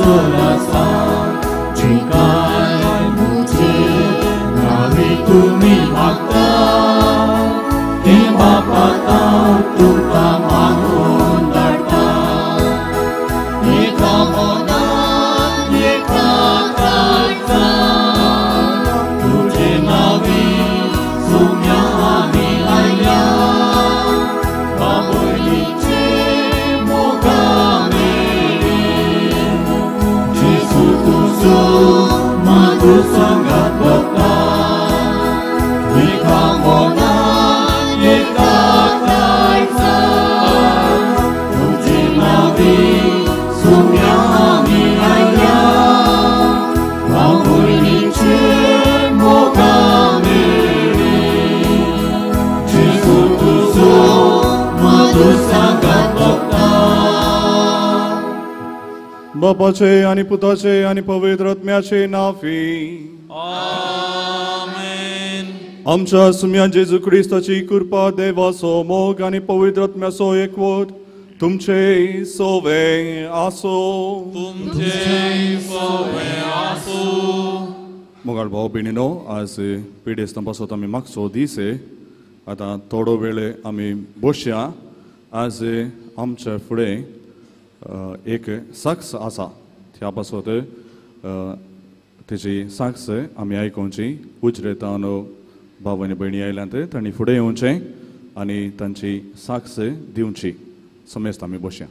हांगासर आसा जिकाय मुझे नावी तुमी मागता ते बापा हांव तुमकां मागून धाडटा एका मनान एका काळजान तुजे नावी सुम्या आमी आयल्या बाबोलीचे मोगा मेळी जेजू तुजो म्हाजो सांगात भोगता एका मनान एका काळजान तुजे नावी सुम्या आमी आयल्या बाबोलीचे मोगा मेळी जेजू तुजो म्हाजो सांगात भोगता. बापाचे आनी पुताचे आनी पवित्र आत्म्याचे नांवी आमेन. आमच्या सुम्या जेजू क्रिस्ताची कृपा, देवाचो मोग आनी पवित्र आत्म्याचो एकवट तुमचे सोवे आसो. तुमचे सोवे आसूं. मोगाळ भाव भयणीनो, आज पिडेस्तां पासत आमी मागचो दीस. आतां थोडो वेळ आमी बसया. आज आमच्या फुडें एक साक्ष आसा, त्या पासत तेजी साक्ष आमी आयकुची. उजरेतान भाव आनी भयणी आयल्यात तांणी फुडें येवचें आनी तांची साक्ष दिवची. समेस्त आमी बसया.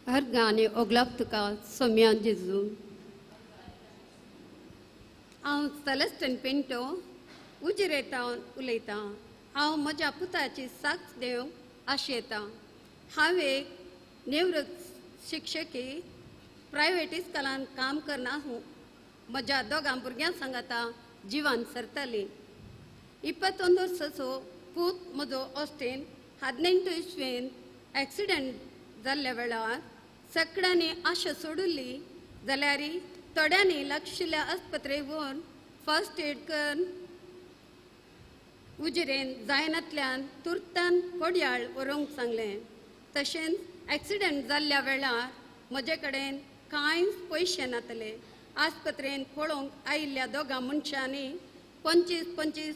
हर गाणे ओगलाप तुका सोम्या जेजू. हांव सेलेस्टन पिंटो उजरेतावन उलयतां. हांव म्हज्या पुताची साक्ष दिवंक आशेतां. हांव एक निवृत्त शिक्षकी, प्रायवेट इस्कॉलान काम करना. म्हज्या दोगां भुरग्यां सांगाता जिवान सरताली. 21 वर्साचो पूत म्हजो ऑस्टीन 18 इस्वेन एक्सिडंट जाल्ल्या वेळार सगळ्यांनी आशा सोडुल्ली जाल्यार थोड्यांनी लागशिल्ल्या आस्पत्रेक व्हरून फर्स्ट एड करून उजरेन जायनातल्यान तुर्तान कोडयाळ व्हरूंक सांगलें. तशेंच एक्सिडंट जाल्ल्या वेळार म्हजे कडेन कांयच पयशे नातले. आस्पत्रेन पळोवंक आयिल्ल्या दोगां मनशांनी 25 25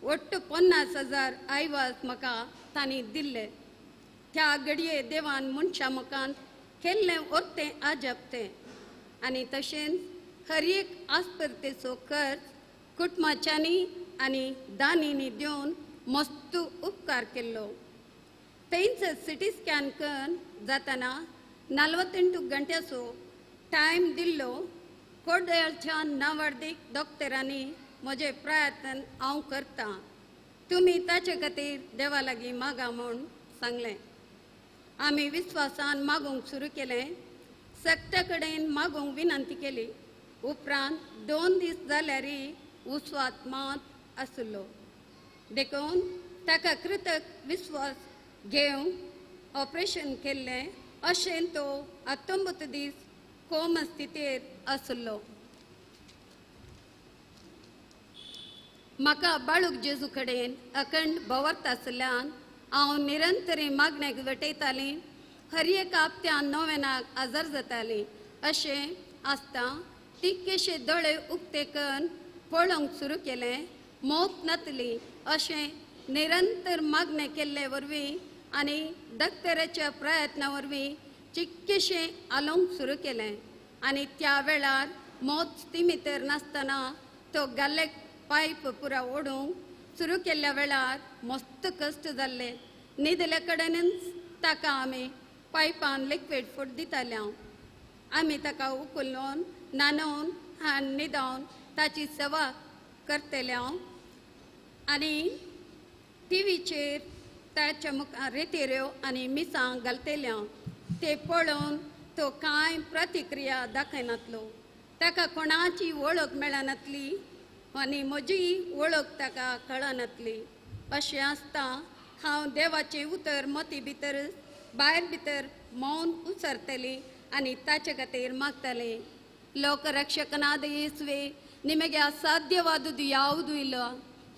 वट्ट 50,000 आयवाज म्हाका तांणी दिल्ले. त्या घडये देवान मनशा मुखांत केल्लें ओर्तें आजप तें. आनी तशेंच हर एक आस्पत्रेचो खर्च कुटुंबाच्यांनी आनी दानींनी दिवन मस्त उपकार केल्लो. थंयच सिटी स्कॅन करून जातना 48 घंट्याचो टायम दिल्लो. कोडयाळच्या नावार्दीक डॉक्टरांनी म्हजें प्रयत्न हांव करतां, तुमी ताचे खातीर देवा लागीं मागा म्हूण सांगलें. आमी विस्वासान मागूंक सुरू केलें. सगळ्या कडेन मागूंक विनंती केली. उपरांत 2 दीस जाल्यार उस्वात मात आसलो. देखून ताका कृतक विस्वास घेवन ऑपरेशन केल्लें. अशें तो 19 दीस कोमा स्थितीर आसलो. म्हाका बाळूक जेजू कडेन अखंड भोंवत आसल्यान हांव निरंतरी मागण्याक वटयतालीं. हर एका हप्त्यान नोवेनाक आजार जातालीं. अशें आसता तिक्केशे दोळे उक्ते करून पळोवंक सुरू केलें. मौत नातली अशें निरंतर मागणें केल्ले वरवीं आनी डॉक्टराच्या प्रयत्ना वरवीं चिक्केशें आलोवंक सुरू केलें. आनी त्या वेळार मौत स्थिमितर नासतना तो गाल्लेक पायप पुरा ओडूंक सुरू केल्ल्या वेळार मस्त कश्ट जाल्ले. न्हिदल्या कडेनच ताका आमी पायपान लिक्वीड फूड दिताले. आमी ताका उखलून न्हाणोवन आनी न्हिदोवन ताची सेवा करतले. आनी टिवीचेर ताच्या मुखार रेतेऱ्यो आनी मिसां घालतल्या ते पळोवन तो कांय प्रतिक्रिया दाखयनातलो. ताका कोणाची वळख मेळनातली आनी म्हजी वळख ताका कळनातली. अशें आसता हांव देवाचें उतर मती भितर भायर भितर मौन उचरतली आनी ताचे खातीर मागतलें. ಲೋಕರಕ್ಷಕನಾದ ಯೇಸುವೆ, ನಿಮಗೆ ಅಸಾಧ್ಯವಾದುದು ಯಾವುದೂ ಇಲ್ಲ.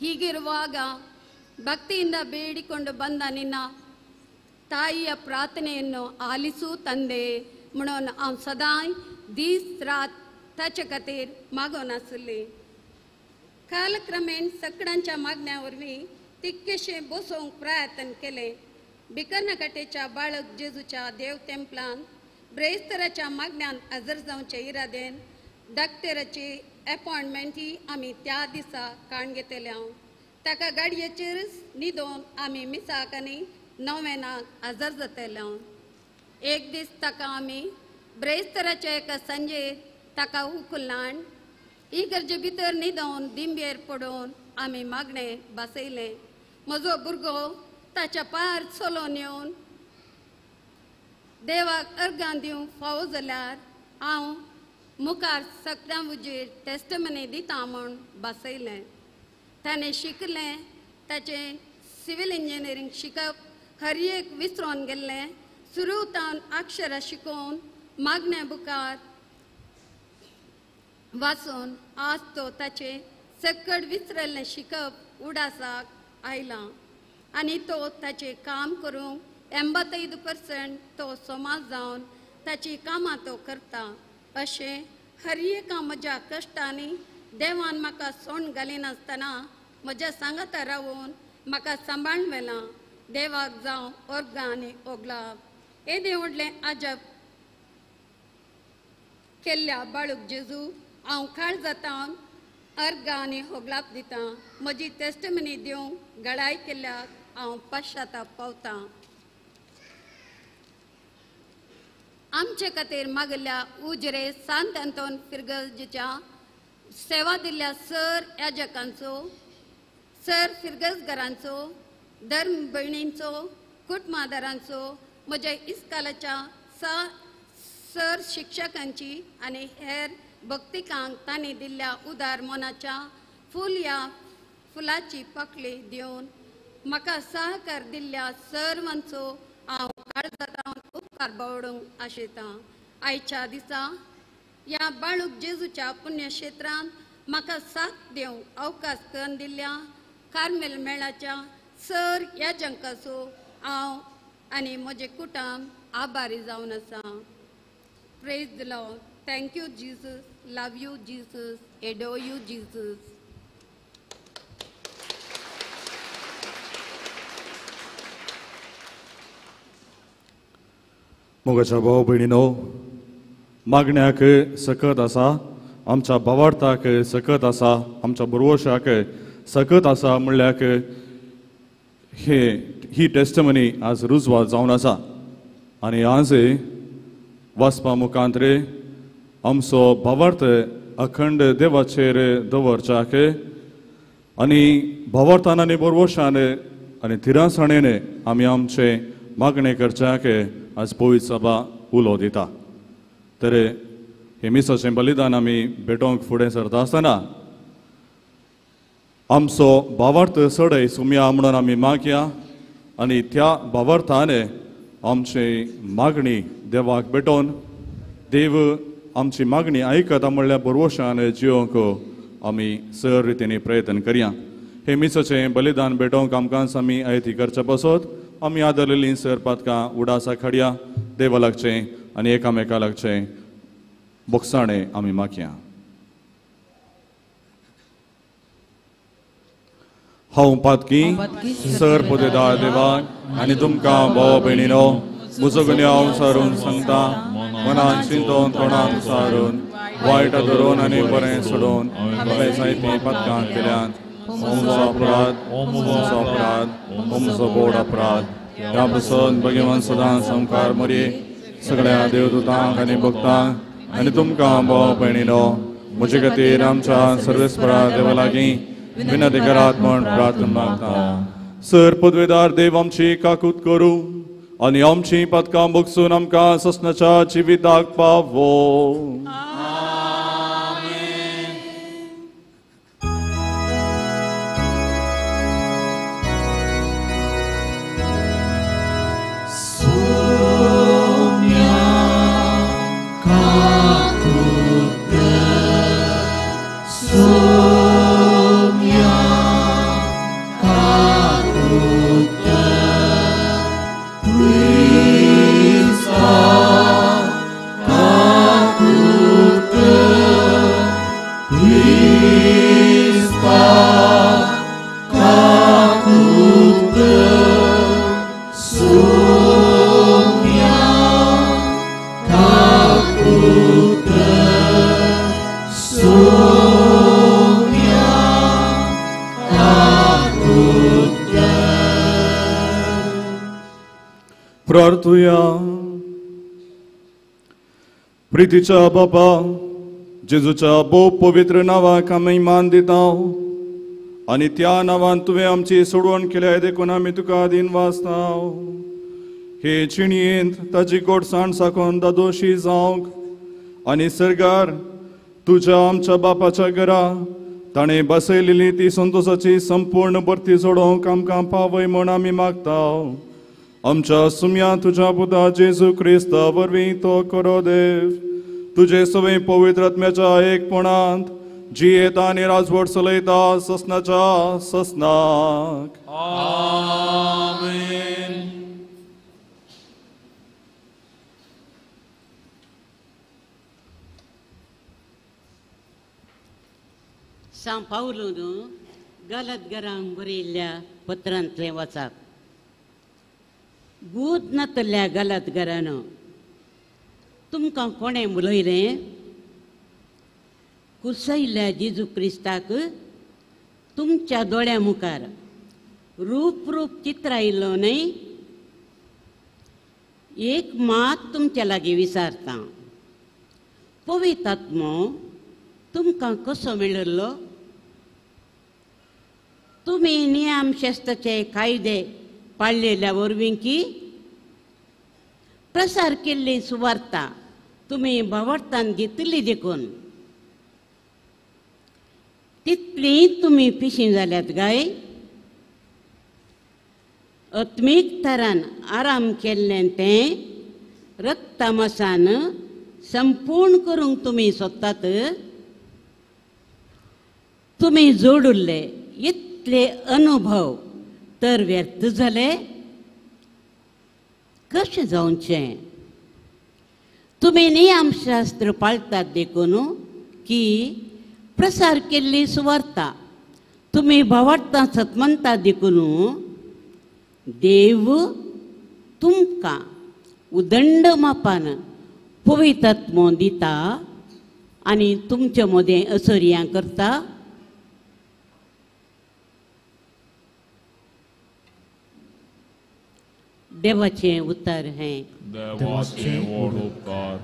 ಹೀಗಿರುವಾಗ ಭಕ್ತಿಯಿಂದ ಬೇಡಿಕೊಂಡು ಬಂದ ನಿನ್ನ ತಾಯಿಯ ಪ್ರಾರ್ಥನೆಯನ್ನು ಆಲಿಸು ತಂದೆ म्हणून हांव सदांय दीस रात ताचे खातीर मागून आसली. कालक्रमेण सकडांच्या मागण्या वरवीं तितकेशें बसोवंक प्रयत्न केलें. बिकर्णकाटेच्या बाळक जेजूच्या देव तेंपलान ब्रेस्तराच्या मागण्यान हजर जावचे इरादेन डॉक्टराची एपॉयंटमेंट ही आमी त्या दिसा काण घेतल्या. ताका गाडयेचेरच न्हिदोवन आमी मिसाक आनी नोवेनाक हजर जातले. एक दीस ताका आमी ब्रेस्तराच्या एका सांजेर ताका उखल्लान इगर्जे भितर न्हिदोवन दिंबेर पडोवन आमी मागणें बसयलें. म्हजो भुरगो ताच्या पांयार चलोवन येवन देवाक अर्गां दिवंक फावो जाल्यार हांव मुखार सगळ्यां हुजीर टेस्टमनी दिता म्हूण बसयलें. ताणें शिकलें, ताचें सिवील इंजिनियरींग शिकप हर एक विसरोन गेल्लें. सुरू तावन अक्षरां शिकोवन मागण्या बुकार वाचून आज तो ताचें सकट विसरल्लें शिकप उडासाक आयलां आनी तो ताचें काम करूंक 85% तो समाज जावन ताची कामां तो करता. अशें हर एका म्हज्या कश्टांनी देवान म्हाका सोंड घालिनासतना म्हज्या सांगाता रावून म्हाका सांबाळून व्हेलां. देवाक जावं अर्गां आनी ओगलाप. येदें व्हडलें अजब केल्ल्या बाळूक जेजू हांव काळजातावन अर्गां आनी होगलाप दितां. म्हजी टेस्टमनी दिवंक गळाय केल्ल्याक हांव पश्चाताप पावतां. आमचे खातीर मागल्या उजरे सांत अंतोन फिरगजेच्या सेवा दिल्ल्या सर याजकांचो, सर फिरगजगरांचो, धर्म भयणींचो, कुटुंबादारांचो, म्हज्या इस्कालाच्या सर शिक्षकांची आनी हेर भक्तिकांक तांणी दिल्ल्या उदार मनाच्या फूल ह्या फुलाची पाकळी दिवन म्हाका सहकार दिल्ल्या सर्वांचो हांव काळजांत उपकार बावडूंक आशेतां. आयच्या दिसा ह्या बाळूक जेजूच्या पुण्यक्षेत्रांत म्हाका साथ दिवंक अवकाश करून दिल्ल्या कार्मेल मेळाच्या सर याजंकाचो हांव आनी म्हजें कुटुंब आभारी जावन आसा. Praise the Lord. Thank you Jesus. Love you Jesus. Adore you Jesus. मोगाच्या भाव भयणीनो, मागण्याक सकत आसा, आमच्या भावार्थाक सकत आसा, आमच्या बरवशाक सकत आसा म्हणल्याक हे ही टेस्टमनी आज रुजवात जावन आसा. आनी आज वाचपा मुखांतरे आमचो भावार्थ अखंड देवाचेर दवरच्याक आनी भावार्थान आनी बरवशान आनी थिरासाणेन आमी आमचे मागणें करच्याक आज पवित्र सभा उलो दिता. तर हे मिसाचें बलिदान आमी भेटोवंक फुडें सरता आसतना आमचो भावार्थ सडय सुमया म्हणून आमी मागया आनी त्या भावार्थान आमची मागणी देवाक भेटोवन देव आमची मागणी आयकता म्हणल्यार बरवशान जिवंक आमी सर रितीन प्रयत्न करया. हे मिसाचें बलिदान भेटोवंक आमकां आमी आयती करचे पासत आमी आदरलेलीं सर पातकां उडासा खाडया देवा लागचें आनी एकामेका लागचें बोगसाणें आमी मागया. हांव पातकी सर पोदेदार देवाक आनी तुमकां भाव भयणीनो म्हजो गुन्यांव सारून सांगता, मनान चिंतून तोंडान सारून वायट धरून आनी बरें सोडून हांवें जायतीं पातकां केल्यात. म्हजो अपराध, म्हजो अपराध, म्हजो बोड अपराध. ह्या पसून भगवान सदां संकार मरी सगळ्या देवदूतांक आनी भक्तांक आनी तुमकां भाव भयणीनो म्हजे खातीर आमच्या सर्वेस्परा देवा लागीं विनंती करात म्हूण प्रार्थना मागता. सर पदवेदार देव आमची काकूत करूं आनी आमची पदकां भोगसून आमकां ससनाच्या जिविताक पावो. प्रार्थुया. प्रितीच्या बापा जेजूच्या भोव पवित्र नांवाक आमी मान दिता आनी त्या नांवान तुवें आमची सोडवण केल्या देखून आमी तुका दिन वाचता. हे चिणयेंत ताजी गोडसाण साकून दादोशी जावंक आनी सरकार तुज्या आमच्या बापाच्या घरा ताणें बसयलेली ती संतोसाची संपूर्ण भरती जोडोवंक आमकां पावय म्हूण आमी मागता. आमच्या सुम्या तुज्या पुता जेजू क्रिस्ता वरवीं तो करो देव तुजे सवय पवित्र आत्म्याच्या एकपणांत जियेता आनी राजवट चलयता ससनाच्या ससनाक. आमेन. सांव पावलून गलतगरांक बरयल्ल्या पत्रांतलें वाचाप. बूद नातल्या गलतगरानो तुमकां कोणें उलयलें? कुसयल्ल्या जेजू क्रिस्ताक तुमच्या दोळ्या मुखार रूप रूप चित्रायलो न्हय? एक मात तुमच्या लागीं विचारता, पवित्र आत्मो तुमकां कसो मेळिल्लो? तुमी नियमशास्त्राचे कायदे पाळलेल्या वरवीं की प्रसार केल्ली सुवार्ता तुमी भावार्थान घेतली देखून तितली तुमी पिशीं जाल्यात गाय? आत्मीक थरान आराम केल्लें तें रक्तमासान संपूर्ण करूंक तुमी सोदतात. तुमी जोडुल्ले इतले अनुभव तर व्यर्थ जाले कशें जावचें? तुमी नियमशास्त्र पाळटात देखून की प्रसार केल्ली सुवार्ता तुमी भावार्थां सतमनता देखून देव तुमकां उदंड मापान पवित्र आत्मो दिता आनी तुमचे मदें असर्यां करता. देवाचें उतर हें. देवाचें व्हड उपकार.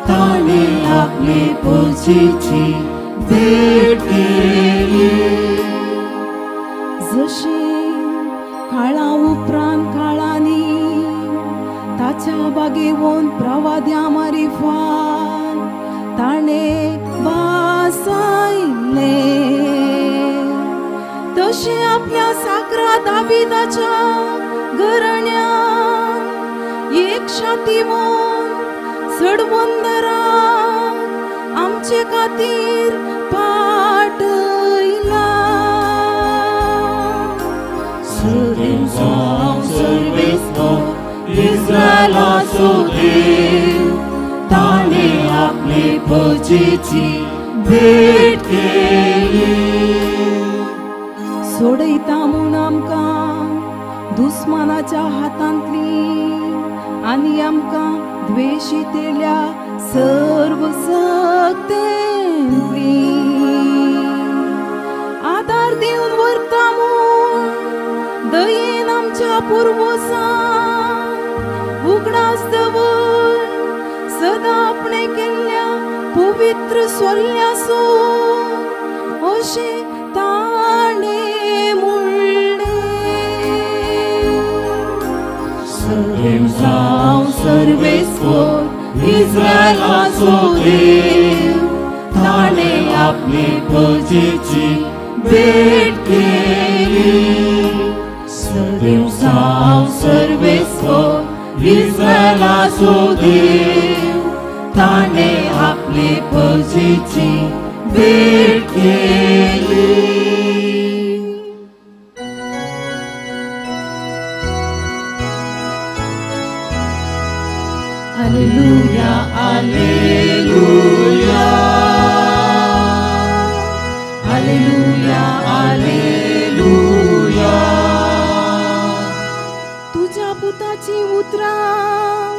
ताणे आपले पोचीची भेट केली. जशी काळा उपरांत काळांनी ताच्या बागेवन प्रवाद्या मारिफान ताणे भासायलें तशें आपल्या साकरा दाविदाच्या घराण्यान एक शातीवोन सडवंदराक आमचे खातीर पाटयला. इस्रायलाचो देव ताणे आपले पोचीची भेट केली. सोडयता म्हूण आमकां दुस्मानाच्या हातांतली आनी आमकां द्वेशितेल्या सर्व सक्तेंतली आदार दिवन व्हरता म्हूण दयेन आमच्या पुर्वजांक उगडास दवर सदां आपणे केल्ल्या पवित्र सोल्ल्यासून अशें ताणें म्हणलें. सदैव जावं सर्वेस्पर इस्रायलाचो देव, ताणें आपले प्रजेची भेट केली. सदैव जावं सर्वेस्पर इस्रायलाचो देव, ताणें आपले प्रजेची भेट केली. Alleluia, Alleluia, Alleluia, Alleluia. तुझ्या पुताची उतरां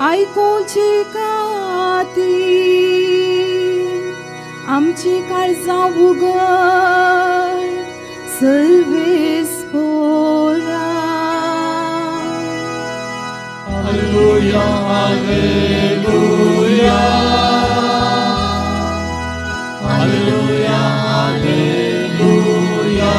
आयकुचे खातीर आमची काळजां उगड सर्वेस्परा. Alleluia, Alleluia, Alleluia, Alleluia.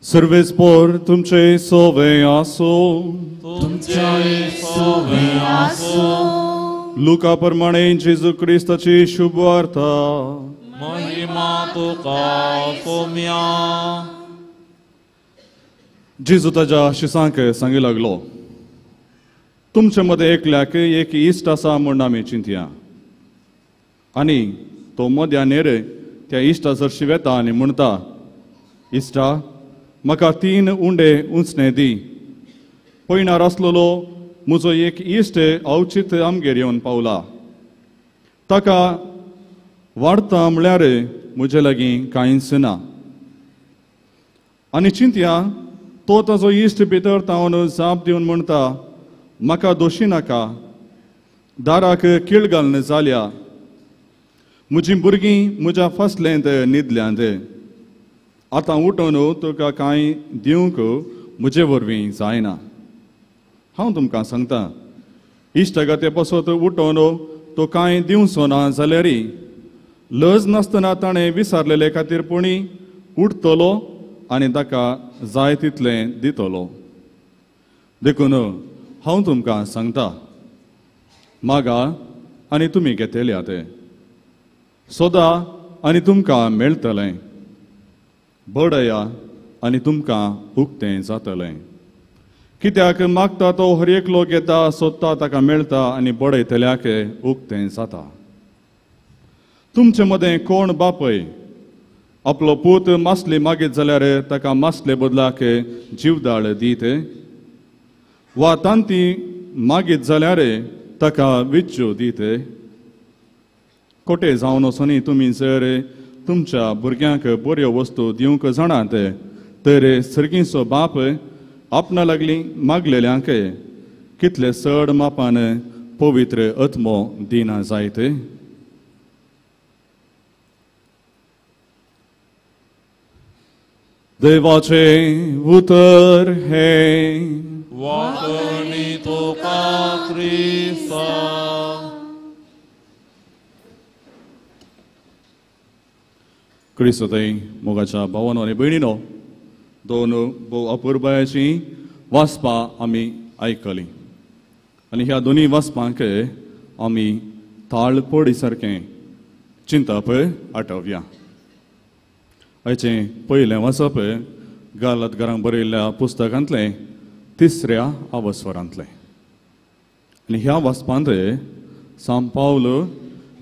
सर्वेस्पर तुमचे सोवे आसो, तुमचे सोवे आसो. लुका प्रमाणे जेजू क्रिस्ताची शुभवार्ता. महिमा तुका सोम्या. जेजू ताज्या शिसांक सांगी लागलो, तुमचे मदें एकल्याक एक इश्ट आसा म्हूण आमी चिंतया, आनी तो मद्यानेर त्या इश्टा सरशी वेता आनी म्हणटा, इश्टा म्हाका 3 उंडे उंचणे दी. पयणार आसलेलो म्हजो एक इश्ट अवचीत आमगेर येवन पावला, ताका वाडता म्हळ्यार म्हजे लागीं कांयच ना. आनी चिंतया तो ताजो इश्ट भितर तावन जाप दिवन म्हणटा, म्हाका दोशी नाका, दाराक किळ घालून जाल्या, म्हजीं भुरगीं म्हज्या फासलेंत न्हिदल्यांत, आतां उठोवन तुका कांय दिवंक म्हजे वरवीं जायना. हांव तुमकां सांगता, इश्टागते पासत उठोवन तो कांय दिवचो ना जाल्यार लज नासतना ताणें विसारलेले खातीर पुणी उठतलो आनी ताका जाय तितलें दितलो. देखून हांव तुमकां सांगता, मागा आनी तुमी घेतले ते, सोदा आनी तुमकां मेळटलें, बडया आनी तुमकां उक्तें जातलें. कित्याक मागता तो हर एकलो घेता, सोदता ताका मेळटा आनी बडयतल्याक उक्तें जाता. तुमचे मदें कोण बापय आपलो पूत मासली मागीत जाल्यार ताका मासले बदलाक जिवदाळ दीत, वा तांती मागीत जाल्यार ताका विच्चू दीत? कोटे जावन वचोनी तुमी जर तुमच्या भुरग्यांक बऱ्यो वस्तू दिवंक जाणात तर सर्गीचो बाप आपणा लागली मागलेल्यांक कितले चड मापान पवित्र आत्मो दिना जायत. देवाचें उतर हें. वाकणी तुका क्रिस्ता. क्रिस्तय मोगाच्या भावानो आनी भयणीनो, दोन भोव अपुरबायाचीं वाचपां आमी आयकलीं आनी ह्या दोनूय वाचपांक आमी ताळ पडी सारकें चिंतप आठोवया. आयचें पयलें वाचप गालातकारांक बरयल्ल्या पुस्तकांतलें तिसऱ्या अवस्वरांतलें आनी ह्या वाचपांत सांत पावल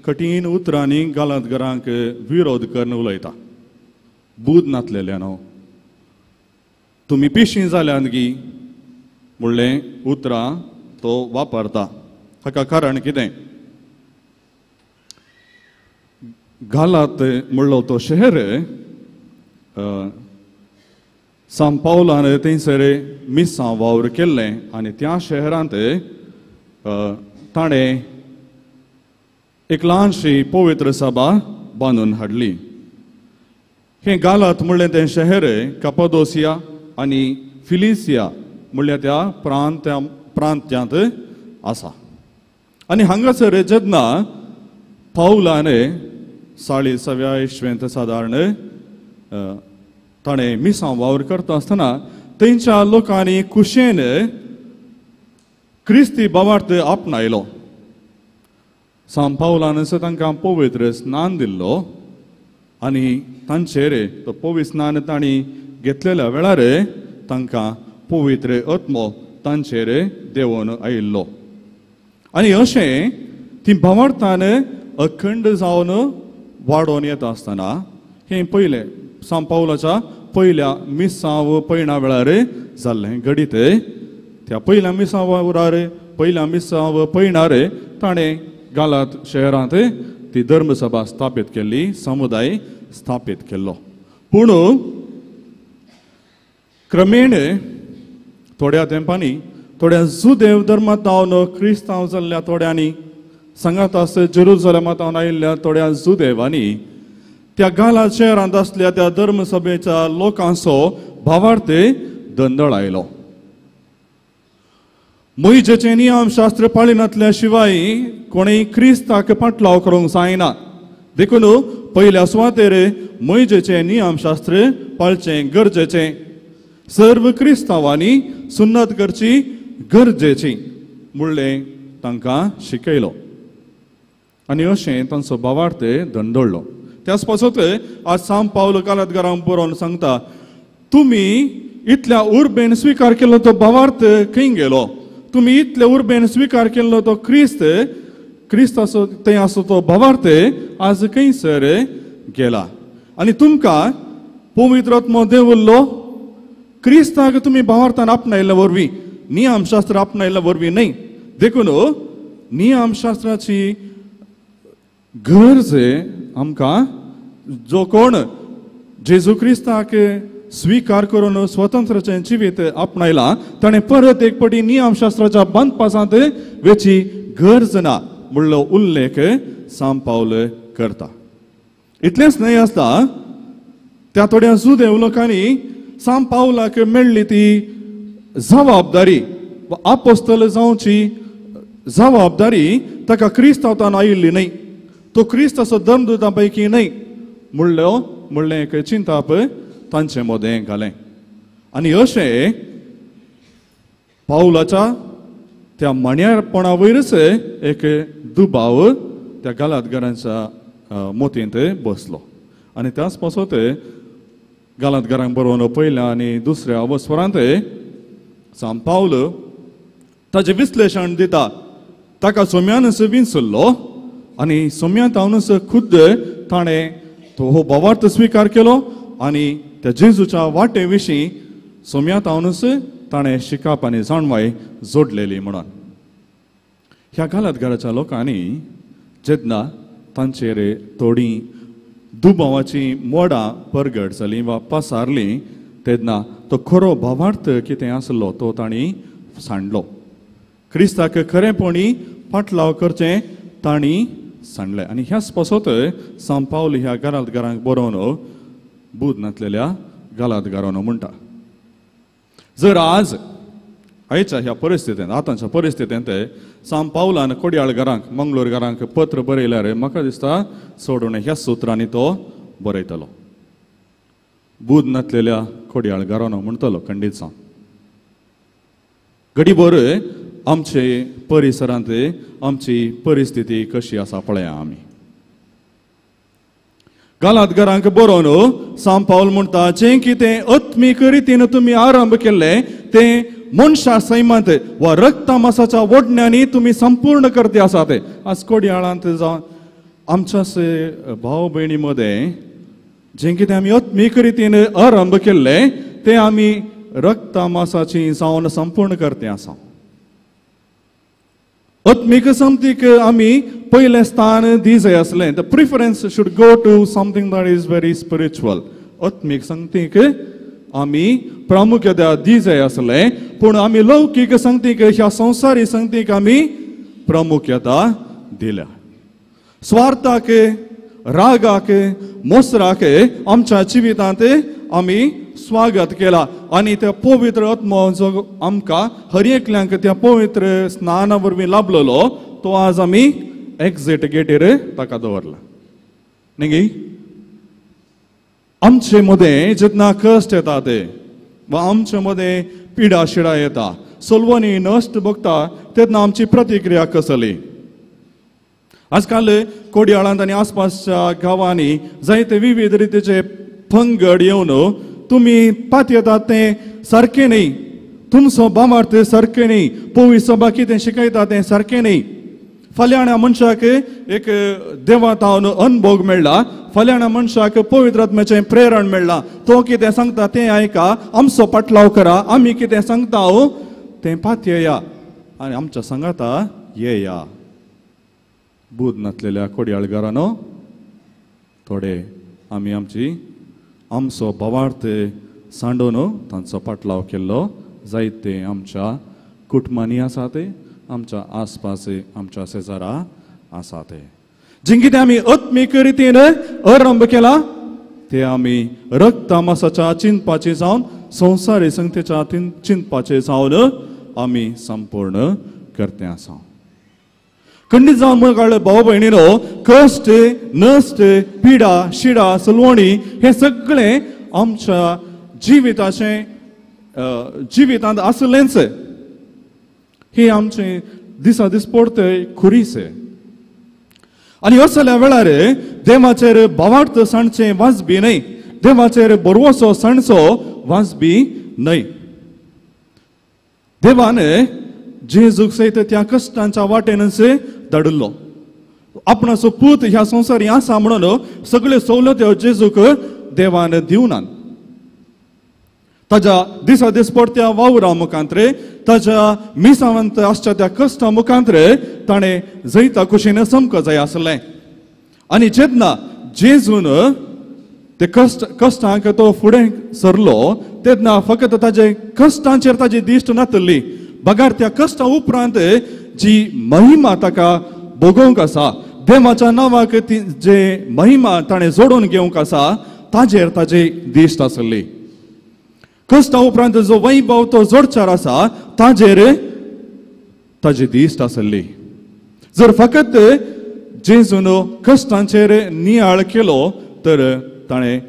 कठीण उतरांनी गालातकारांक विरोध करून उलयता. बूद नातलेल्या न्हू, तुमी पिशीं जाल्यान गी म्हणलें उतरां तो वापरता. हाका कारण कितें? गालात म्हणलो तो शहर सांत पावलान थंयसर मिसां वावर केल्लें आनी त्या शहरांत ताणें एक ल्हानशी पवित्र सभा बांदून हाडली. हें गालात म्हणलें तें शहर कपादोसिया आनी फिलिसिया म्हणल्यार त्या प्रांत्यांत आसा. आनी हांगासर जेन्ना पावलान 40व्या इस्वेंत सादारण ताणें मिसां वावर करता आसतना थंयच्या लोकांनी खुशेन क्रिस्ती भावार्थ आपणायलो. सांत पावलान तांकां पवित्र स्नान दिल्लो आनी तांचेर तो पवित्र स्नान तांणी घेतलेल्या वेळार तांकां पवित्र आत्मो तांचेर देंवोन आयिल्लो. आनी अशें ती भावार्थान अखंड जावन वाडोवन येता आसतना हें पयलें सांत पावलाच्या पयल्या मिसांव पयणा वेळार जाल्लें घडीत. त्या पयल्या मिसांव वावरार पयल्या मिसांव पयणार ताणें गालात शहरांत ती धर्मसभा स्थापीत केल्ली, समुदाय स्थापीत केल्लो. पूण क्रमेण थोड्या तेंपांनी थोड्या जुदेव धर्मांत क्रिस्तांव जाल्ल्या थोड्यांनी सांगात आस जेरुजलेमांत आयिल्ल्या थोड्या जुदेवांनी त्या गालात शहरांत आसल्या त्या धर्मसभेच्या लोकांचो भावार्थ दंदळ आयलो. मोहिजेचें नियमशास्त्र पाळिनातल्या शिवाय कोणेय क्रिस्ताक पाटलाव करूंक जायना. देखून पयल्या सुवातेर मोहिजेचें नियमशास्त्र पाळचें गरजेचें, सर्व क्रिस्तांवांनी सुन्नत करची गरजेची म्हणलें तांकां शिकयलो आनी अशें तांचो भावार्थ दंडळ्ळो. त्याच पासत आज सांत पावल गालातकारांक बरोवन सांगता, तुमी इतल्या उर्बेन स्विकार केल्लो तो भावार्थ खंय गेलो? तुमी इतले उर्बेन स्विकार केल्लो तो क्रिस्त क्रिस्त आसो थंय आसो तो भावार्थ आज खंयसर गेला? आनी तुमकां पवित्र आत्मो देंवल्लो क्रिस्ताक तुमी भावार्थान आपणायल्ल्या वरवीं, नियमशास्त्र आपणायल्ल्या वरवीं न्हय. देखून नियमशास्त्राची गरज आमकां जो कोण जेजू क्रिस्ताक स्विकार करून स्वतंत्रचें जिवीत आपणायलां ताणें परत एक पटी नियमशास्त्राच्या बांदपासांत वेची गरज ना म्हणलो उल्लेख सांत पावल करता. इतलेंच न्हय आसता, त्या थोड्या जुदेव लोकांनी सांत पावलाक मेळ्ळी ती जबाबदारी, आपोस्तल जावची जबाबदारी ताका क्रिस्तांवान आयिल्ली न्हय, तो क्रिस्त असो धर्मदूतां पैकी न्हय म्हणलो म्हणलें एक चिंताप तांचे मदें घालें. आनी अशें पावलाच्या त्या माणयारपणा वयरच एक दुबाव त्या गालातकारांच्या मोतींत बसलो. आनी त्याच पासत गालातकारांक बरोवन पयल्या आनी दुसऱ्या अवस्वरांत सांत पावल ताजें विश्लेशण दिता. ताका सोम्यानच विंचल्लो आनी सोम्यांत हांवनच खुद्द ताणें तो हो भावार्थ स्विकार केलो आनी त्या जेजूच्या वाटे विशीं सोम्यांत हांवनच ताणें शिकाप आनी जाणवाय जोडलेली. म्हणून ह्या गालातकाराच्या लोकांनी जेन्ना तांचेर थोडीं दुबावाचीं मोडां परगट जालीं वा पसारलीं तेन्ना तो खरो भावार्थ कितें आसलो तो तांणी सांडलो. क्रिस्ताक खरेंपणी पाटलाव करचें तांणी सांडलें. आनी ह्याच पासत सांत पावल ह्या गालातकारांक बरोवन बूद नातलेल्या गालातकारांनो म्हणटा, जर आज आयच्या ह्या परिस्थितींत आतांच्या परिस्थितींत सांत पावलान कोडयाळगारांक मंगळूरगारांक पत्र बरयल्यार म्हाका दिसता सोडून ह्या सुत्रांनी तो बरयतलो. बूद नातलेल्या कोडयाळगारांनो म्हणटलो खंडीत सांग. घडीभर आमचे परिसरांत आमची परिस्थिती कशी आसा पळया. आमी गालातकारांक बरोवन सांत पावल म्हणटा, जें कितें आत्मीक रितीन तुमी आरंभ केल्लें तें मनशा सैमांत वा रक्तमासाच्या ओडण्यांनी तुमी संपूर्ण करते आसा. ते आज कोडयाळांत जावन आमच्या भाव भयणी मदें जें कितें आमी आत्मीक रितीन आरंभ केल्लें तें आमी रक्ता मासाची जावन संपूर्ण करते आसा. आत्मीक संगतीक आमी पयलें स्थान दी जाय आसलें. The preference should go to something that is very spiritual. आत्मीक संगतीक आमी प्रामुख्यता दी जाय आसलें, पूण आमी लौकीक संगतीक ह्या संवसारी संगतीक आमी प्रामुख्यता दिल्या. स्वार्थाक, रागाक, मोसराक आमच्या जिवितांत आमी स्वागत केला आनी त्या पवित्र आत्मो जो आमकां हर एकल्यांक त्या पवित्र स्नाना वरवीं लाभलेलो तो आज आमी एक्झिट गेटीर ताका दवरला. न्ही, आमचे मदें जेन्ना कश्ट येता ते वा आमचे मदें पिडा शिडा येता, सलवणी नश्ट भोगता तेन्ना आमची प्रतिक्रिया कसली? आजकाल कोडयाळांत आनी आसपासच्या गांवांनी जायते विविध रितीचे पंगड येवन तुमी पातयेतात तें सारकें न्ही, तुमचो बामार्थ सारकें न्ही, पवी सभा कितें शिकयता तें सारकें न्ही. फाल्यां मनशाक एक देवातावन अनभोग मेळ्ळा, फाल्यां मनशाक पवित्र आत्म्याचें प्रेरण मेळ्ळां, तो कितें सांगता तें आयका, आमचो पाटलाव करा, आमी कितें सांगता तें पातयेया आनी आमच्या सांगाता येया. बूद नासलेल्या कोडयाळगारानो थोडे आमी आमची आमचो भावार्थ सांडोन तांचो पाटलाव केल्लो जायते आमच्या कुटुंबांनी आसा ते, आमच्या आसपास आमच्या शेजारा आसा ते. जें कितें आमी आत्मीक रितीन आरंभ केला ते आमी रक्तामासाच्या चिंतपाचे जावन संवसारी संगतेच्या चिंतपाचे जावन आमी संपूर्ण करते आसा. खंडीत जावन मुखार भाव भयणीनो, कश्ट, नश्ट, पिडा शिडा सलवणी हें सगळें आमच्या जिविताचें जिवितांत आसलेंच. हे आमचें दिसा दिसपडते खुरीस. आनी असल्या वेळार देवाचेर भावार्थ सांडचें वाजबी न्हय, देवाचेर बरवसो सांडचो वाजबी न्हय. देवान जेजूक सयत त्या कश्टांच्या वाटेनच धाडिल्लो. आपणाचो पूत ह्या संवसारी आसा म्हणून सगळ्यो सवलत्यो जेजूक देवान दिवनात. ताज्या दिसा दिसपडत्या वावरा मुखांतरे, ताज्या मिसावंत आसच्या त्या कश्टा मुखांतरे ताणें जैता कुशीन समक जाय आसलें. आनी जेन्ना जेजून ते कश्टांक तो फुडें सरलो तेन्ना फकत ताजे कश्टांचेर ताजी दिश्ट नातली, बगार त्या कश्टा उपरांत जी महिमा ताका भोगोवंक आसा, देवाच्या नांवाक ती जे महिमा ताणें जोडून घेवंक आसा ताजेर ताजी दिश्ट आसली. कश्टा उपरांत जो वैभव तो जोडचार आसा ताजेर ताजी दिश्ट आसली. जर फकत जेजून कश्टांचेर नियाळ केलो तर ताणें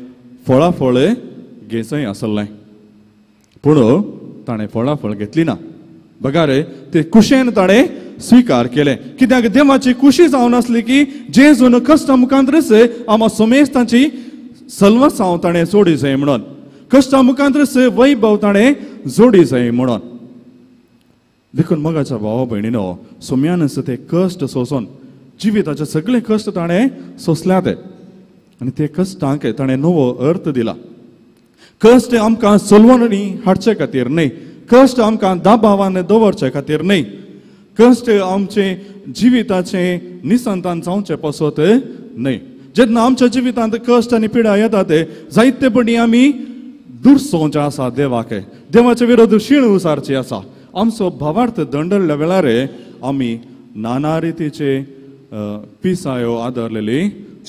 फळाफळ घेवचें आसलें, पूण ताणें फळाफळ घेतली ना. बघा रे, ते कुशेन ताणें स्वीकार केलें. कित्याक देवाची कुशी जावन आसली की जेजून कश्टा मुखांतरच आमा समेस्तांची सल्वसांव ताणें जोडी जाय म्हणून, कश्टा मुखांतरच वैभव ताणें जोडी जाय म्हणून. देखून मगाच्या भावा भयणीनो, सोम्यानच ते कश्ट सोंसून जिविताचे सगळे कश्ट ताणें सोंसल्या ते आनी ते कश्टांक ताणें नवो अर्थ दिला. कश्ट आमकां चलवणी हाडचे खातीर न्हय, कश्ट आमकां दाबावान दवरचे खातीर न्हय, कश्ट आमचे जिविताचें निसंतान जावचें पासत न्हय. जेन्ना आमच्या जिवितांत कश्ट आनी पिडा येता ते जायते पटी आमी दुरसोवचें आसा देवाक, देवाचे विरोध शीण उसारची आसा. आमचो भावार्थ दंडल्ल्या वेळार आमी नाना रितीचे पिसायो आदरलेली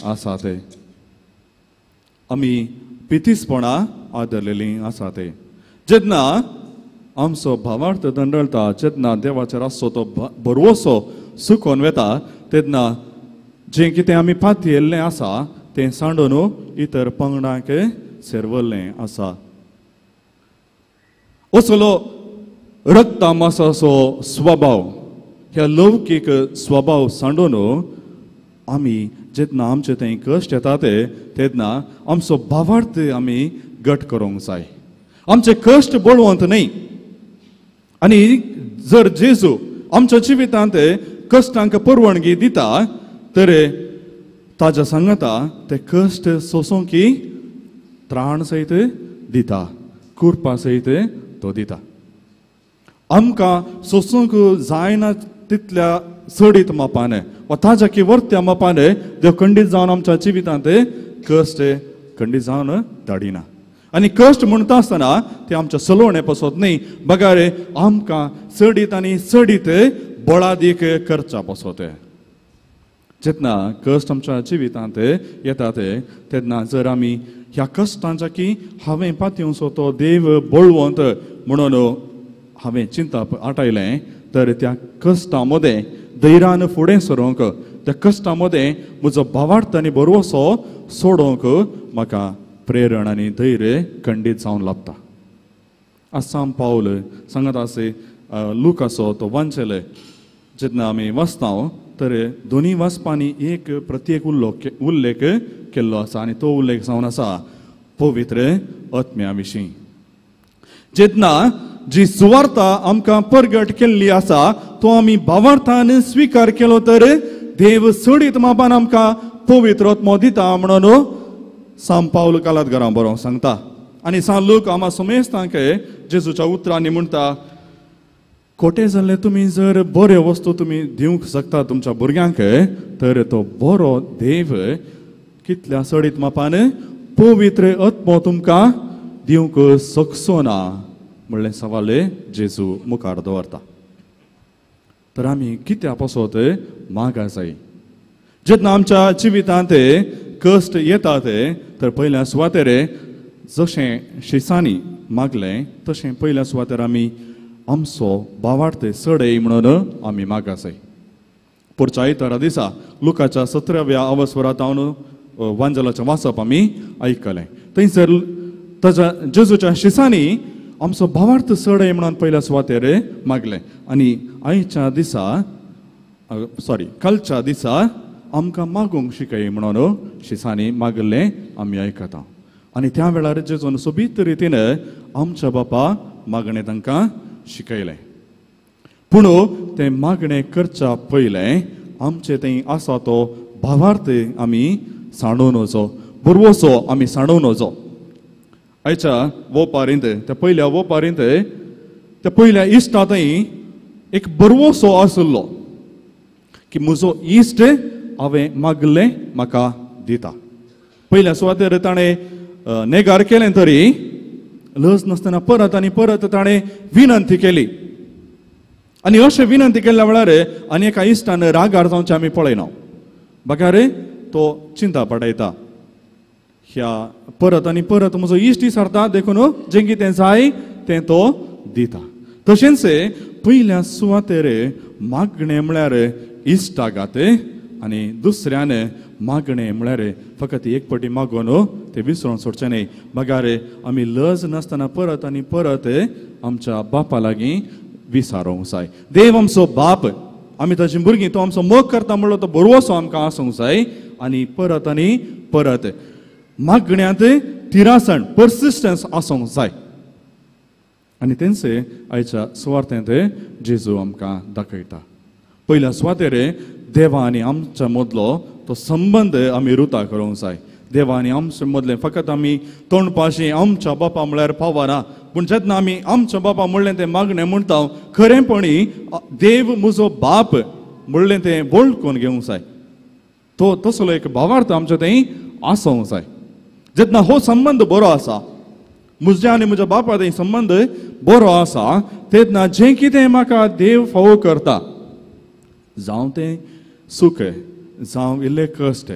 आसा ते, आमी पितीसपणां आदरलेली आसा ते. जेन्ना आमचो भावार्थ दंडळटा, जेन्ना देवाचेर आसचो तो भरवसो सुकोवन वेता तेन्ना जें कितें आमी पातयेल्लें आसा तें सांडून इतर पंगडांक सेरवल्लें आसा. असलो रक्तामासाचो स्वभाव, ह्या लौकीक स्वभाव सांडून आमी जेन्ना आमचे थंय कश्ट येता ते तेन्ना आमचो भावार्थ आमी गट करूंक जाय. आमचे कश्ट बळवंत न्हय. आनी जर जेजू आमच्या जिवितांत कश्टांक परवानगी दिता तर ताज्या सांगाता ते कश्ट सोंसूंक त्राण सयत दिता, कुरपा सयत तो दिता. आमकां सोसूंक जायना तितल्या चडीत मापान वा ताज्या की वर्त्या मापान देव खंडीत जावन आमच्या जिवितांत कश्ट खंडीत जावन धाडिना. आनी कश्ट म्हणटा आसतना ते आमच्या सलोवणे पसत न्ही, बगार आमकां चडीत आनी चडीत बळादीक करच्या पसत. जेन्ना कश्ट आमच्या जिवितांत येतात तेन्ना जर आमी ह्या कश्टांच्या की हांवें पातयेवचो तो देव बळवंत म्हणून हांवें चिंतप आटायलें तर त्या कश्टां मदें धैर्यान फुडें सरूंक, त्या कश्टां मदें म्हजो भावार्थ आनी भरवसो सोडोवंक म्हाका प्रेरण आनी धैर्य खंडीत जावन लाबता. आसाम पावल सांगत आसे लुकासो तो वांचेले जेन्ना आमी वाचता तर दोनी वाचपांनी एक प्रत्येक उल्लेख केल्लो आसा आनी तो उल्लेख जावन आसा पवित्र आत्म्या विशीं. जेन्ना जी सुवार्ता आमकां परगट केल्ली आसा तो आमी भावार्थान स्विकार केलो तर देव चडीत मापान आमकां पवित्र आत्मो दिता म्हणून सांत पावल कालात घरां बरोवंक सांगता. आनी सांत लूक आमा समेस्तांक जेजूच्या उतरांनी म्हणटा, खोटें जाल्लें तुमी जर बऱ्यो वस्तू तुमी दिवंक शकता तुमच्या भुरग्यांक तर तो बरो देव कितल्या चडीत मापान पवित्र आत्मो तुमकां दिवंक शकचो ना म्हणलें सवाल जेजू मुखार दवरता. तर आमी कित्या पासत मागा जाय. जेन्ना आमच्या जिवितांत कश्ट येतात तर पयल्या सुवातेर जशें शिसांनी मागलें तशें पयल्या सुवातेर आमी आमचो भावार्थ चडय म्हणून आमी मागा जाय. पुढच्या आयतारा दिसा लुकाच्या 17व्या अवसरांत हांव वांजलाचें वाचप आमी आयकलें. थंयसर ताच्या जेजूच्या शिसांनी आमचो भावार्थ चडय म्हणून पयल्या सुवातेर मागलें. आनी आयच्या दिसा सॉरी कालच्या दिसा आमकां मागूंक शिकय म्हणून शिसांनी मागलें आमी आयकता. आनी त्या वेळार जेजून सोबीत रितीन आमच्या बापा मागणें तांकां शिकयलें. पूण तें मागणें करच्या पयलें आमचें थंय आसा तो भावार्थ आमी सांडोवन वचो, भरवसो आमी सांडोवन वचो. आयच्या वोपारींत त्या पयल्या वोपारींत त्या पयल्या इश्टा थंय एक भरवसो आशिल्लो की म्हजो इश्ट हांवें मागलें म्हाका दिता. पयल्या सुवातेर ताणें नेगार केलें तरी लज नासतना परत आनी परत ताणें विनंती केली. आनी अशें विनंती केल्ल्या वेळार आनी एका इश्टान रागार जावचें आमी पळयना, बगार तो चिंता पडयता ह्या परत आनी परत म्हजो इश्ट विसरता देखून जें कितें जाय तें तो दिता. तशेंच पयल्या सुवातेर मागणें म्हळ्यार इश्टागात आनी दुसऱ्यान मागणें म्हळ्यार फकत एक पटी मागून ते विसरून सोडचें न्ही, बगार आमी लज नासतना परत आनी परत आमच्या बापा लागीं विसारोंक जाय. देव आमचो बाप, आमी ताची भुरगीं, तो आमचो मोग करता म्हणलो तो भरवसो आमकां आसूंक जाय. आनी परत आनी परत मागण्यांत तिरासण पर्सिस्टन्स आसूंक जाय. आनी तेंचे आयच्या सुवार्थेंत जेजू आमकां दाखयता. पयल्या सुवातेर देवा आनी आमच्या मदलो तो संबंद आमी रुता करूंक जाय. देवा आनी आमचे मदलें फकत आमी तोंडपाशी आमच्या बापा म्हळ्यार पावना, पूण जेन्ना आमी आमच्या बापा म्हणलें तें मागणें म्हणटा खरेंपणी देव म्हजो बाप म्हणलें तें वळखून घेवंक जाय. तो तसलो एक भावार्थ आमच्या थंय आसूंक जाय. जेन्ना हो संबंद बरो आसा म्हज्या आनी म्हज्या बापा थंय संबंद बरो आसा तेन्ना जें कितें म्हाका देव फावो करता जावं तें सूख जावं इल्लें कश्ट,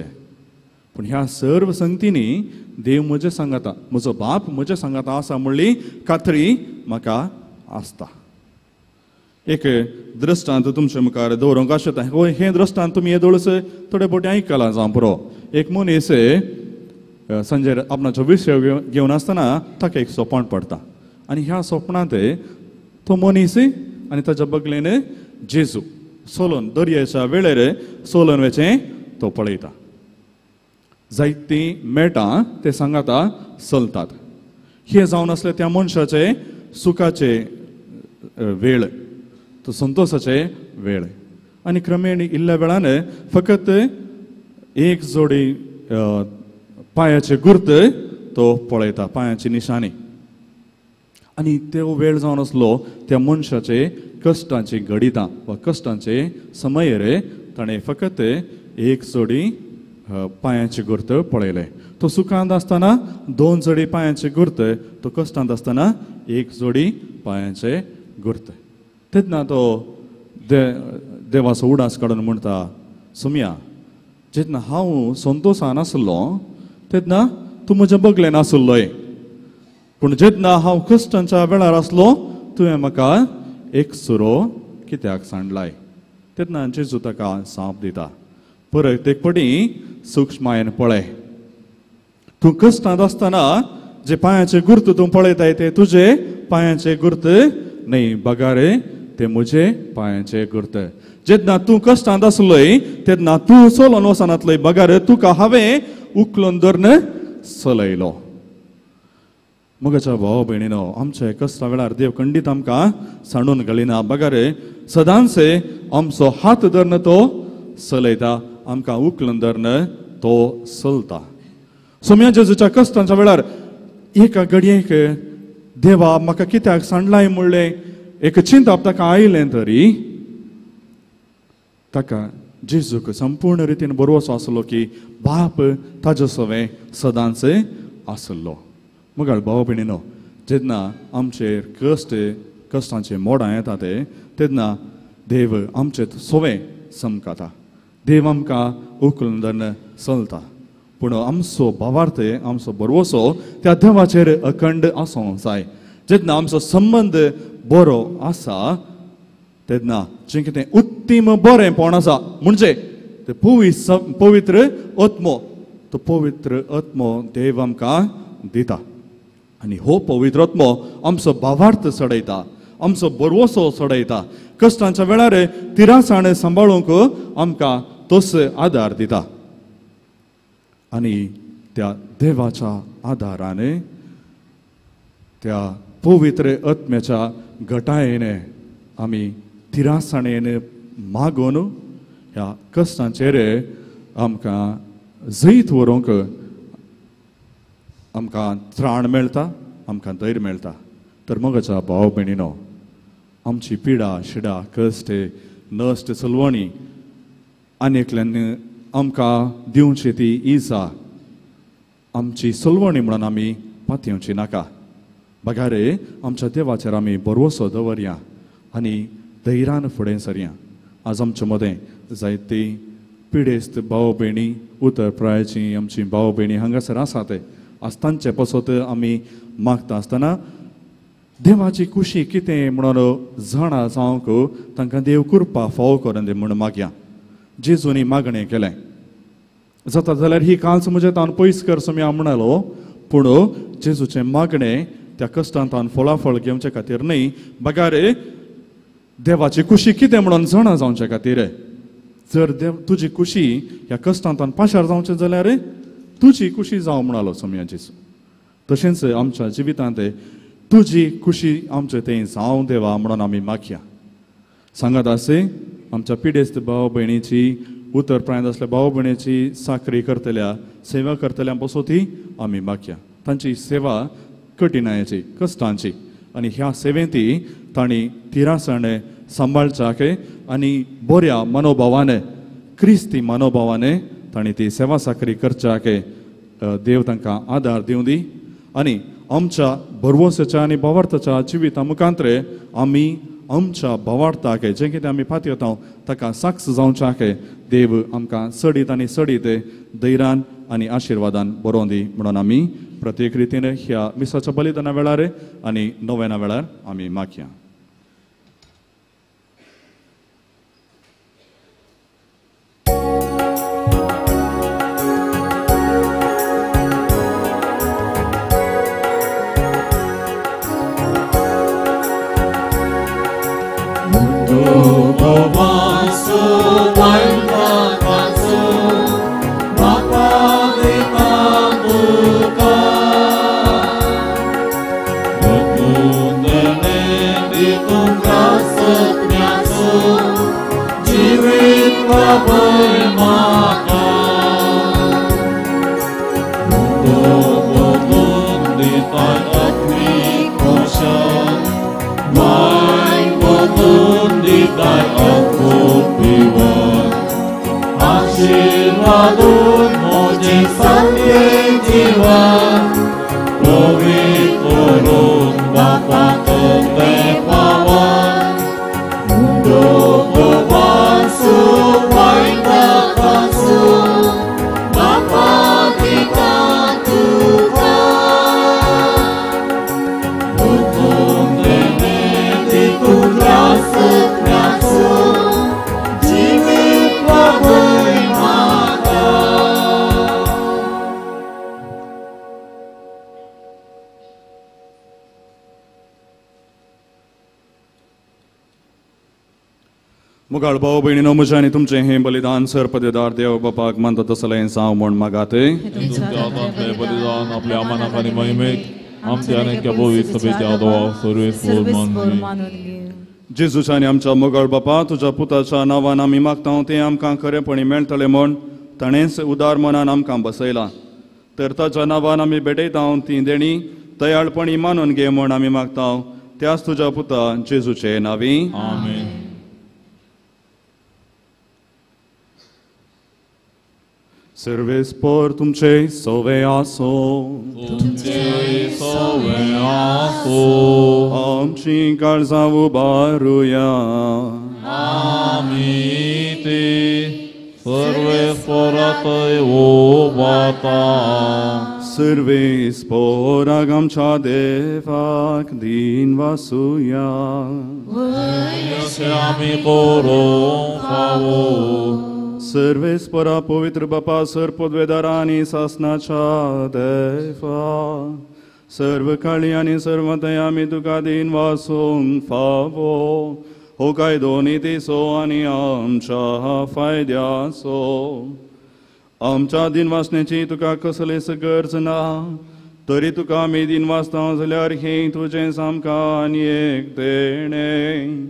पूण ह्या सर्व संगतींनी देव म्हजें सांगता, म्हजो बाप म्हजें सांगता आसा म्हणली खात्री म्हाका आसता. एक दृश्टांत तुमचे मुखार दवरूंक आसता. हें दृश्टांत तुमी येदोळच थोडे बोटे आयकलां जावं पुरो. एक मनीस संजय आपणाचो विशय घेवन आसतना ताका एक सोपण पडटा आनी ह्या सोपणांत तो मनीस आनी ताच्या बगलेन जेजू सोलोन दर्याच्या वेळेर सोलोन वेचें तो पळयता. जायतीं मेटां ते सांगाता चलतात. हें जावन आसलें त्या मनशाचे सुखाचे वेळ, तो संतोशाचे वेळ. आनी क्रमेण इल्ल्या वेळान फकत एक जोडी पांयाचे गुर्त तो पळयता, पांयाची निशाणी. आनी तो वेळ जावन आसलो त्या मनशाचे कश्टांची घडितां वा कश्टांचे समयरे ताणें फकत एक जोडी पांयाची गुर्त पळयलें. तो सुखांत आसतना 2 जोडी पांयाचे गुर्त, तो कश्टांत आसतना 1 जोडी पांयाचे गुर्त. तेन्ना तो देवाचो उडास काडून म्हणटा, सुमया जेन्ना हांव संतोशान आसलो तेन्ना तूं म्हज्या बगलेन आसलोय, पूण जेन्ना हांव कश्टांच्या वेळार आसलो तुवें म्हाका एक सुरो कित्याक सांडलाय. तेन्ना जेजू ताका साप दिता, परत एक पटी सूक्ष्मायेन पळय, तूं कश्टांत आसतना जे पांयाचे गुर्त तूं पळयताय ते तुजे पांयाचे गुर्त न्हय, बगारे ते म्हजे पांयाचे गुर्त. जेन्ना तूं कश्टांत आसलोय तेन्ना तूं चलोन वचनातलोय, बगार तुका हांवें उखलून धरून चलयलो. मगाच्या भाव भयणीनो, आमच्या कश्टा वेळार देव खंडीत आमकां सांडून घालिना, बगार सदांच आमचो हात धरून तो चलयता, आमकां उखलून धरून तो चलता. सोम्या जेजूच्या कश्टांच्या वेळार एका घडयेक देवा म्हाका कित्याक सांडलाय म्हणलें एक चिंताप ताका आयलें तरी ताका जेजूक संपूर्ण रितीन बरोवचो आसलो की बाप ताजे सवें सदांच आसलो. मगाळ भाव भयणीनो, जेन्ना आमचेर कश्ट कश्टांचे मोडां येता ते तेन्ना देव आमचे सवें समकाता, देव आमकां उखलून धरून चलता. पूण आमचो भावार्थ आमचो बरवसो त्या देवाचेर अखंड आसूंक जाय. जेन्ना आमचो संबंद बरो आसा तेन्ना जें कितें उत्तीम बरेंपण आसा म्हणजे ते पवित्र आत्मो, तो पवित्र आत्मो देव आमकां दिता. आनी हो पवित्र आत्मो आमचो भावार्थ चडयता, आमचो बरवसो चडयता, कश्टांच्या वेळार तिरासाण सांबाळूंक आमकां तोच आदार दिता. आनी त्या देवाच्या आदारान, त्या पवित्र आत्म्याच्या घटायेन आमी तिरासाणेन मागून ह्या कश्टांचेर आमकां जैत व्हरूंक आमकां त्राण मेळटा, आमकां धैर्य मेळटा. तर मगाच्या भाव भयणीनो, आमची पिडा शिडा कश्ट नश्ट चलवणी आनी एकल्यान आमकां दिवची ती इजा आमची सलवणी म्हणून आमी पातयेवची नाका, बगारे आमच्या देवाचेर आमी भरवसो दवरया आनी धैर्यान फुडें सरया. आज आमचे मदें जायती पिडेस्त भाव भयणी, उतर प्रायाची आमची भाव भयणी हांगासर आसात. आज तांचे पासत आमी मागता आसतना देवाची खुशी कितें म्हणून जाणा जावंक तांकां देव कृपा फावो करून दी म्हूण मागया. जेजूनी मागणें केलें, जाता जाल्यार ही कांच म्हजें तान पयस कर सोम्या म्हणालो, पूण जेजूचें मागणें त्या कश्टांतान फळाफळ घेवचे खातीर न्हय, बगार देवाची खुशी कितें म्हणून जाणा जावचे खातीर. जर देव तुजी खुशी ह्या कश्टांतान पाशार जावचें जाल्यार तुजी खुशी जावं म्हणालो सोम्या जेजू. तशेंच आमच्या जिवितांत तुजी खुशी आमचें तें जावं देवा म्हणून आमी मागया. सांगात आसे आमच्या पिडेस्त भाव भयणीची, उतर प्रायंत आसल्या भाव भयणीची साकरी करतल्या, सेवा करतल्या पासून ती आमी मागया. तांची सेवा कठिणायेची, कश्टांची, आनी ह्या सेवेंत ती तांणी तिरासण सांबाळच्याक आनी बऱ्या मनोभावान, क्रिस्ती मनोभावान तांणी ती सेवा साकरी करच्याक देव तांकां आदार दिवं दी. आनी आमच्या भरवसाच्या आनी भावार्थाच्या जिविता मुखांतरे आमी आमच्या भावार्थाक जें कितें आमी पातयेता ताका साक्ष जावच्याक देव आमकां सडीत आनी सडीत धैर्यान आनी आशिर्वादान बरोवन दी म्हणून आमी प्रत्येक रितीन ह्या मिसाच्या बलिदाना वेळार आनी नोवेना वेळार आमी मागया. Maka. मुगाळ भाव भयणीनो म्हजें आनी तुमचें हें बलिदान सरपदेदार देव बापाक मानता तसलें जावं म्हूण मागात. तुमच्या हातांतलें बलिदान आपल्या मनाक आनी महिमेक आमच्या आनी पवित्र सभेच्या देवाक सर्वेस्पोर मानून घे. जेजूच्या आनी आमच्या मोगाळ बापा, तुज्या पुताच्या नांवान आमी मागता तें आमकां खरेपणी मेळटलें म्हूण ताणेंच उदार मनान आमकां बसयलां. तर ताच्या नांवान आमी भेटयता ती देणी दयाळपणी मानून घे म्हूण आमी मागता, त्याच तुज्या पुता जेजूचे नांवी. आमेन. सर्वेस्पोर तुमचे सवे आसो. तुमचे सवे आसो. आमची काळजां उबारुया. आमी ती सर्वेस्पोरातय उबाता. सर्वेस्पोराक आमच्या देवाक दीन वासुया. अशें आमी करूंक फावो. सर्वेस्परा पवित्र बापा, सर पदवेदारा आनी सासनाच्या देवा, सर्व काळी आनी सर्वतय आमी तुका दीन वासूंक फावो. हो कायदो नितीचो आनी आमच्या फायद्याचो. आमच्या दिनवासण्याची तुका कसलीच गरज ना, तरी तुका आमी दिन वाचता जाल्यार हें तुजें आमकां आनी एक देणें.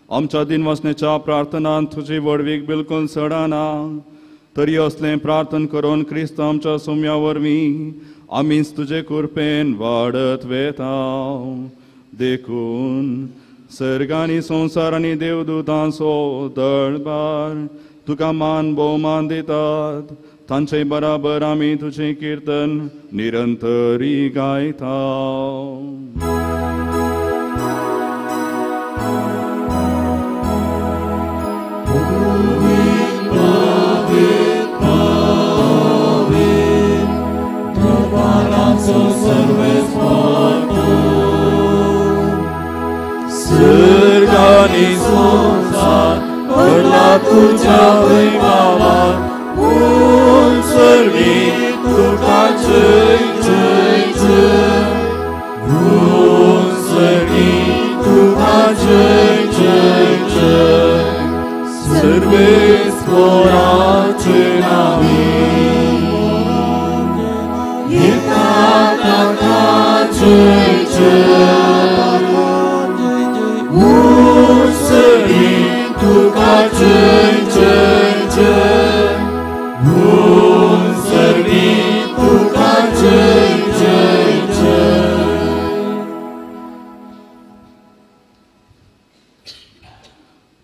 आमच्या दिनवासण्याच्या प्रार्थनांत तुजी व्हडवीक बिलकूल चडना, तरी असलें प्रार्थन करून क्रिस्त आमच्या सोम्या वरवीं आमीच तुजे कृपेन वाडत वेता. देखून सर्ग आनी संवसार आनी देवदूतांचो दळबार तुका मान भोवमान दितात, तांचे बराबर आमी तुजें किर्तन निरंतरी गायता. सर्ग आनी संवसार भरला तुज्या वैभवान, सर्वी तुका जय जय जय, सर्वी तुका जय जय जय, सर्वेस्पोराचे नांवी येता ताका जय जय, सर्वी तुका जय जय जय, सर्वी तुका जय जय जय.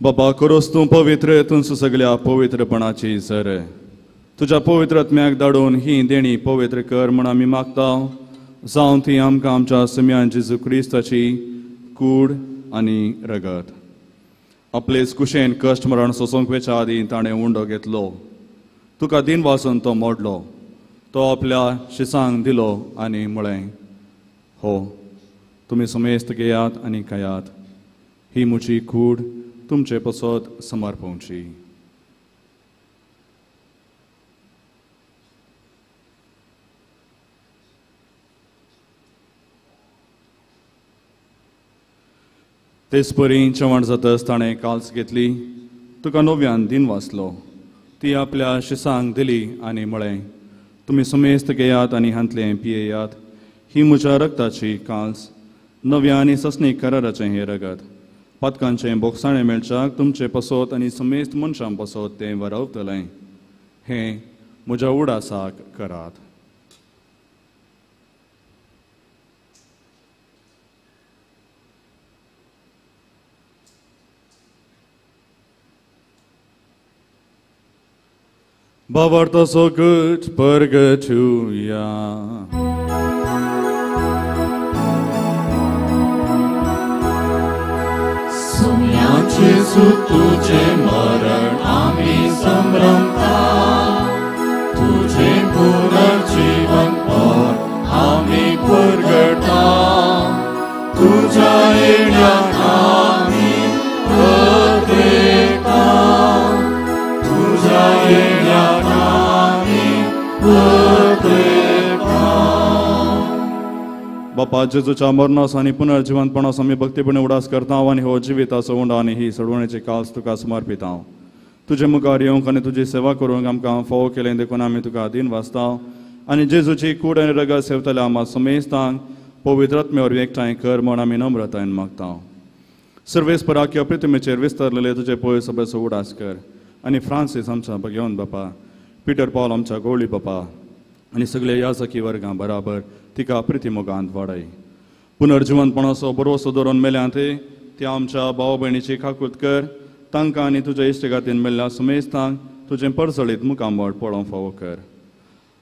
बाबा, करोस तूं पवित्र, तूं सगल्या पवित्रपणाची सर. तुज्या पवित्र आत्म्याक धाडून ही देणी पवित्र कर म्हूण आमी मागता, जावं ती आमकां आमच्या सुम्यान जेजू क्रिस्ताची कूड आनी रगत. आपलेच कुशेन कश्ट मरण सोसूंक वेच्या आदीं ताणें उंडो घेतलो, तुका दिन वासून तो मोडलो, तो आपल्या शिसांक दिलो आनी म्हळें, हो तुमी समेस्त घेयात आनी खायात, ही म्हजी कूड तुमचे पसत समर्पवची. तेच परी जेवण जातच ताणें काल्स घेतली, तुका नव्यान दिन वाचलो, ती आपल्या शिसांक दिली आनी म्हळें, तुमी समेस्त घेयात आनी हांतलें पियेयात, ही म्हज्या रगताची काल्स, नव्या आनी ससनीक कराराचें हें रगत, पातकांचें बोगसाणें मेळच्याक तुमचे पसत आनी समेस्त मनशां पसत तें वरवतलें. हें म्हज्या उडासाक करात. भावार्थ सोगट परगटुया. जेजू तुझे मरण आमी संभ्रमता, तुझे पुनर्जीवनपण आमी परगटा, तुझ्या येण्याक आमी पत्रेता, तुझ्या येण्याक आमी पत्रेता. बापा जेजूच्या मरणास आनी पुनर्जिवंतपणास आमी भक्तीपणे उडास करता आनी हो जिविताचो उंडो आनी ही सोडवणेची काल्स तुका समर्पिता. तुजे मुखार येवंक आनी तुजी सेवा करूंक आमकां फावो केलें देखून आमी तुका दीन वाचता आनी जेजूची कूड आनी रगत सेवतल्या आमकां समेस्तांक पवित्र आत्म्या वरवीं एकठांय कर म्हूण आमी नम्रतायेन मागता. सर्वेस्पराक प्रिथ्वीचेर विस्तारलेले तुजे पय सभेचो उडास कर आनी फ्रांसीस आमच्या भगेवन बापा, पिटर पावल आमच्या गवळी बापा आनी सगळे याजकी वर्गां बराबर तिका प्रिती मोगांत वाडय. पुनर्जिवंतपणाचो भरवसो दवरून मेल्यांत त्या आमच्या भाव भयणीची काकूत कर, तांकां आनी तुज्या इश्टगातीन मेल्ल्या सुमेस्तांक तुजें परजळीत मुखामळ पळोवंक फावो कर.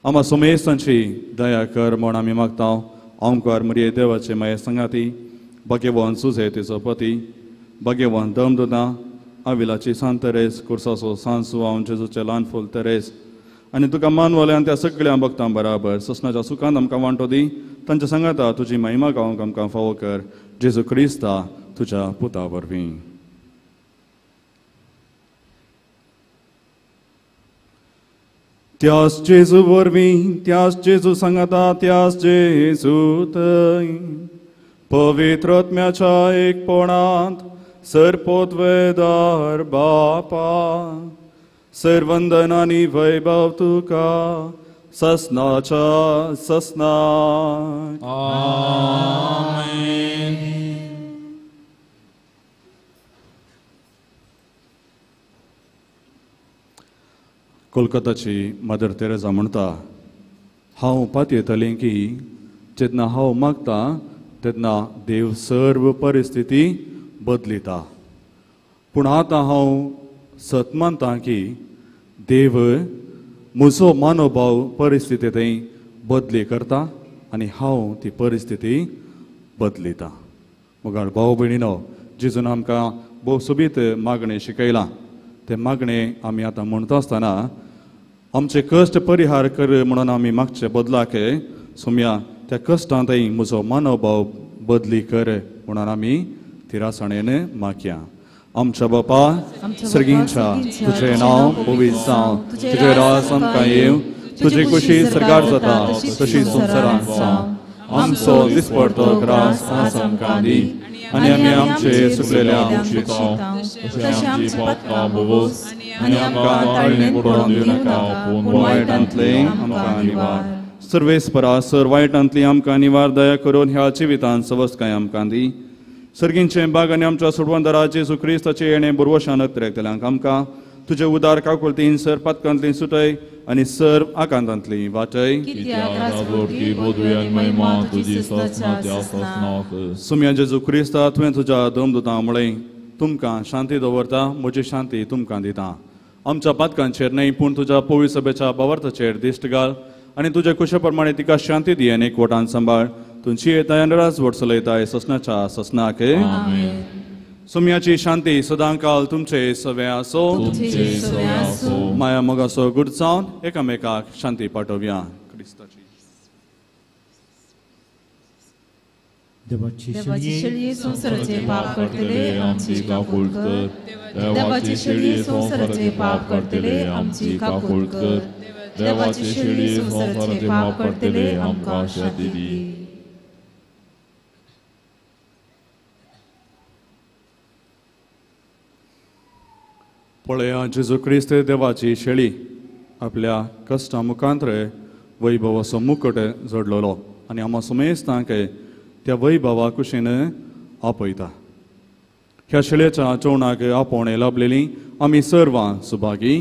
आमा सुमेस्तांची दया कर म्हूण आमी मागता. ओंकार मरिये देवाचे माये संगाती, भाग्यवान सुजे तिचो पती, भाग्यवान दमदुदा, आविलाची सांत तेरेस, कुर्साचो सांत सुवावन जेजूचें ल्हान फूल तेरेस आनी तुका मानवल्यान त्या सगळ्या भक्तां बराबर ससनाच्या सुखान आमकां वांटो दी. तांच्या सांगाता तुजी महिमा गावंक आमकां फावो कर, जेजू क्रिस्ता तुज्या पुता वरवीं. त्यास जेजू वरवीं, त्यास जेजू सांगाता, त्यास जेजू थंय पवित्र आत्म्याच्या एकपणांत सर्पोत्वेदार बापा, सर्वंदन आनी वैभव तुका ससनाच्या ससनाक. आमेन. कोलकाताची मदर तेरेजा म्हणटा, हांव पातयेतालें की जेन्ना हांव मागता तेन्ना देव सर्व परिस्थिती बदलिता, पूण आतां हांव सत मानता की देव म्हजो मानोभाव परिस्थिती थंय बदली करता आनी हांव ती परिस्थिती बदलिता. मुखार भाव भयणीनो, जेजून आमकां भोव सोबीत मागणें शिकयलां. तें मागणें आमी आतां म्हणटा आसतना आमचे कश्ट परिहार कर म्हणून आमी मागचे बदलाक सोम्या त्या कश्टांतय म्हजो मानोभाव बदली कर म्हणून आमी तिरासणेन मागया. आमच्या बापा सर्गींच्या, तुजें नांव पवित्र जावं, तुजें राज आमकां येवं, तुजी कुशी सरकार जाता तशी संवसारांत जावं. आमचो दिसपडतो ग्रास आज आमकां दी आनी आमी आमचे सुकलेल्या तशें आमची पातकां भोगोस आनी आमकां ताळणेंत पडोवन दिवं नाका, पूण वायटांतलें आमकां निवार. सर्वेस्परा सर वायटांतली आमकां निवार दया करून ह्या जिवितांत सवस्काय आमकां दी. सर्गींचें बाग आनी आमच्या सोडवणदारा जेजू क्रिस्ताचें येणें बुरवशान अत्रेकतल्यांक आमकां तुजे उदार काकुळतीन सर पातकांतली सुटय आनी सर आकांतांतली वाटय. सुम्या जेजू क्रिस्ता, तुवें तुज्या दमदुतां म्हळें, तुमकां शांती दवरता, म्हजी शांती तुमकां दिता. आमच्या पातकांचेर न्हय पूण तुज्या पवित्र सभेच्या भावार्थाचेर दिश्ट घाल आनी तुज्या कुशे प्रमाणे तिका शांती दी आनी एकवटान सांबाळ. तुमची येताय राजवट चलयताय ससनाच्या ससनाक. सुम्याची शांती सदांकाल तुमचे सवे आसो. माया मोगासो गुड जावन एकामेकाक शांती पाठोवया. क्रिस्ताची देवाची शेळये संवसाराचे पाप करतले आमची काकूळ कर. देवाची शेळये संवसाराचे पाप करतले आमची काकूळ कर. देवाची शेळये संवसाराचे पाप करतले आमकां शांती दी. पळया जेजू क्रिस्त देवाची शेळी आपल्या कश्टा मुखांत्र वैभवाचो मुकट जोडलेलो आनी आमकां सुमेस्तांक त्या वैभवा कुशीन आपयता. ह्या शेळयेच्या जेवणाक आपोवणें लाभलेली आमी सर्वां Subhagi.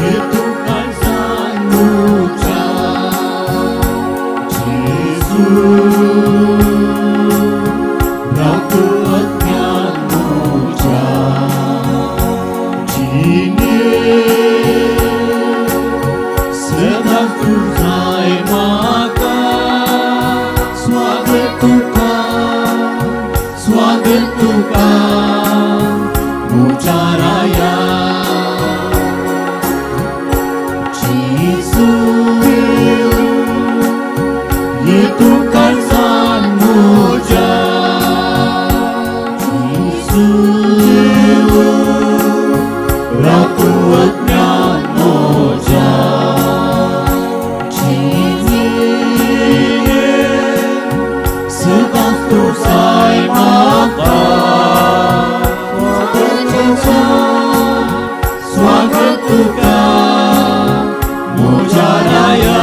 You took my son, अज्ञान म्हज्या. सदांच तूं जाय म्हाका, स्वागत तुका म्हज्या राया.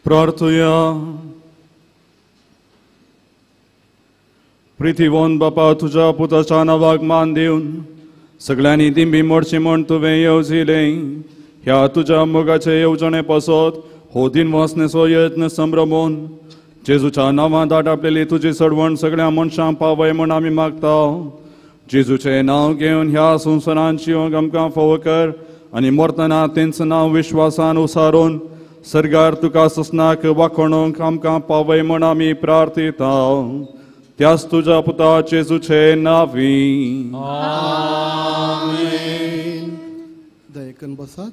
प्रार्थुया. प्रिथिवोन बापा, तुज्या पुताच्या नांवाक मान दिवन सगळ्यांनी दिंबी मोडची म्हूण तुवें येवजिलें. ह्या तुज्या मोगाचे येवजणे पासत हो दिनवासनेचो यत्न संभ्रमून जेजूच्या नांवान दाटापलेली तुजी चडवण सगळ्या मनशांक पावय म्हूण आमी मागता. जेजूचें नांव घेवन ह्या संवसारांत जिवंक आमकां फावो कर आनी मरतना तेंच नांव विश्वासान उसारून सरकार तुका ससनाक वाखणूंक आमकां पावय म्हूण आमी प्रार्थिता. त्याच तुज्या पुता जेजूचे नांवी आमेन. दयेकन बसात.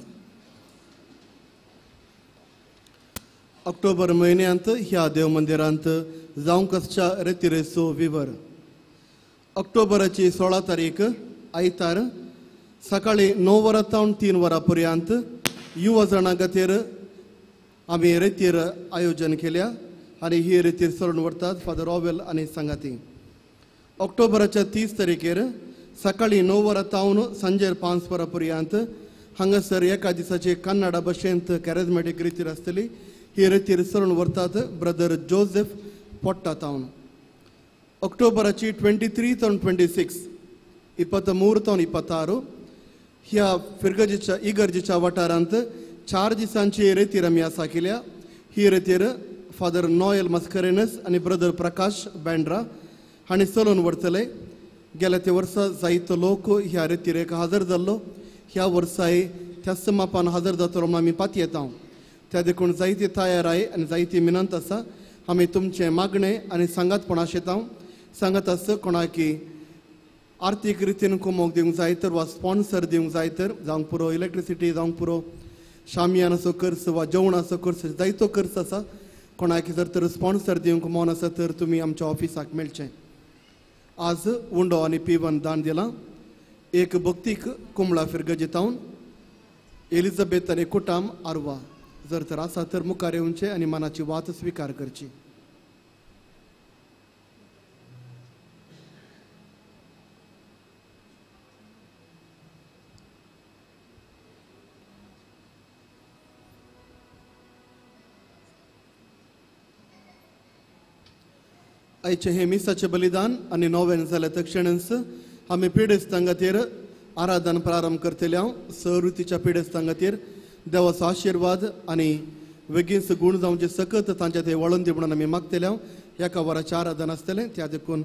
ऑक्टोबर म्हयन्यांत ह्या देव मंदिरांत जावंक आसच्या रेतिरेचो विवर. ऑक्टोबराची 16 तारीख आयतार सकाळी 9 वरां तावन 3 वरां पर्यंत युवा जाणां खातीर आमी रेतीर आयोजन केल्या आनी ही रेतीर चलून व्हरतात फादर रॉवेल आनी सांगाती. ऑक्टोबराच्या 30 तारखेर सकाळी 9 वरां तावन सांजेर 5 वरां पर्यंत हांगासर एका दिसाची कन्नडा भाशेंत कॅरेजमॅटीक रेतीर आसतली. ही रेतीर चलून व्हरतात ब्रदर जोसेफ पोट्टा तावन. ऑक्टोबराची 23 तावन 26 23 तावन 26 ह्या फिरगजेच्या इगर्जेच्या वाठारांत 4 दिसांची रेतीर आमी आसा केल्या. ही रेतीर फादर नॉयल मस्करेनस आनी ब्रदर प्रकाश बँड्रा हांणी चलोवन व्हरतले. गेल्या ते वर्सा जायतो लोक ह्या रेतिरेक हजर जाल्लो. ह्या वर्साय त्याच मापान हजर जातलो म्हणून आमी पातयेता. त्या देखून जायती तयाराय आनी जायती मिनंत आसा. आमी तुमचें मागणें आनी सांगातपण आशेता. सांगात आसा कोणाकी आर्थीक रितीन कुमोक दिवंक जाय तर वा स्पॉन्सर दिवंक जाय तर जावंक पुरो इलेक्ट्रिसिटी जावंक पुरो शामियानाचो खर्च वा जेवणाचो खर्च जायतो खर्च आसा. कोणाक जर तर स्पॉन्सर दिवंक मन आसा तर तुमी आमच्या ऑफिसाक मेळचें. आज उंडो आनी पिवन दान दिलां. एक भक्तीक कुमळा फिरगजेतावन एलिझाबेथ आनी कुटाम आरवा जर तर आसा तर मुखार येवचें आनी मनाची वात स्विकार करची. आयचें हें मिसाचें बलिदान आनी नोवेन जाल्या तक्षणच आमी पिडेस्तां खातीर आराधन प्रारंभ करतले. हांव सरुतीच्या पिडेस्तां खातीर देवाचो आशिर्वाद आनी वेगींच गूण जावचे सकत तांच्या ते वळून दी म्हणून आमी मागतले. हांव एका वराचें आराधन आसतलें. त्या देखून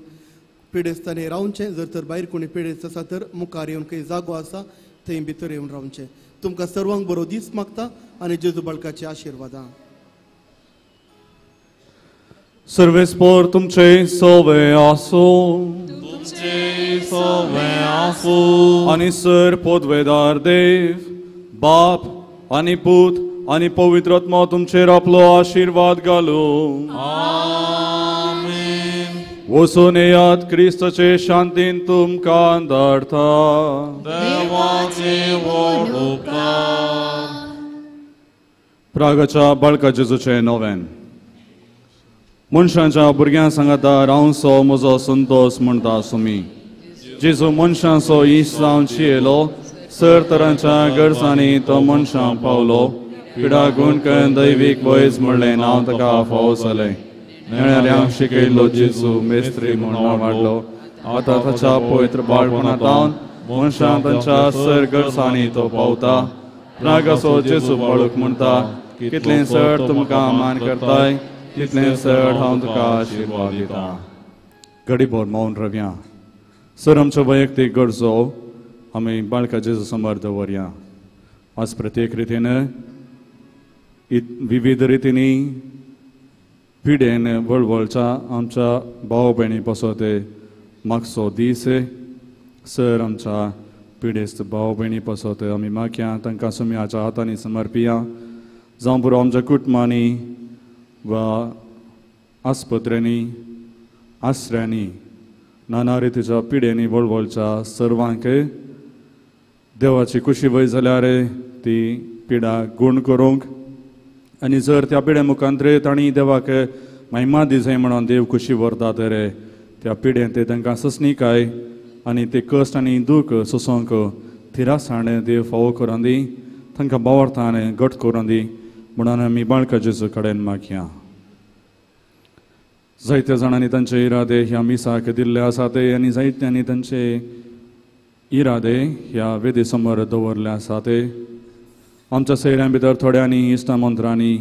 पिडेस्तांनी रावचें. जर तर भायर कोणी पिडेस्त आसा तर मुखार येवन खंय जागो आसा थंय भितर येवन रावचें. तुमकां सर्वांक बरो दीस मागता आनी जेजू बाळकाचे आशिर्वादां. सर्वेस्पोर तुमचे सोवे आसो तुमचे सोवे आसो आनी सर पोदवेदार देव बाप आनी पूत आनी पवित्र आत्मा तुमचेर आपलो आशिर्वाद घालू. आमेन. वचून येयात क्रिस्ताचे शांतीन तुमकां धाडटा. देवाचे व्हड उपकार. प्रागाच्या बाळका जेजूचें नोवेन. मनशांच्या भुरग्यां सांगाता रावसो म्हजो संतोस म्हणटा सुमी. जेजू मनशांचो इश्ट जावन शियेलो. सर तरांच्या गरजांनी तो मनशांक पावलो. पिडा गुण करून दैवीक वयज म्हणलें नांव ताका फावो जालें. नेणाऱ्यांक शिकयल्लो जेजू मेस्त्री म्हूण वाडलो. आतां ताच्या पवित्र बाळपणांत मनशांक तांच्या सर गरजांनी तो पावता. रागाचो जेजू बाळूक म्हणटा कितलें चड तुमकां मान करताय तितलें चड हांव तुका आशिर्वाद दिता. घडीभर मौन रव्या. सर आमच्यो वैयक्तीक गरजो आमी बाळका जेजू समोर दवरया. आज प्रत्येक रितीन विविध रितींनी पिडेन वळवळच्या आमच्या भाव भयणी पासत मागचो दीस. सर आमच्या पिडेस्त भाव भयणी पासत आमी मागया तांकां सुम्याच्या हातांनी समर्पिया. जावं पुरो आमच्या कुटुंबांनी वा आस्पत्र्यांनी आसऱ्यांनी नाना रितीच्या पिड्यांनी वळवळच्या सर्वांक देवाची कुशी वय जाल्यार ती पिडा गूण करूंक आनी जर त्या पिड्या मुखांतरे तांणी देवाक महिमा दिजाय म्हणून देव कुशी व्हरता तर त्या पिड्यान ते तांकां ससणीकाय आनी ते कश्ट आनी दूख सोंसूंक थिरासाण देव फावो करून दी. तांकां बावडतान घट करून दी म्हणून आमी बाळका जेजू कडेन मागया. जायत्या जाणांनी तांचे इरादे ह्या मिसाक दिल्ले आसा ते आनी जायत्यांनी तांचे इरादे ह्या वेदी समोर दवरले आसा ते. आमच्या सैऱ्यां भितर थोड्यांनी इश्टा मंत्रांनी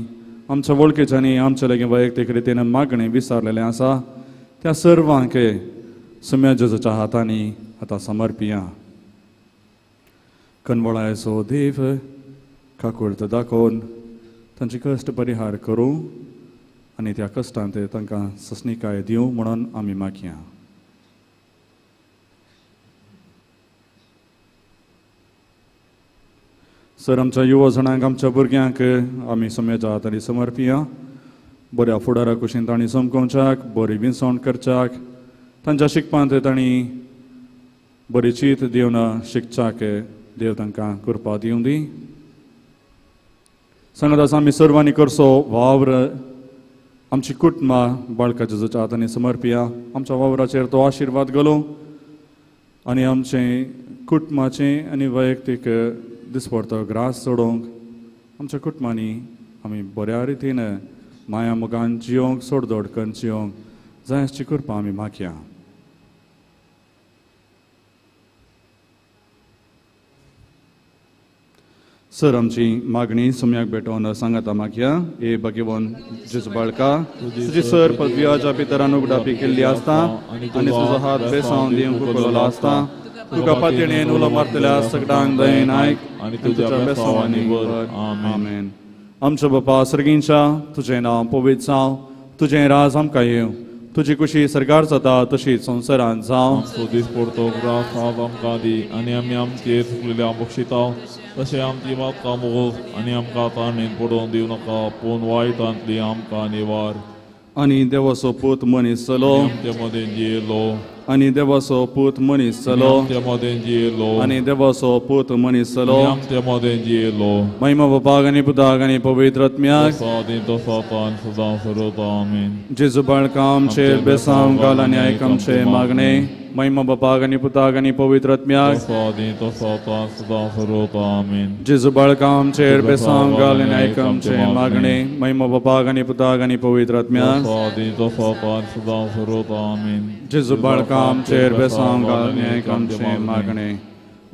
आमच्या वळखीच्यांनी आमच्या लागीं वैयक्तीक रितीन मागणें विचारलेलें आसा. त्या सर्वांक सुम्या जेजूच्या हातांनी आतां समर्पिया. कनवळायचो देव काकुळत दाखोवन तांचे कश्ट परिहार करूं आनी त्या कश्टांत तांकां ससणीकाय दिवं म्हणून आमी मागया. सर आमच्या युवा जाणांक आमच्या भुरग्यांक आमी सुम्याच्या हातांनी समर्पिया. बऱ्या फुडारा कुशीन तांणी समकोवच्याक बरी विंचवण करच्याक तांच्या शिकपांत तांणी बरी चीत दिवन शिकच्याक देव तांकां कृपा दिवं दी. सांगत आसा आमी सर्वांनी करचो वावर आमची कुटुंबां बाळका जेजूच्या हातांनी समर्पिया. आमच्या वावराचेर तो आशिर्वाद घालूं आनी आमचें कुटुंबाचें आनी वैयक्तीक दिसपडतो ग्रास सोडोवंक आमच्या कुटुंबांनी आमी बऱ्या रितीन माया मोगान जियोंक सोडदोड करून जियोंक जाय आसची कृपा आमी मागया. सर आमची मागणी सुम्याक भेटोवन सांगाता मागया. ए भगवान जेजू बाळका, तुजी सर पदव्याच्या पितरान उगडापी केल्ली आसता आनी तुजो हात बेसावन दिवंक उखललो आसता. तुका पातयेन उलो मारतल्या सगळ्यांक दयेन आयक आनी तुज्या बेसावांनी भर. आमेन. आमच्या बापा सर्गींच्या, तुजें नांव पवित्र जावं, तुजें राज आमकां येवं, तुजी कुशी सरकार जाता तशी संवसारांत जावं. आमचो दिसपडतो ग्रास आज आमकां दी आनी आमी आमचेर चुकलेल्या बक्षिता तशें आमची वातकां मोग आनी आमकां ताणें पडोवन दिवं नाका, पूण वायटांतली आमकां निवार. आनी देवाचो पूत मनीस जालो, आमचे मदें जियेलो. आनी देवाचो पूत मनीस जालो, आमचे मदें जियेलो. आनी देवाचो पूत मनीस जालो, आमचे मदें जियेलो. महिमा बापाक आनी पुताक आनी पवित्र आत्म्याक, तसो सदां सर्वदा. आमेन. जेजू बाळका आमचेर बेसांव घाल आनी आयक आमचें मागणें. महिमा बापाक आनी पुताक आनी पवित्र आत्म्याक, सदां सर्वदा. आमेन. जेजू बाळका आमचेर बेसांव घाल आनी आयक आमचें मागणें. महिमा बापाक आनी पुताक आनी पवित्र आत्म्याक, सदां सर्वदा. आमेन. जेजू बाळका आमचेर बेसांव घाल आनी आयक आमचें मागणें.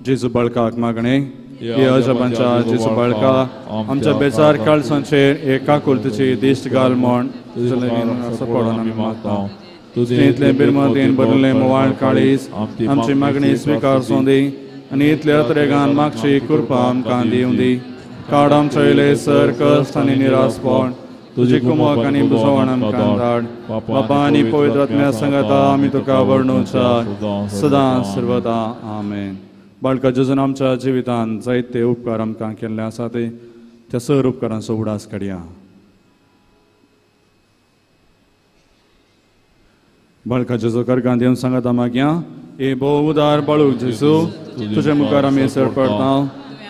जेजू बाळकाक मागणें. हे अजबांच्या जेजू बाळका, आमच्या बेजार काळसांचेर एक काकुळतीची दिश्ट घाल म्हण पडोवन आमी मागता. तुजें बिरमतीन भरिल्लें मोवाळ काळीज आमची मागणी स्विकार सोंदी आनी इतल्या अत्रेगान मागची कृपा आमकां दिवं दी. काड आमच्या वयले सर कश्ट आनी निरासपण, तुजी कुमक आनी बुजवण आमकां धाड. बापा आनी पवित्र आत्म्या सांगाता आमी तुका वर्णुच्या सदां सर्वदा. आमेन. बाळका जेजून आमच्या जिवितांत जायते उपकार आमकां केल्ले आसा ते त्या सर उपकारांचो उडास काडया. बाळका जेजू कर्गांत येवन सांगाता मागया. ए भोव उदार बाळूक जेजू, तुजे मुखार आमी सर पडटा.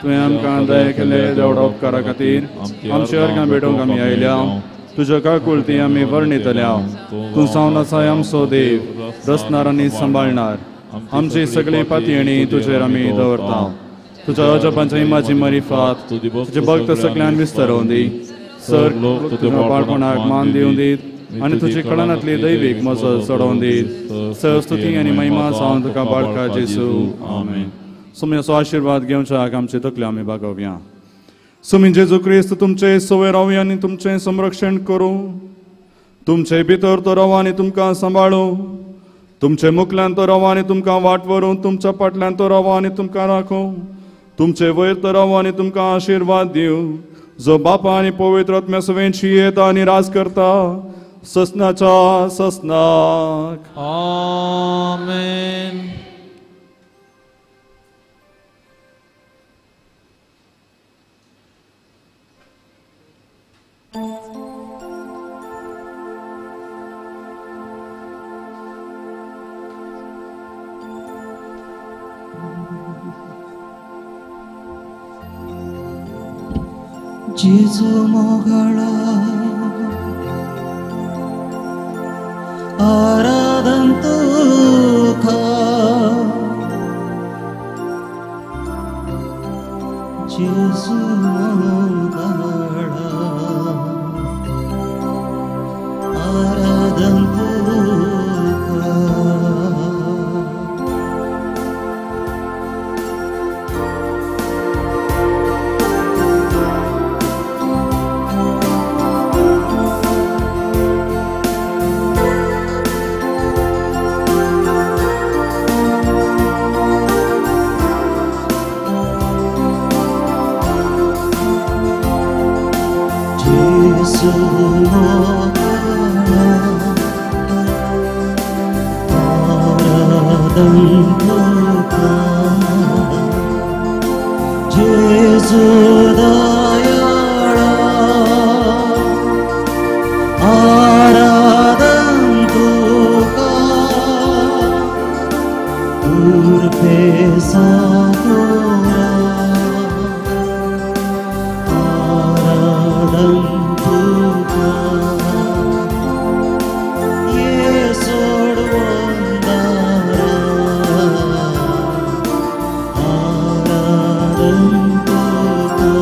तुवें आमकां दया केल्ले देवडा उपकारा खातीर आमच्या अर्गां भेटोवंक आमी आयल्या. तुज्या काकुळती आमी वर्णितल्या. तूं जावन आसाय आमचो देव, रचणार आनी सांबाळणार. आमची सगळी पातयेणी तुजेर आमी दवरता. तुज्या अजपांच्या इमाजी मरिफात तुजे भक्त सगळ्यान विस्तारोवन दी. सर तुज्या बाळपणाक मान दिवं दीत आनी तुजी कळनांतली दैवीक मजत चडोवन दीत. सर स्तुती आनी महिमा जावन तुका बाळका जेजू. आमेन. सुम्याचो आशिर्वाद घेवच्याक आमचे तकले आमी बागोवया. सुमी जेजू क्रिस्त तुमचे सवय रावया आनी तुमचें संरक्षण करूं. तुमचे भितर तो राव आनी तुमकां सांबाळूं. तुमचे मुखल्यान तो राव आनी तुमकां वाट व्हरूं. तुमच्या फाटल्यान तो राव आनी तुमकां राखूं. तुमचे वयर तो राव आनी तुमकां आशिर्वाद दिवं. जो बापा आनी पवित्र आत्म्या सवेंशी येता आनी राज करता ससनाच्या ससनाक. आमेन. जेजू मोगळा आराधन तुका, जेजू मोगळा आराधन तुका. जेजू मोगळा आराधन तुका, जेजू दयाळा आराधन तुका. Urpe Satora, Aradhan Tuka, Yesod Vandara, Aradhan Tuka.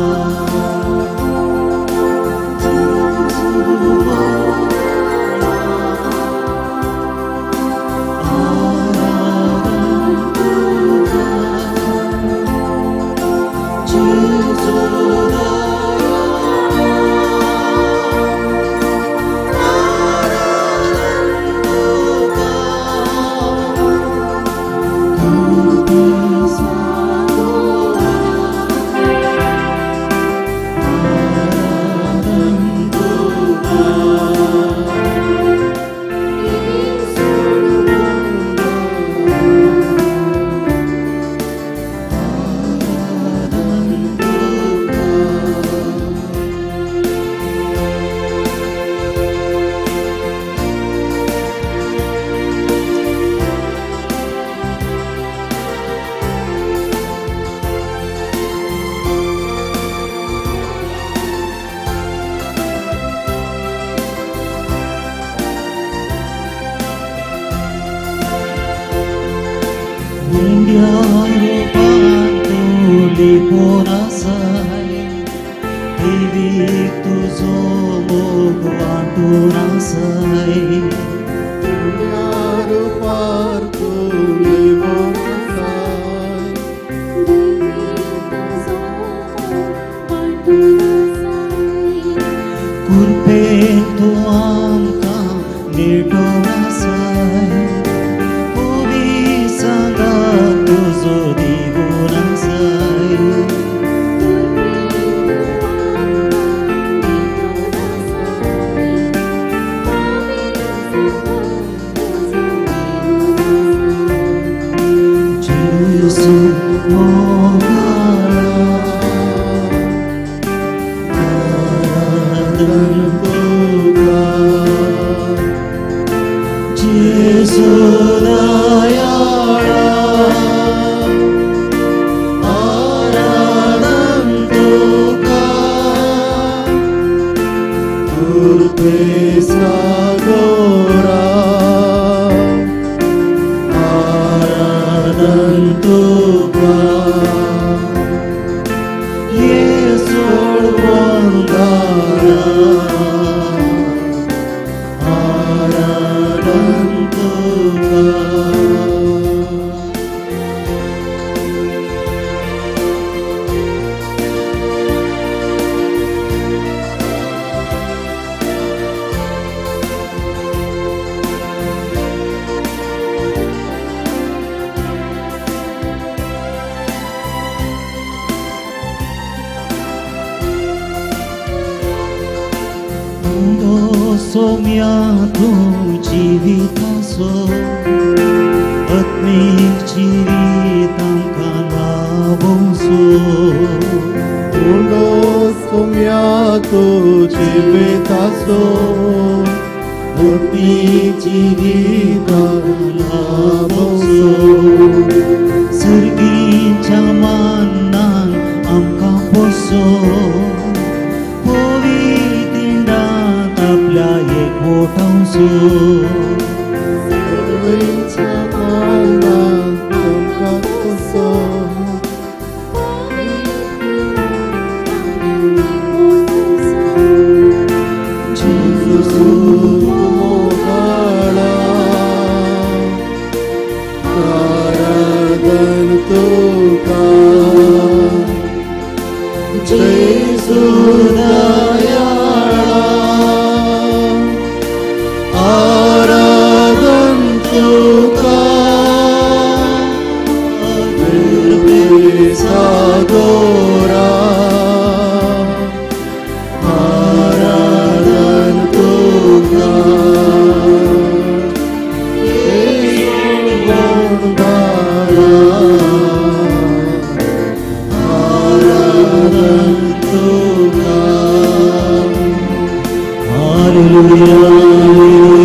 Hallelujah,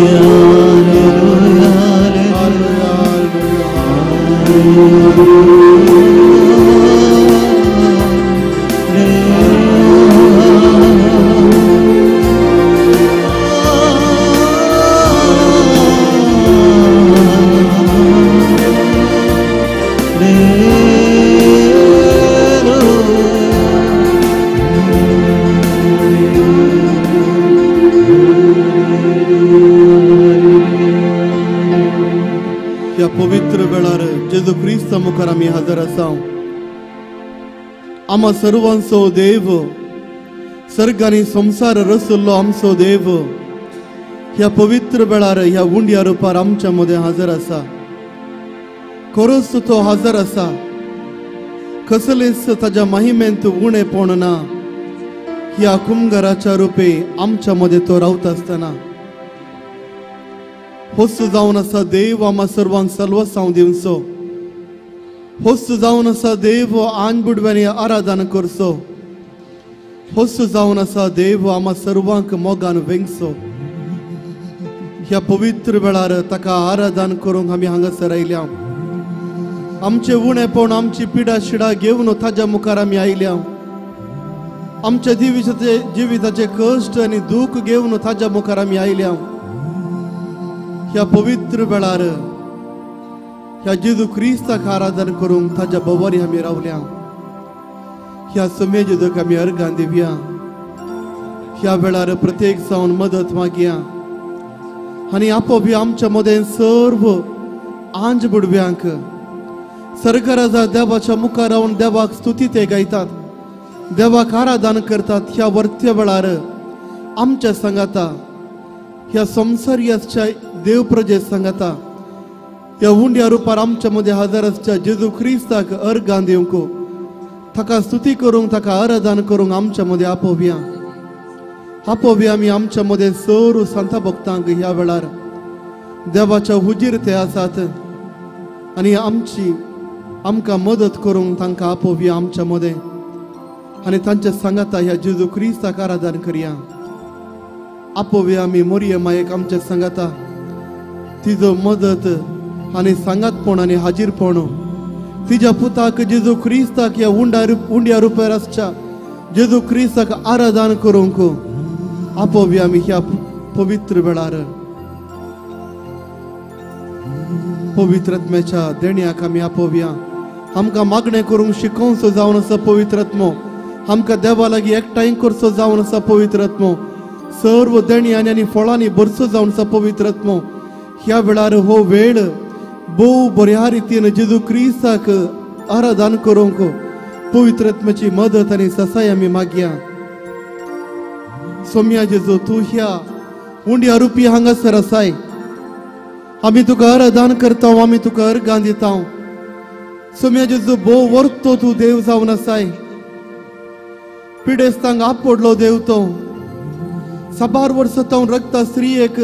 hallelujah, hallelujah, hallelujah. पवित्र वेळार जेजू क्रिस्ता मुखार आमी हजर आसा. आमा सर्वांचो देव, सर्गांनी संवसार रचल्लो आमचो देव ह्या पवित्र वेळार ह्या उंड्या रुपार आमच्या मदें हजर आसा. खरोच तो हजर आसा. कसलेच ताज्या महिमेंत उणेपण ना. ह्या कुमगाराच्या रुपे आमच्या मदें तो रावता आसतना होस्त जावन आसा देव आमा सर्वांक सल्वसांव दिवचो. होस्त जावन आसा देव आन बुडव्यांनी आराधना करचो. होस्त जावन आसा देव आमा सर्वांक मोगान वेंगचो. ह्या पवित्र वेळार ताका आराधना करूंक आमी हांगासर आयल्या. आमचे उणेपण, आमची पिडा शिडा घेवन ताज्या मुखार आमी आयल्या. आमच्या जिविताचे कश्ट आनी दूख घेवन ताज्या मुखार आमी आयल्या. ह्या पवित्र वेळार ह्या जेजू क्रिस्ताक आराधना करूंक ताज्या बवारी आमी रावल्या. ह्या समे जेजूक आमी अर्गां दिवया. ह्या वेळार प्रत्येक जावन मदत मागया आनी आपोवया आमच्या मदें सर्व आंज बुडव्यांक सरकाराच्या देवाच्या मुखार रावन देवाक स्तुती ते गायतात, देवाक आराधना करतात. ह्या वर्त्या वेळार आमच्या सांगाता ह्या संवसार्याच्या देव प्रजे सांगाता ह्या उंड्या रुपार आमच्या मदें हजर आसच्या जेजू क्रिस्ताक अर्गां दिवंक, ताका स्तुती करूंक, ताका आराधना करूंक आमच्या मदें आपोवया. आपोवया आमी आमच्या मदें सर्व संता भक्तांक ह्या वेळार देवाच्या हुजीर ते आसात आनी आमची आमकां मदत करूंक तांकां आपोवया आमच्या मदें आनी तांच्या सांगाता ह्या जेजू क्रिस्ताक आराधना करया. आपोवया आमी मोरये मायेक आमच्या सांगाता तिजो मदत आनी सांगातपण आनी हाजीरपण तिज्या पुताक जेजू क्रिस्ताक ह्या उंड्या रुपार आसच्या जेजू क्रिस्ताक आराधना करूंक आपोवया आमी ह्या पवित्र वेळार. पवित्र आत्म्याच्या देण्याक आमी आपोवया. आमकां मागणें करूंक शिकोवचो जावन आसा पवित्र आत्मो. आमकां देवा लागीं एकठांय करचो जावन आसा पवित्र आत्मो. सर्व देण्यांनी आनी फळांनी भरचो जावन आसा पवित्र आत्मो. ह्या वेळार हो वेळ भोव बऱ्या रितीन जेजू क्रिस्ताक आराधना करूंक पवित्र आत्म्याची मदत आनी ससाय आमी मागया. सोम्या जेजू तूं ह्या उंड्या रुपी हांगासर आसाय. आमी तुका आराधना करता, आमी तुका अर्गां दिता. सोम्या जेजू भोव वर्तो तूं देव जावन आसाय. पिडेस्तांक आपडलो देव तो. साबार वर्सां तावन रगता स्त्रियेक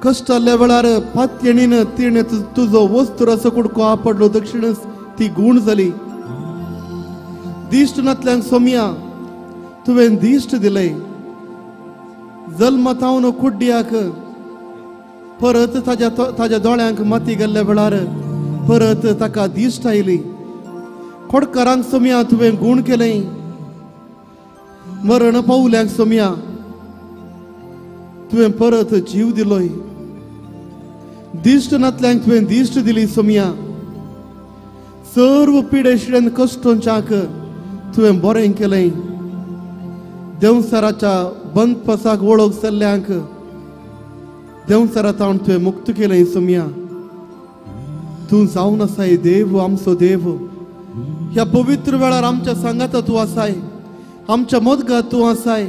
कश्ट जाल्ल्या वेळार पातयणीन तिणें तुजो वस्तुराचो कुडको आपडलो, दक्षिणच ती गूण जाली. दिश्ट नातल्यांक सोम्या तुवें दिश्ट दिलें. जल्मतावन कुड्ड्याक परत ताज्या ताज्या दोळ्यांक माती गेल्ल्या वेळार परत ताका दिश्ट आयली. खोडकारांक सोम्या तुवें गूण केलें. मरण पावल्यांक सोम्या तुवें परत जीव दिलोय. दिश्ट नातल्यांक तुवें दिश्ट दिली सोम्या. सर्व पिडेशिड्यान कश्टोंच्याक तुवें बरें केलें. देंवसाराच्या बंदपसाक वळख जाल्ल्यांक देंवसारा तावन तुवें मुक्त केलें सोम्या. तूं जावन आसाय देव आमचो देव. ह्या पवित्र वेळार आमच्या सांगाता तूं आसाय, आमच्या मदगात तूं आसाय.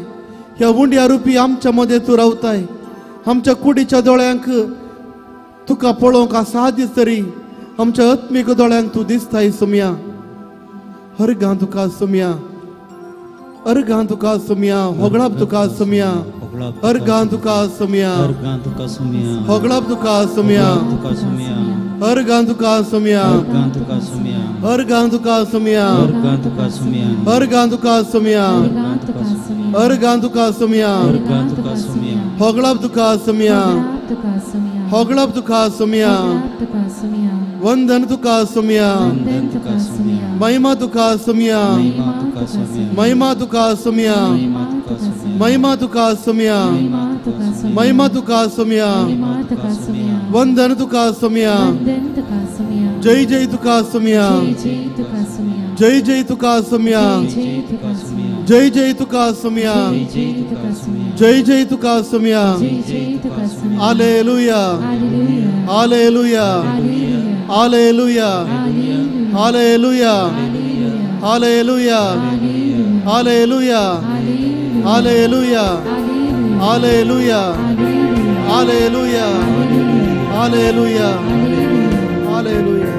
ह्या उंड्या रुपी आमच्या मदें तूं रावताय. आमच्या कुडीच्या दोळ्यांक तुका पळोवंक आसा दीस तरी आमच्या आत्मीक दोळ्यांक तूं दिसताय सोम्या. अर्गां तुका सोम्या, अर्गां तुका सोम्या, होगळाप तुका सोम्या, अर्गां तुका सोम्या, होगळाप तुका सोम्या, अर्गां तुका सोम्या, अर्गां तुका सोम्या, अर्गां तुका सोम्या, अर्गां तुका सोम्या, होगळाप तुका सोम्या, होगळाप तुका सोम्या, वंदन तुका सोम्या, महिमा तुका सोम्या, महिमा तुका सोम्या, महिमा तुका सोम्या, महिमा तुका सोम्या, वंदन तुका सोम्या, जय जय तुका सोम्या, जय जय तुका सोम्या, जय जय तुका सोम्या, जय जय तुका सोम्या। Hallelujah, hallelujah, hallelujah, hallelujah, hallelujah, hallelujah, hallelujah, hallelujah, hallelujah, hallelujah, hallelujah.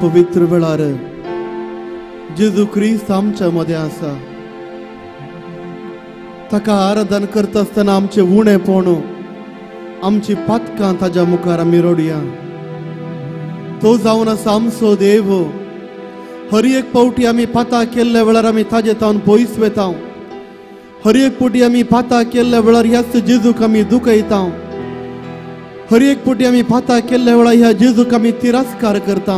पवित्र वेळार जेजू क्रिस्त आमच्या मदें आसा. ताका आराधन करता आसतना आमचें उणेपण, आमची पातकां ताज्या मुखार आमी रडया. तो जावन आसा आमचो देव. हर एक पावटी आमी पाता केल्ल्या वेळार आमी ताजे तावन पयस वेता. हर एक पावटी आमी पाता केल्ल्या वेळार ह्याच जेजूक आमी दुखयता. हर एक पावटी आमी पाता केल्ल्या वेळार ह्या जेजूक आमी तिरस्कार करता.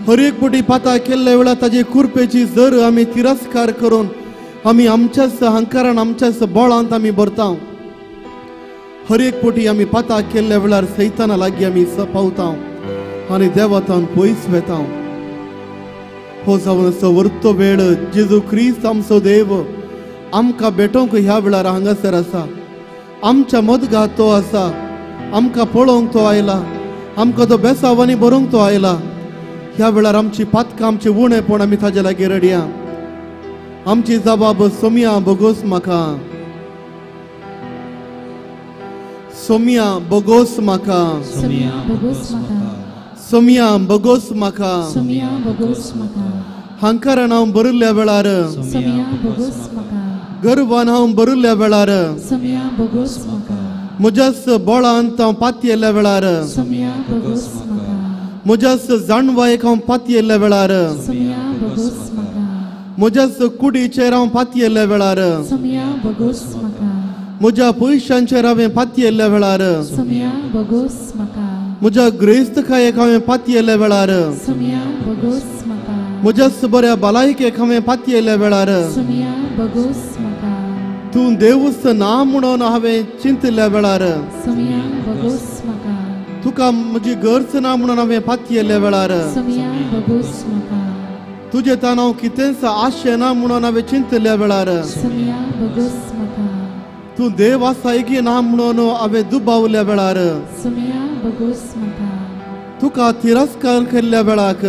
हर एक पावटी पाता केल्ल्या वेळार ताजे कुरपेची जर आमी तिरस्कार करून आमी आमच्याच अहंकारान आमच्याच बळांत आमी भरता. हर एक पावटी आमी पाता केल्ल्या वेळार सैताना लागीं आमी पावता आनी देवातान पयस वेता. हो जावन असो वर्तो वेळ जेजू क्रिस्त आमचो देव आमकां भेटोवंक ह्या वेळार हांगासर आसा. आमच्या मदगात तो आसा. आमकां पळोवंक तो आयला. आमकां तो बेसावांनी भरूंक तो आयला. ह्या वेळार आमची पातकां, आमचें उणेपण आमी ताजे लागीं रडया. आमची जबाब सोम्या बोगोस म्हाका, सोम्या बोगोस म्हाका, सोम्या बोगोस म्हाका. हांकारान हांव भरिल्ल्या वेळार, गर्वान हांव भरिल्ल्या वेळार, म्हज्याच बळांत हांव पातयेल्ल्या वेळार, म्हज्याच जाणवायेक हांव पातयेल्ल्या वेळार, म्हज्याच कुडीचेर हांव पातयेल्ल्या वेळार, म्हज्या पयशांचेर हांवें पातयेल्ल्या वेळार, म्हज्या ग्रेस्तकायेक हांवें पातयेल्ल्या वेळार, म्हज्याच बऱ्या भलायकेक हांवें पातयेल्ल्या वेळार, तूं देवूच ना म्हणून हांवें चिंतिल्ल्या वेळार, तुका म्हजी गरज ना म्हणून हांवें पातयेल्ल्या वेळार तुजे तान हांव कितेंच आशें ना म्हणून हांवें चिंतल्या वेळार तूं देव आसाय की ना म्हणून हांवें दुबावल्या वेळार तुका तिरस्कार केल्ल्या वेळाक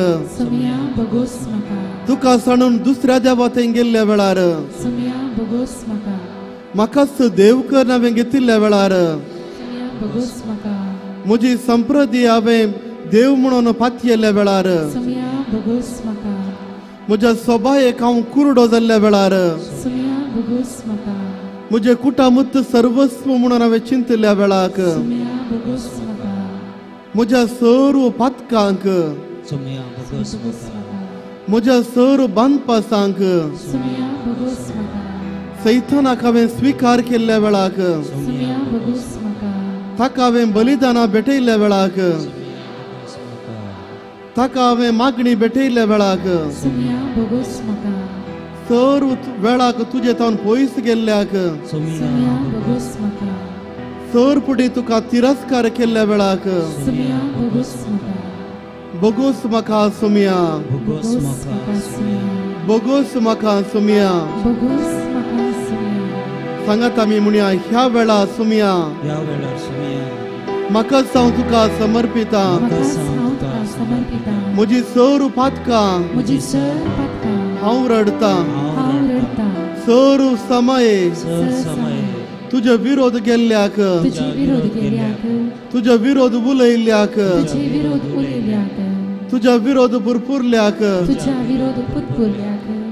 तुका सांडून दुसऱ्या देवा थंय गेल्ल्या वेळार म्हाकाच देव कर हांवें घेतिल्ल्या वेळार म्हजी संप्रदी हांवें देव म्हणून पातयेल्ल्या वेळार म्हज्या सोबायेक हांव कुरडो जाल्ल्या वेळार म्हजें कुटामूत सर्वस्व म्हणून हांवें चिंतल्या वेळाक म्हज्या सर्व पातकांक म्हज्या सर्व बांदपासांक सैतानाक हांवें स्विकार केल्ल्या वेळाक ताका हांवें बलिदानां भेटयल्ल्या वेळाक ताका हांवें मागणी भेटयल्ल्या वेळाक सर्व वेळाक तुजे तावन पयस गेल्ल्याक सर पुढे तुका तिरस्कार केल्ल्या वेळाक बोगोस म्हाका सोमिया बोगोस म्हाका सोमिया. सांगात आमी म्हणया ह्या वेळा सोमिया म्हाकाच हांव तुका समर्पिता म्हजी सर्व पातकां हांव रडता सर्व समय तुझे विरोध गेल्ल्याक तुझे विरोध उलयल्ल्याक तुझ्या विरोध भरपुरल्याक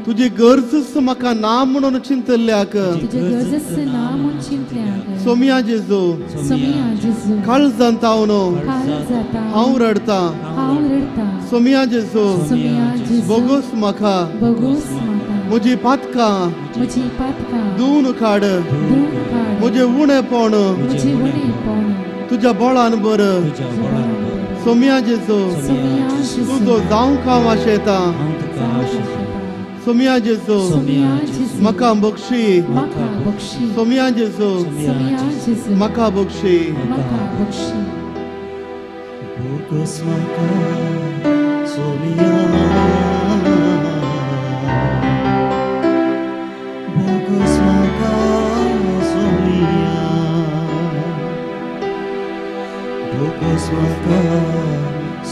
तुझी गरज म्हाका ना म्हणून चिंतल्याक सोमिया जेजू काळजांत हांव रडता सोमिया जेजू बोगोस म्हाका म्हजी पातकां धुवन काड म्हजें उणेपण तुज्या बळान बर सोमिया जेजू तुजो जावंक हांव आशेता सोमिया जेजू म्हाका बक्षी सोमिया जेजू म्हाका Bakshi.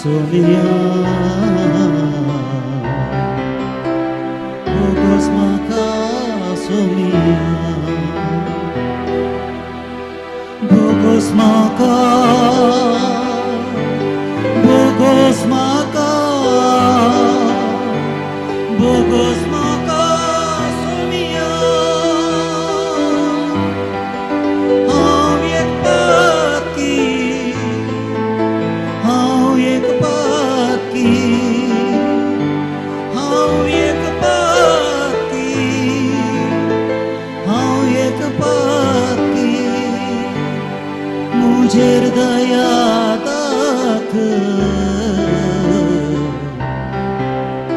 Somiya, bogos maka Somiya, bogos maka, bogos maka, bogos maka Somiya. हांव एक पाकी, हांव एक पाकी, हांव एक पाकी, हांव एक पाकी, मुझेर दया दाख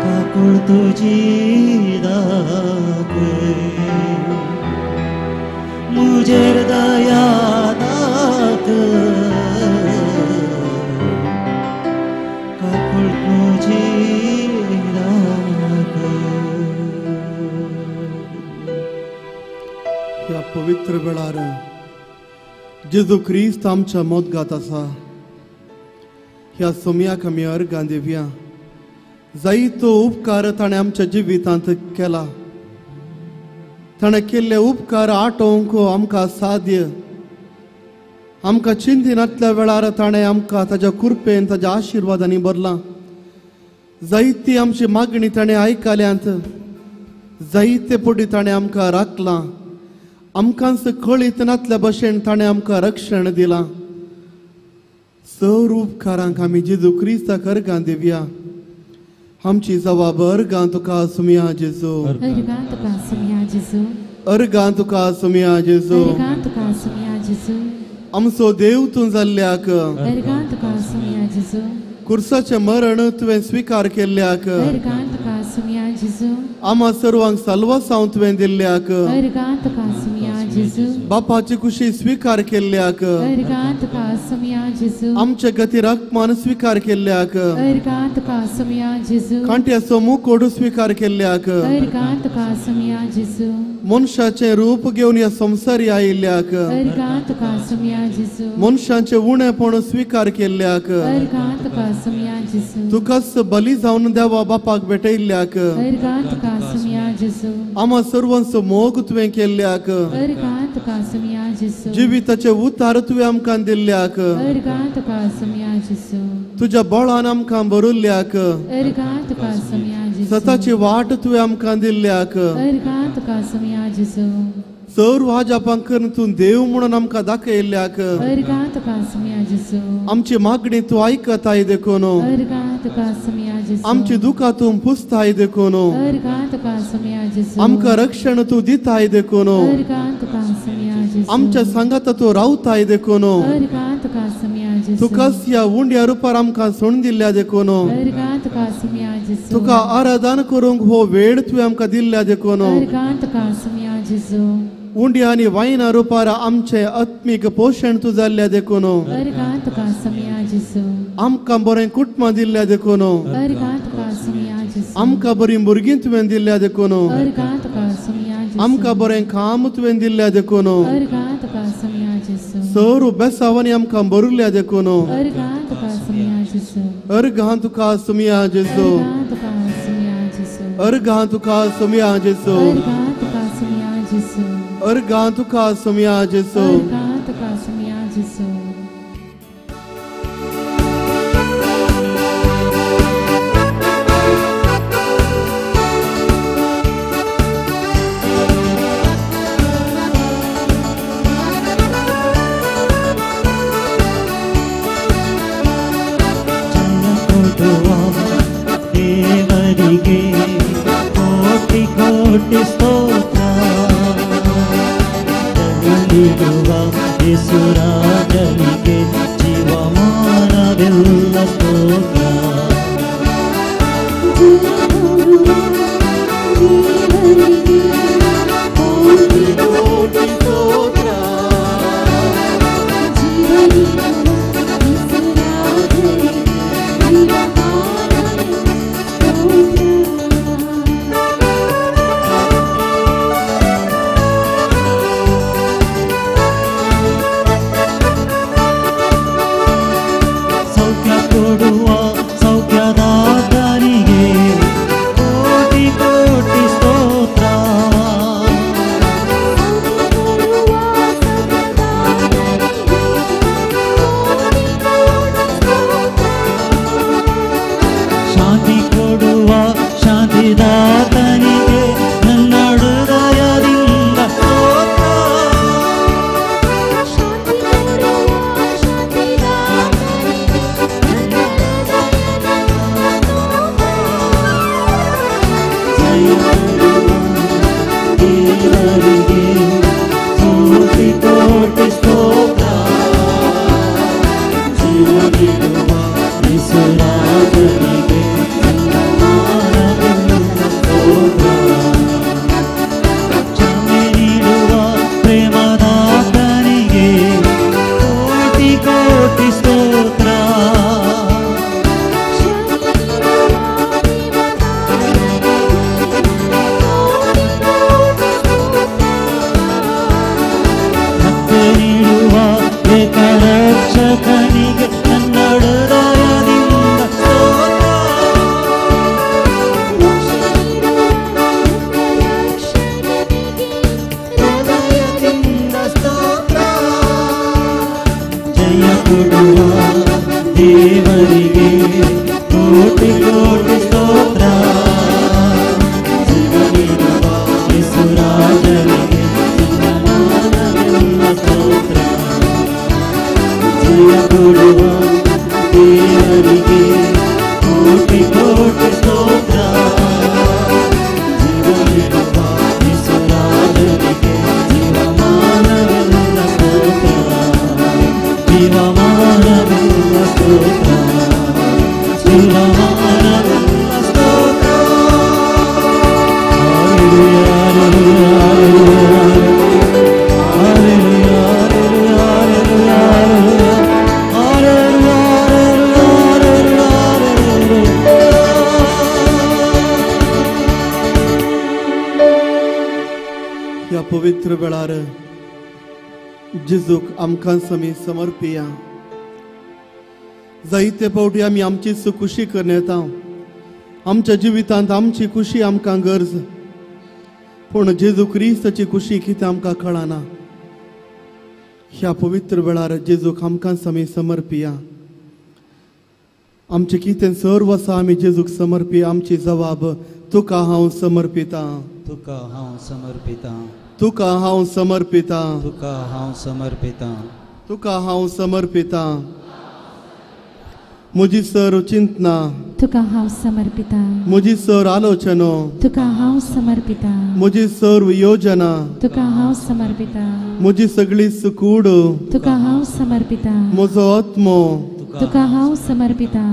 काकूळ तुजी दाखय, मुझेर दया दाख काकूळ तुजी दाखय. ह्या पवित्र वेळार जेजू क्रिस्त आमच्या मोदगात आसा. ह्या सोमयाक आमी अर्गां दिवया. जायतो उपकार ताणें आमच्या जिवितांत केला. ताणें केल्ले उपकार आटोवंक आमकां साध्य. आमकां चिंतिनातल्या वेळार ताणें आमकां ताज्या कृपेन ताज्या आशिर्वादांनी भरलां. जायती आमची मागणी ताणें आयकल्यांत. जायते पटी ताणें आमकां राखलां. आमकांच कळीत नातल्या भशेन ताणें आमकां रक्षण दिलां. सर्व उपकारांक आमी जेजू क्रिस्ताक अर्गां दिवया. आमची जवाब अर्गां तुका सुमिया जेजू, अर्गां तुका सुमिया जेजू. आमचो देव तूं जाल्ल्याक कुर्साचें मरण तुवें स्विकार केल्ल्याक आमा सर्वांक साल्वासांव तुवें दिल्ल्याक जेजू. बापाची खुशी स्वीकार केल्ल्याक अर्गां तुका आसुया जेजू. आमचे खातीर आत्मान स्वीकार केल्ल्याक अर्गां तुका आसुया जेजू. कांट्याचो मुकोड स्वीकार केल्ल्याक अर्गां तुका आसुया जेजू. मनशाचें रूप घेवन ह्या संवसारी आयिल्ल्याक अर्गां तुका आसुया जेजू. मनशाचें उणेपण स्वीकार केल्ल्याक अर्गां तुका आसुया जेजू. तुकाच बली जावन देवा बापाक भेटयल्ल्याक अर्गां तुका आसुया जेजू. आमा सर्वांचो मोग तुवें केल्ल्याक अर्गां तुका आसुया जेजू. जिविताचे उतार तुवें आमकां दिल्ल्याक अर्गां तुका आसुया जेजू. तुज्या बळान आमकां भरिल्ल्याक अर्गां तुका आसुया जेजू. सताची वाट तुवें आमकां दिल्ल्याक अर्गां तुका आसुया जेजू. सर्व आजापां करून तूं देव म्हणून आमकां दाखयल्ल्याक अर्गां तुका आसुया जेजू. आमची मागणी तूं आयकताय देखून अर्गां तुका आसुया जेजू. आमची दुखां तूं पुसताय देखून अर्गां तुका आसुया जेजू. आमकां रक्षण तूं दिताय देखून अर्गां तुका आसुया जेजू. आमच्या सांगाता तूं रावताय देखून अर्गां तुका आसुया जेजू. तुकाच ह्या उंड्या रुपार आमकां सोडून दिल्ल्या देखून अर्गां तुका आसुया जेजू. तुका आराधन करूंक हो वेळ तुवें आमकां दिल्ल्या देखून अर्गां तुका आसुया जेजू. उंड्या आनी वायना रुपार आमचें आत्मीक पोशण तूं जाल्ल्या देखून अर्गां तुका आसुया जेजू. आमकां बरें कुटुंबां दिल्ल्या देखून अर्गां तुका आसुया जेजू. आमकां बरीं भुरगीं तुवें दिल्ल्या देखून अर्गां तुका आसुया जेजू. आमकां बरें काम तुवें दिल्ल्या देखून अर्गां तुका आसुया जेजू. सर्व बेसावांनी आमकां भरिल्ल्या देखून अर्गां तुका आसुया जेजू. अर्गां तुका आसुया जेजू. अर्गां तुका आसुया जेजू. अर्गां तुका आसुया जेजू. अर्गां तुका आसुया जेजू. अर्गां तुका आसुया जेजू. अर्गां तुका आसुया जेजू. ದೇವರಿಗೆ ಕೋಟಿ ಕೋಟಿ ಸ್ತೋತ್ರ. ನೀಡುವ ಯೇಸುರಾಜನಿಗೆ ಜೀವಮಾನವೆಲ್ಲ ಸ್ತೋತ್ರ. ದೇವರಿಗೆ ಕೋಟಿ ಕೋಟಿ ಸ್ತೋತ್ರ. ಸೌಖ್ಯ ಕೊಡುವ ಸೌಖ್ಯದಾತನಿಗೆ ಕೋಟಿ ಕೋಟಿ ಸ್ತೋತ್ರ. ಶಾಂತಿ ಕೊಡುವ ಶಾಂತಿದಾತನಿಗೆ ನನ್ನ ಹೃದಯದಿಂದ ಸ್ತೋತ್ರ. ದೇವರಿಗೆ ಕೋಟಿ ಕೋಟಿ ಸ್ತೋತ್ರ. ಜೀವ ನೀಡುವ ಯೇಸುರಾಜನಿಗೆ ಸ್ತೋತ್ರ. ಕ್ಷಮೆ ನೀಡುವ ಪ್ರೇಮದಾತನಿಗೆ ಕೋಟಿ ಕೋಟಿ ಸ್ತೋತ್ರ. पवित्र वेळार जेजूक आमकां समी समर्पिया. जायते फावटी आमी आमची खुशी करून येता. आमच्या जिवितांत आमची खुशी आमकां गरज, पूण जेजू क्रिस्ताची खुशी कितें आमकां कळना. ह्या पवित्र वेळार जेजूक आमकां समी समर्पिया. आमचें कितें सर्व आसा आमी जेजूक समर्पिया. आमची जबाब तुका हांव समर्पिता, तुका हांव समर्पिता, तुका हांव समर्पिता, तुका हांव समर्पिता, तुका हांव समर्पिता. म्हजी सर चिंतना तुका हांव समर्पिता, म्हजी सर आलोचना तुका हांव समर्पिता, म्हजी सर्व योजना तुका हांव समर्पिता, म्हजी सगळी सुकूड तुका हांव समर्पिता, म्हजो आत्मो तुका हांव समर्पिता,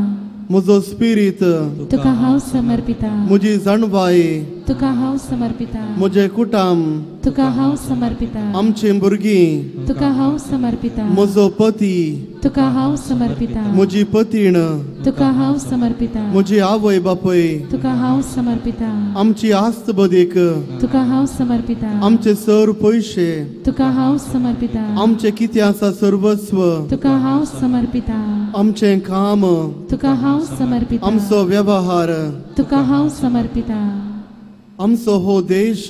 म्हजो स्पिरीत तुका हांव समर्पिता, म्हजी जाणवाय तुका हांव समर्पिता, म्हजें कुटुंब तुका हांव समर्पिता, आमचीं भुरगीं तुका हांव समर्पिता, म्हजो पती तुका हांव समर्पिता, म्हजी पतीण तुका हांव समर्पिता, म्हजी आवय बापूय तुका हांव समर्पिता, आमची आस्त बदीक तुका हांव समर्पिता, आमचे सर पयशे तुका हांव समर्पिता, आमचें कितें आसा सर्वस्व तुका हांव समर्पिता, आमचें काम तुका हांव समर्पिता, आमचो व्यवहार तुका हांव समर्पिता, आमचो हो देश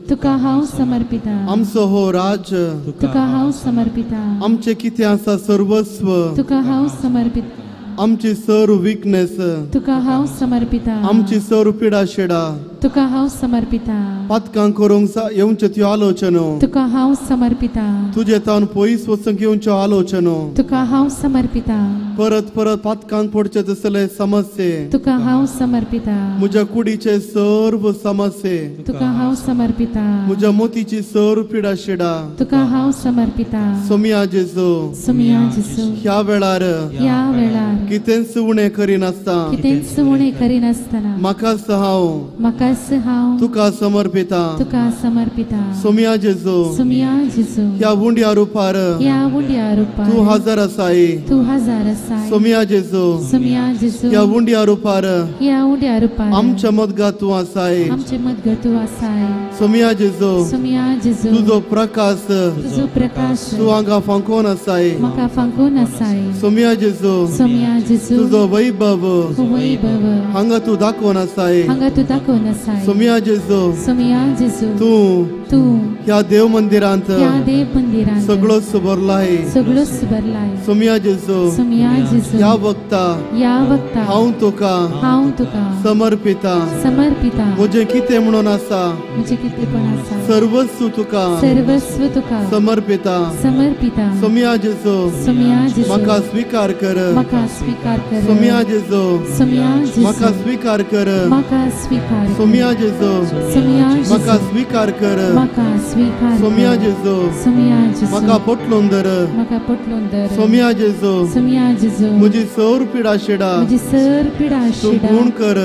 तुका हांव समर्पिता, आमचो हो राज्य तुका हांव समर्पिता, आमचें कितें आसा सर्वस्व तुका हांव समर्पिता, आमची सर विकनेस तुका हांव समर्पिता, आमची सर पिडा शेडा तुका हांव समर्पिता, पातकां करूंक येवच्यो त्यो आलोचनो तुका हांव समर्पिता, तुजे तावन पयस वचूंक येवच्यो आलोचनो तुका हांव समर्पिता, परत परत पातकांक पडचे तसले समस्ये तुका हांव समर्पिता, म्हज्या कुडीचे सर्व समस्ये तुका हांव समर्पिता, म्हज्या मोतीची सर्व पिडा शेडा तुका हांव समर्पिता. सोमिया जेजू, सोमिया जेजू, ह्या वेळार, ह्या वेळार कितेंच उणें करिनासतना, कितेंच उणें करिनासतना म्हाकाच हांव, म्हाकाच हांव तुका समर्पिता, तुका समर्पिता. सोमिया जेजू, सोमिया जेजू, ह्या उंड्या रुपार, ह्या उंड्या रुपार तूं हजर आसाय, तूं हजर आसाय. सोमिया जेजू, सोमिया जेजू, ह्या उंड्या रुपार, ह्या उंड्या रुपार आमच्या मदगात तूं आसाय, आमचे मदगात तूं आसाय. सोमिया जेजू, सोमिया जेजू, तुजो प्रकाश, तुजो प्रकाश तूं हांगा फांकोन आसाय, म्हाका फांकोन आसाय. सोमिया जेजू, सोमिया जेजू, तुजो वैभव, वैभव हांगा तूं दाखोवन आसाय, हांगा तूं दाखोवन आसाय. सोमिया जेजू, सोमिया जेजू, तूं तूं ह्या देव मंदिरांत, ह्या देव मंदिरांत सगळोच भरलाय, सगळोच भरलाय. सोमिया जेजू, सोमिया जेजू, ह्या वक्ता, ह्या वक्ता हांव तुका, हांव तुका समर्पिता, समर्पिता. म्हजें कितें म्हणून आसा, म्हजें कितेंपण आसा, सर्वस्व तुका, सर्वस्व तुका समर्पिता, समर्पिता. सोमिया जेजू, सोमिया जेजू, म्हाका स्वीकार कर, म्हाका स्वीकार कर. सोमिया जेजू, सोमिया जेजू, म्हाका स्वीकार कर, म्हाका स्वीकार. सोमिया जेजू, सोमिया जेजू, म्हाका स्वीकार कर, म्हाका स्वीकार. सोमिया जेजू, सोमिया जेजू, म्हाका पोटलोन धर, म्हाका पोटलोन धर. सोमिया जेजू, सोमिया जेजू, म्हजी सर पिडा शेडा, म्हजी सर पिडा शेडा तूं गुण कर,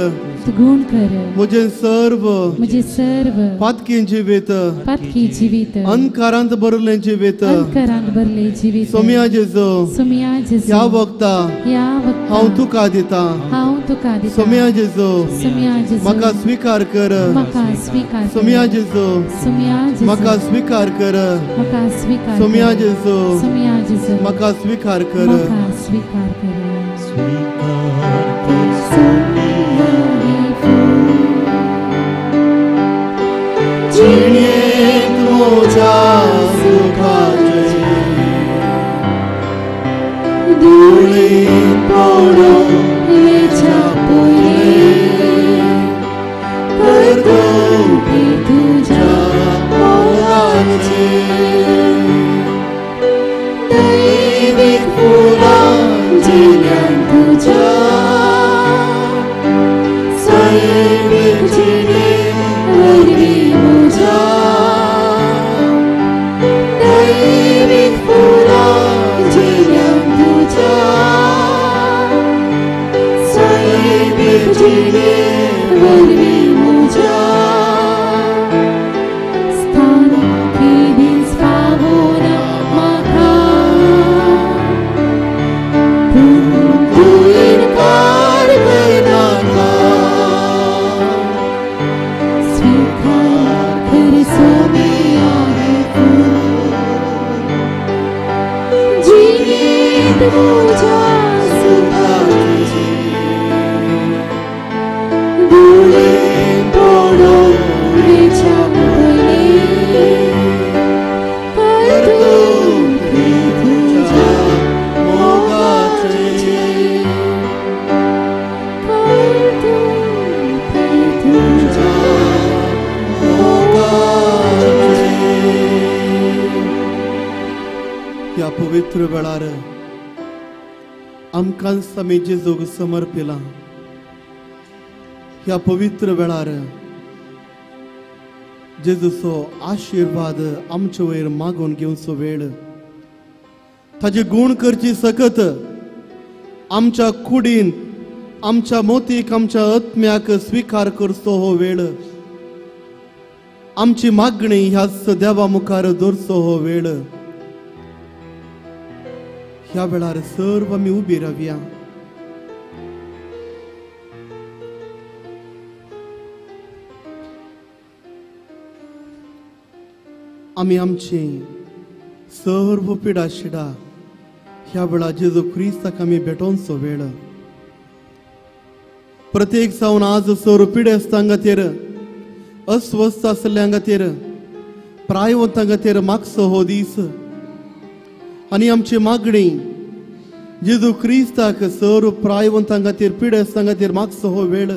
तूं गुण कर. म्हजें सर्व, म्हजें सर्व पातकी जिवीत, पातकी जिवीत, अंधकारांत भरलें जिवीत, अंधकारांत भरलें जिवीत. सोमिया जेजू, सोमिया जेजू, ह्या वक्ता, ह्या वक्ता हांव तुका दिता, हांव तुका दिता. सोमिया जेजू, सोमिया जेजू, म्हाका स्वीकार कर, म्हाका स्वीकार. सोमिया जेजू, सोमिया जेजू, म्हाका स्वीकार कर, म्हाका स्वीकार. सोमिया जेजू, सोमिया जेजू, म्हाका स्वीकार कर, म्हाका स्वीकार कर. स्वीकार कर सोमिया जिणेंत म्हज्या सुखाचें धुळींत पडूंक वेच्या पयलीं करतोवपी तुज्या मोगाचें दैवीक फुलां जिण्यान तुज्या सैमीक जिणे वरवीं म्हज्या दैवीक फुलां जिण्यान तुज्या सैमीक जिणे वरवीं म्हज्या स्थान केदींच फावोना म्हाका, पूण तूं इनकार करनाका. स्वीकार कर सोमिया पवित्र वेळार आमकां आमी जेजूक समर्पिला. ह्या पवित्र वेळार जेजूचो आशिर्वाद आमचे वयर मागून घेवचो वेळ, ताजे गूण करची सकत आमच्या कुडीन, आमच्या मोतीक, आमच्या आत्म्याक स्विकार करचो हो वेळ. आमची मागणी ह्याच देवा मुखार दवरचो हो वेळ. ह्या वेळार सर्व आमी उबी रावया. आमी आमची सर्व पिडा शिडा ह्या वेळार जेजू क्रिस्ताक आमी भेटोवचो वेळ. प्रत्येक जावन आज सर्व पिडेस्तां खातीर, अस्वस्थ आसल्या खातीर, प्रायवंतां खातीर मागचो हो दीस. आनी आमची मागणी जेजू क्रिस्ताक सर्व प्रायवंतां खातीर, पिडेस्तां खातीर मागचो हो वेळ.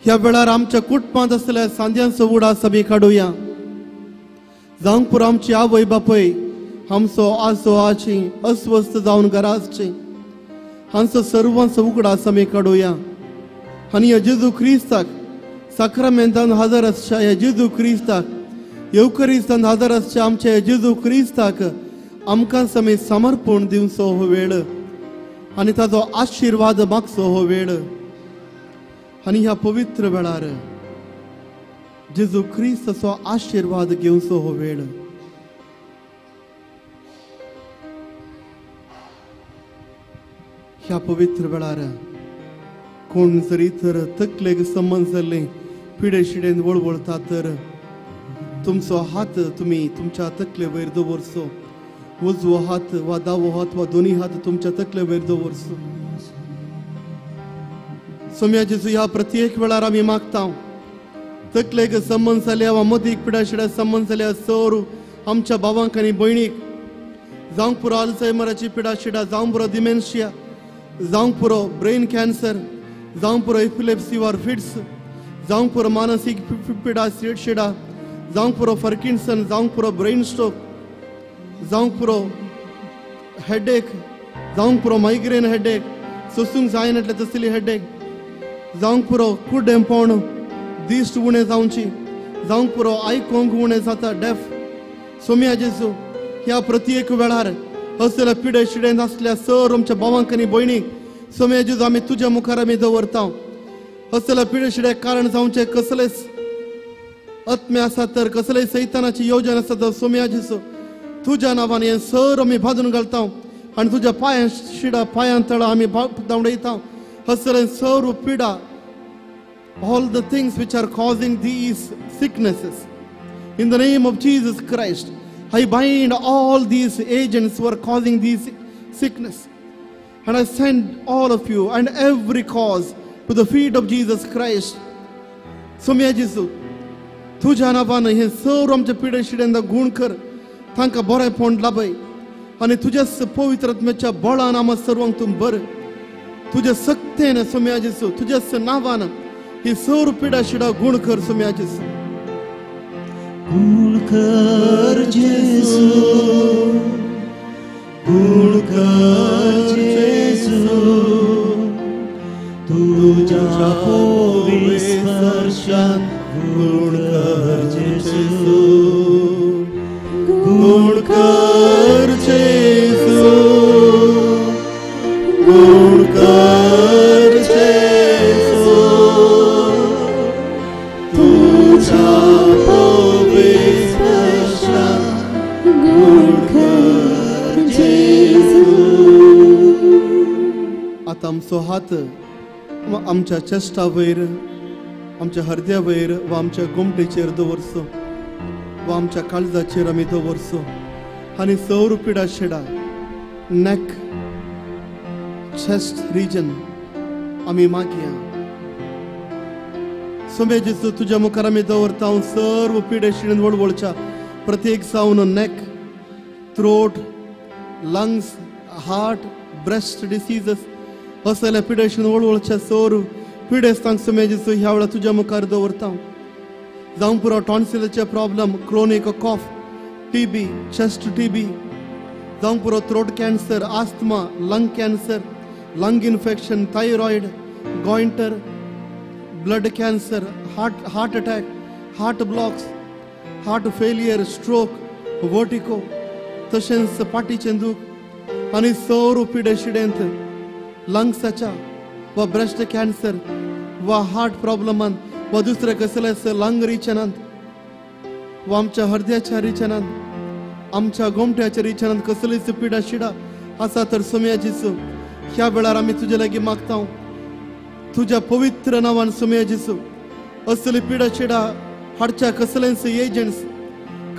ह्या वेळार आमच्या कुटुंबांत आसल्या सांद्यांचो उडास आमी काडुया. जावंक पुरो आमची आवय बापूय, आमचो आजो आजी अस्वस्थ जावन घरा आसची, हांचो सर्वांचो उगडास आमी काडुया. आनी ह्या जेजू क्रिस्ताक साक्रामेंतान हजर आसच्या ह्या जेजू क्रिस्ताक, येवकरिस्तान हजर आसच्या आमच्या ह्या जेजू क्रिस्ताक आमकां आमी समर्पण दिवचो हो वेळ आनी ताजो आशिर्वाद मागचो हो वेळ. आनी ह्या पवित्र वेळार जेजू क्रिस्ताचो आशिर्वाद घेवचो हो वेळ. ह्या पवित्र वेळार कोण जरी तर तकलेक संबंद जाल्ले पिडे शिडेन वळवळता तर तुमचो हात तुमी तुमच्या तकले वयर दवरचो. उजवो हात वा दावो हात वा दोनी हात तुमच्या तकले वयर दवरचो. सोम्या जेजू, ह्या प्रत्येक वेळार आमी मागता तकलेक संबंद जाल्या वा मदीक पिडा शिड्या संबंद जाल्या सर आमच्या भावांक आनी भयणीक, जावंक पुरो अल्झायमराची पिडा शिडा, जावंक पुरो डिमेन्शिया, जावंक पुरो ब्रेन कॅन्सर, जावंक पुरो एपिलेप्सी वा फिट्स, जावंक पुरो मानसीक पिडा शिडा, जावंक पुरो फर्किन्सन, जावंक पुरो ब्रेन स्ट्रोक, जावंक पुरो हेडेक, जावंक पुरो मायग्रेन हेडेक, सोसूंक जायनातलें तसली हेडेक, जावंक पुरो कुड्डेंपण, दिश्ट उणें जावची, जावंक पुरो आयकोंक उणें जाता, डेफ. सोम्या जेजू, ह्या प्रत्येक वेळार असल्या पिडे शिडेन आसल्या सर आमच्या भावांक आनी भयणीक सोम्या जेजू आमी तुज्या मुखार आमी दवरता. असल्या पिडे शिड्याक कारण जावचें कसलेच आत्मे आसा तर, कसलेय सैतानाची योजना आसा तर सोम्या जेजू तुज्या नांवान हें सर आमी बांदून घालता आनी तुज्या पांयां शिडा पांयां तळा आमी धांवडयता. असले सर्व पिडा, all the things which are causing these sicknesses, in the name of Jesus Christ, I bind all these agents who are causing these sickness, and I send all of you and every cause to the feet of Jesus Christ. Somya Jesu, तुझ्या नांवान हे सर्व आमच्या पिडे शिड्यांना गूण कर, तांकां बरेंपण लाभय आनी तुज्या पवित्र आत्म्याच्या बळान आमकां सर्वांक तूं बर. तुज्या सक्तेन सोम्या जेजू, तुज्या नांवान ही सर्व पिडा शिडा गूण कर सोम्या जेजू. गुण कर जेजू, गुण कर जेजू, तुझ्या पवित्र स्पर्शान गुण कर जेजू, गुण कर जेजू, गुण कर जेजू, तुझ्या पवित्र स्पर्शान गुण कर जेजू. आतां आमचो हात आमच्या चेस्टा वयर, आमच्या हरद्या वयर वा आमच्या गोमटेचेर दवरचो वा आमच्या काळजाचेर आमी दवरचो आनी सौर पिडा शिडा, नेक, चेस्ट रिजन आमी मागया. सोम्या जेजू, तुज्या मुखार आमी दवरता सर्व पिडे शिडेन वळवळच्या प्रत्येक जावन neck, throat, lungs, heart, breast diseases असल्या पिडेशीन वळवळच्या सर्व पिडेस्तांक सोम्या जेजू ह्या वेळार तुज्या मुखार दवरता. जावंक पुरो टॉन्सिलाचे problem, chronic cough, TB, chest TB, जावंक पुरो throat cancer, asthma, lung cancer, lung infection, thyroid, goitre, blood cancer, heart attack, heart blocks, heart failure, stroke, vertigo, तशेंच फाटीचें दूख आनी सौर पिडेशिडेंत लंग्साच्या वा ब्रेस्ट कॅन्सर वा हार्ट प्रॉब्लमान वा दुसरे कसलेच लंग रिचनांत वा आमच्या हृदयाच्या रिचनांत, आमच्या गोमट्याच्या रिचनांत कसलीच पिडा शिडा आसा तर सोम्या जेजू ह्या वेळार आमी तुजे लागीं मागता, तुज्या पवित्र नांवान सोम्या जेजू असली पिडा शिडा हाडच्या कसलेच एजंट्स,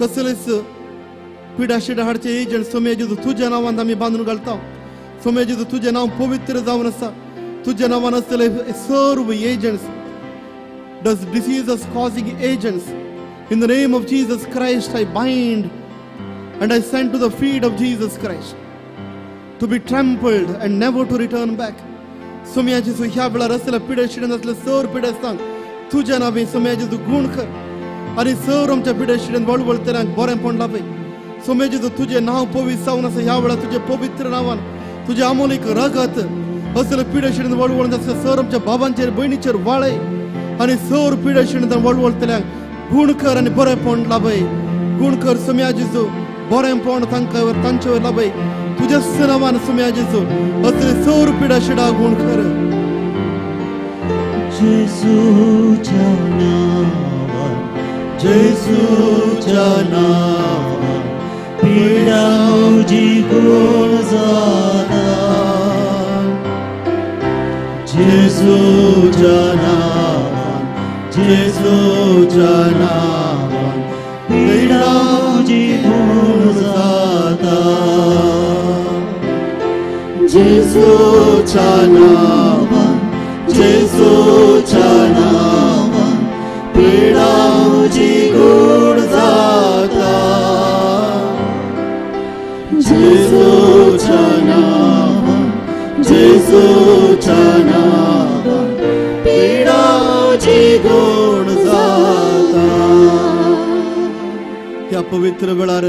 कसलेच पिडा शिडा हाडचे एजंट सोम्या जेजू तुज्या नांवान आमी बांदून घालता. सोम्या जेजू तुजें नांव पवित्र जावन आसा, तुज्या नांवान आसतले सर्व agents, those diseases causing agents, in the name of Jesus Christ I bind and I send to the feet of Jesus Christ to be trampled and never to return back. Saumya जेजू ह्या वेळार असल्या पिडे शिडेन असले सर पिडेस्तांक तुज्या नांवे सोम्या जेजू गूण कर आनी सर आमच्या पिडे शिडेन वळवळतल्यांक बरेंपण लाभय. सोम्या जेजू तुजें नांव पवित्र जावन आसा, ह्या वेळार तुजें पवित्र नांवान तुजें आमोलीक रगत असले पिडे शिडेन वळवळून आसल्या सर आमच्या बाबांचेर भयणीचेर वाळय आनी सर पिडे शिडेन वळवळतल्यांक गूण कर आनी बरेंपण लाभय. गूण कर सोम्या जेजू, बरेंपण तांकां तांचे लाभय तुज्याच नांवान सोम्या जेजू असले सर पिडा शिडा गूण कर. जेजूच्या नांवान, जेजूच्या नांवान पिडा म्हजी गूण जाता. जेजूच्या नांवान, जेजूच्या नांवान पिडा म्हजी गूण जाता. जेजूच्या नांवान, जेजूच्या नांवान पिडा म्हजी गूण जाता. जेजूच्या नांवान, जेजूच्या नांवान पिडा म्हजी गूण जाता. ह्या पवित्र वेळार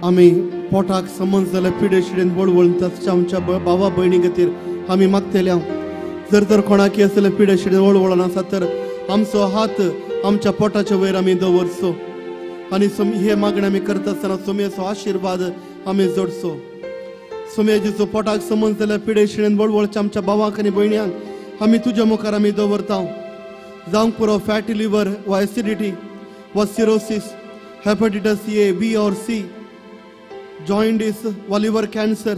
आमी पोटाक समज जाल्यार पिडे शिडेन वळवळून तसच्या आमच्या भावा भयणी खातीर आमी मागतले. जर तर कोणाकी आसले पिडे शिडेन वळवळून आसा तर आमचो हात आमच्या पोटाच्या वयर आमी दवरचो आनी हे मागणें आमी करता आसतना सोम्याचो आशिर्वाद आमी जोडचो. सोम्या जेजू पोटाक समज जाल्यार पिडे शिडेन वळवळच्या आमच्या भावांक आनी भयण्यांक आमी तुज्या मुखार आमी दवरता. जावंक पुरो फॅटी लिवर वा एसिडिटी वा cirrhosis, hepatitis A, B or C, jaundice वा liver cancer,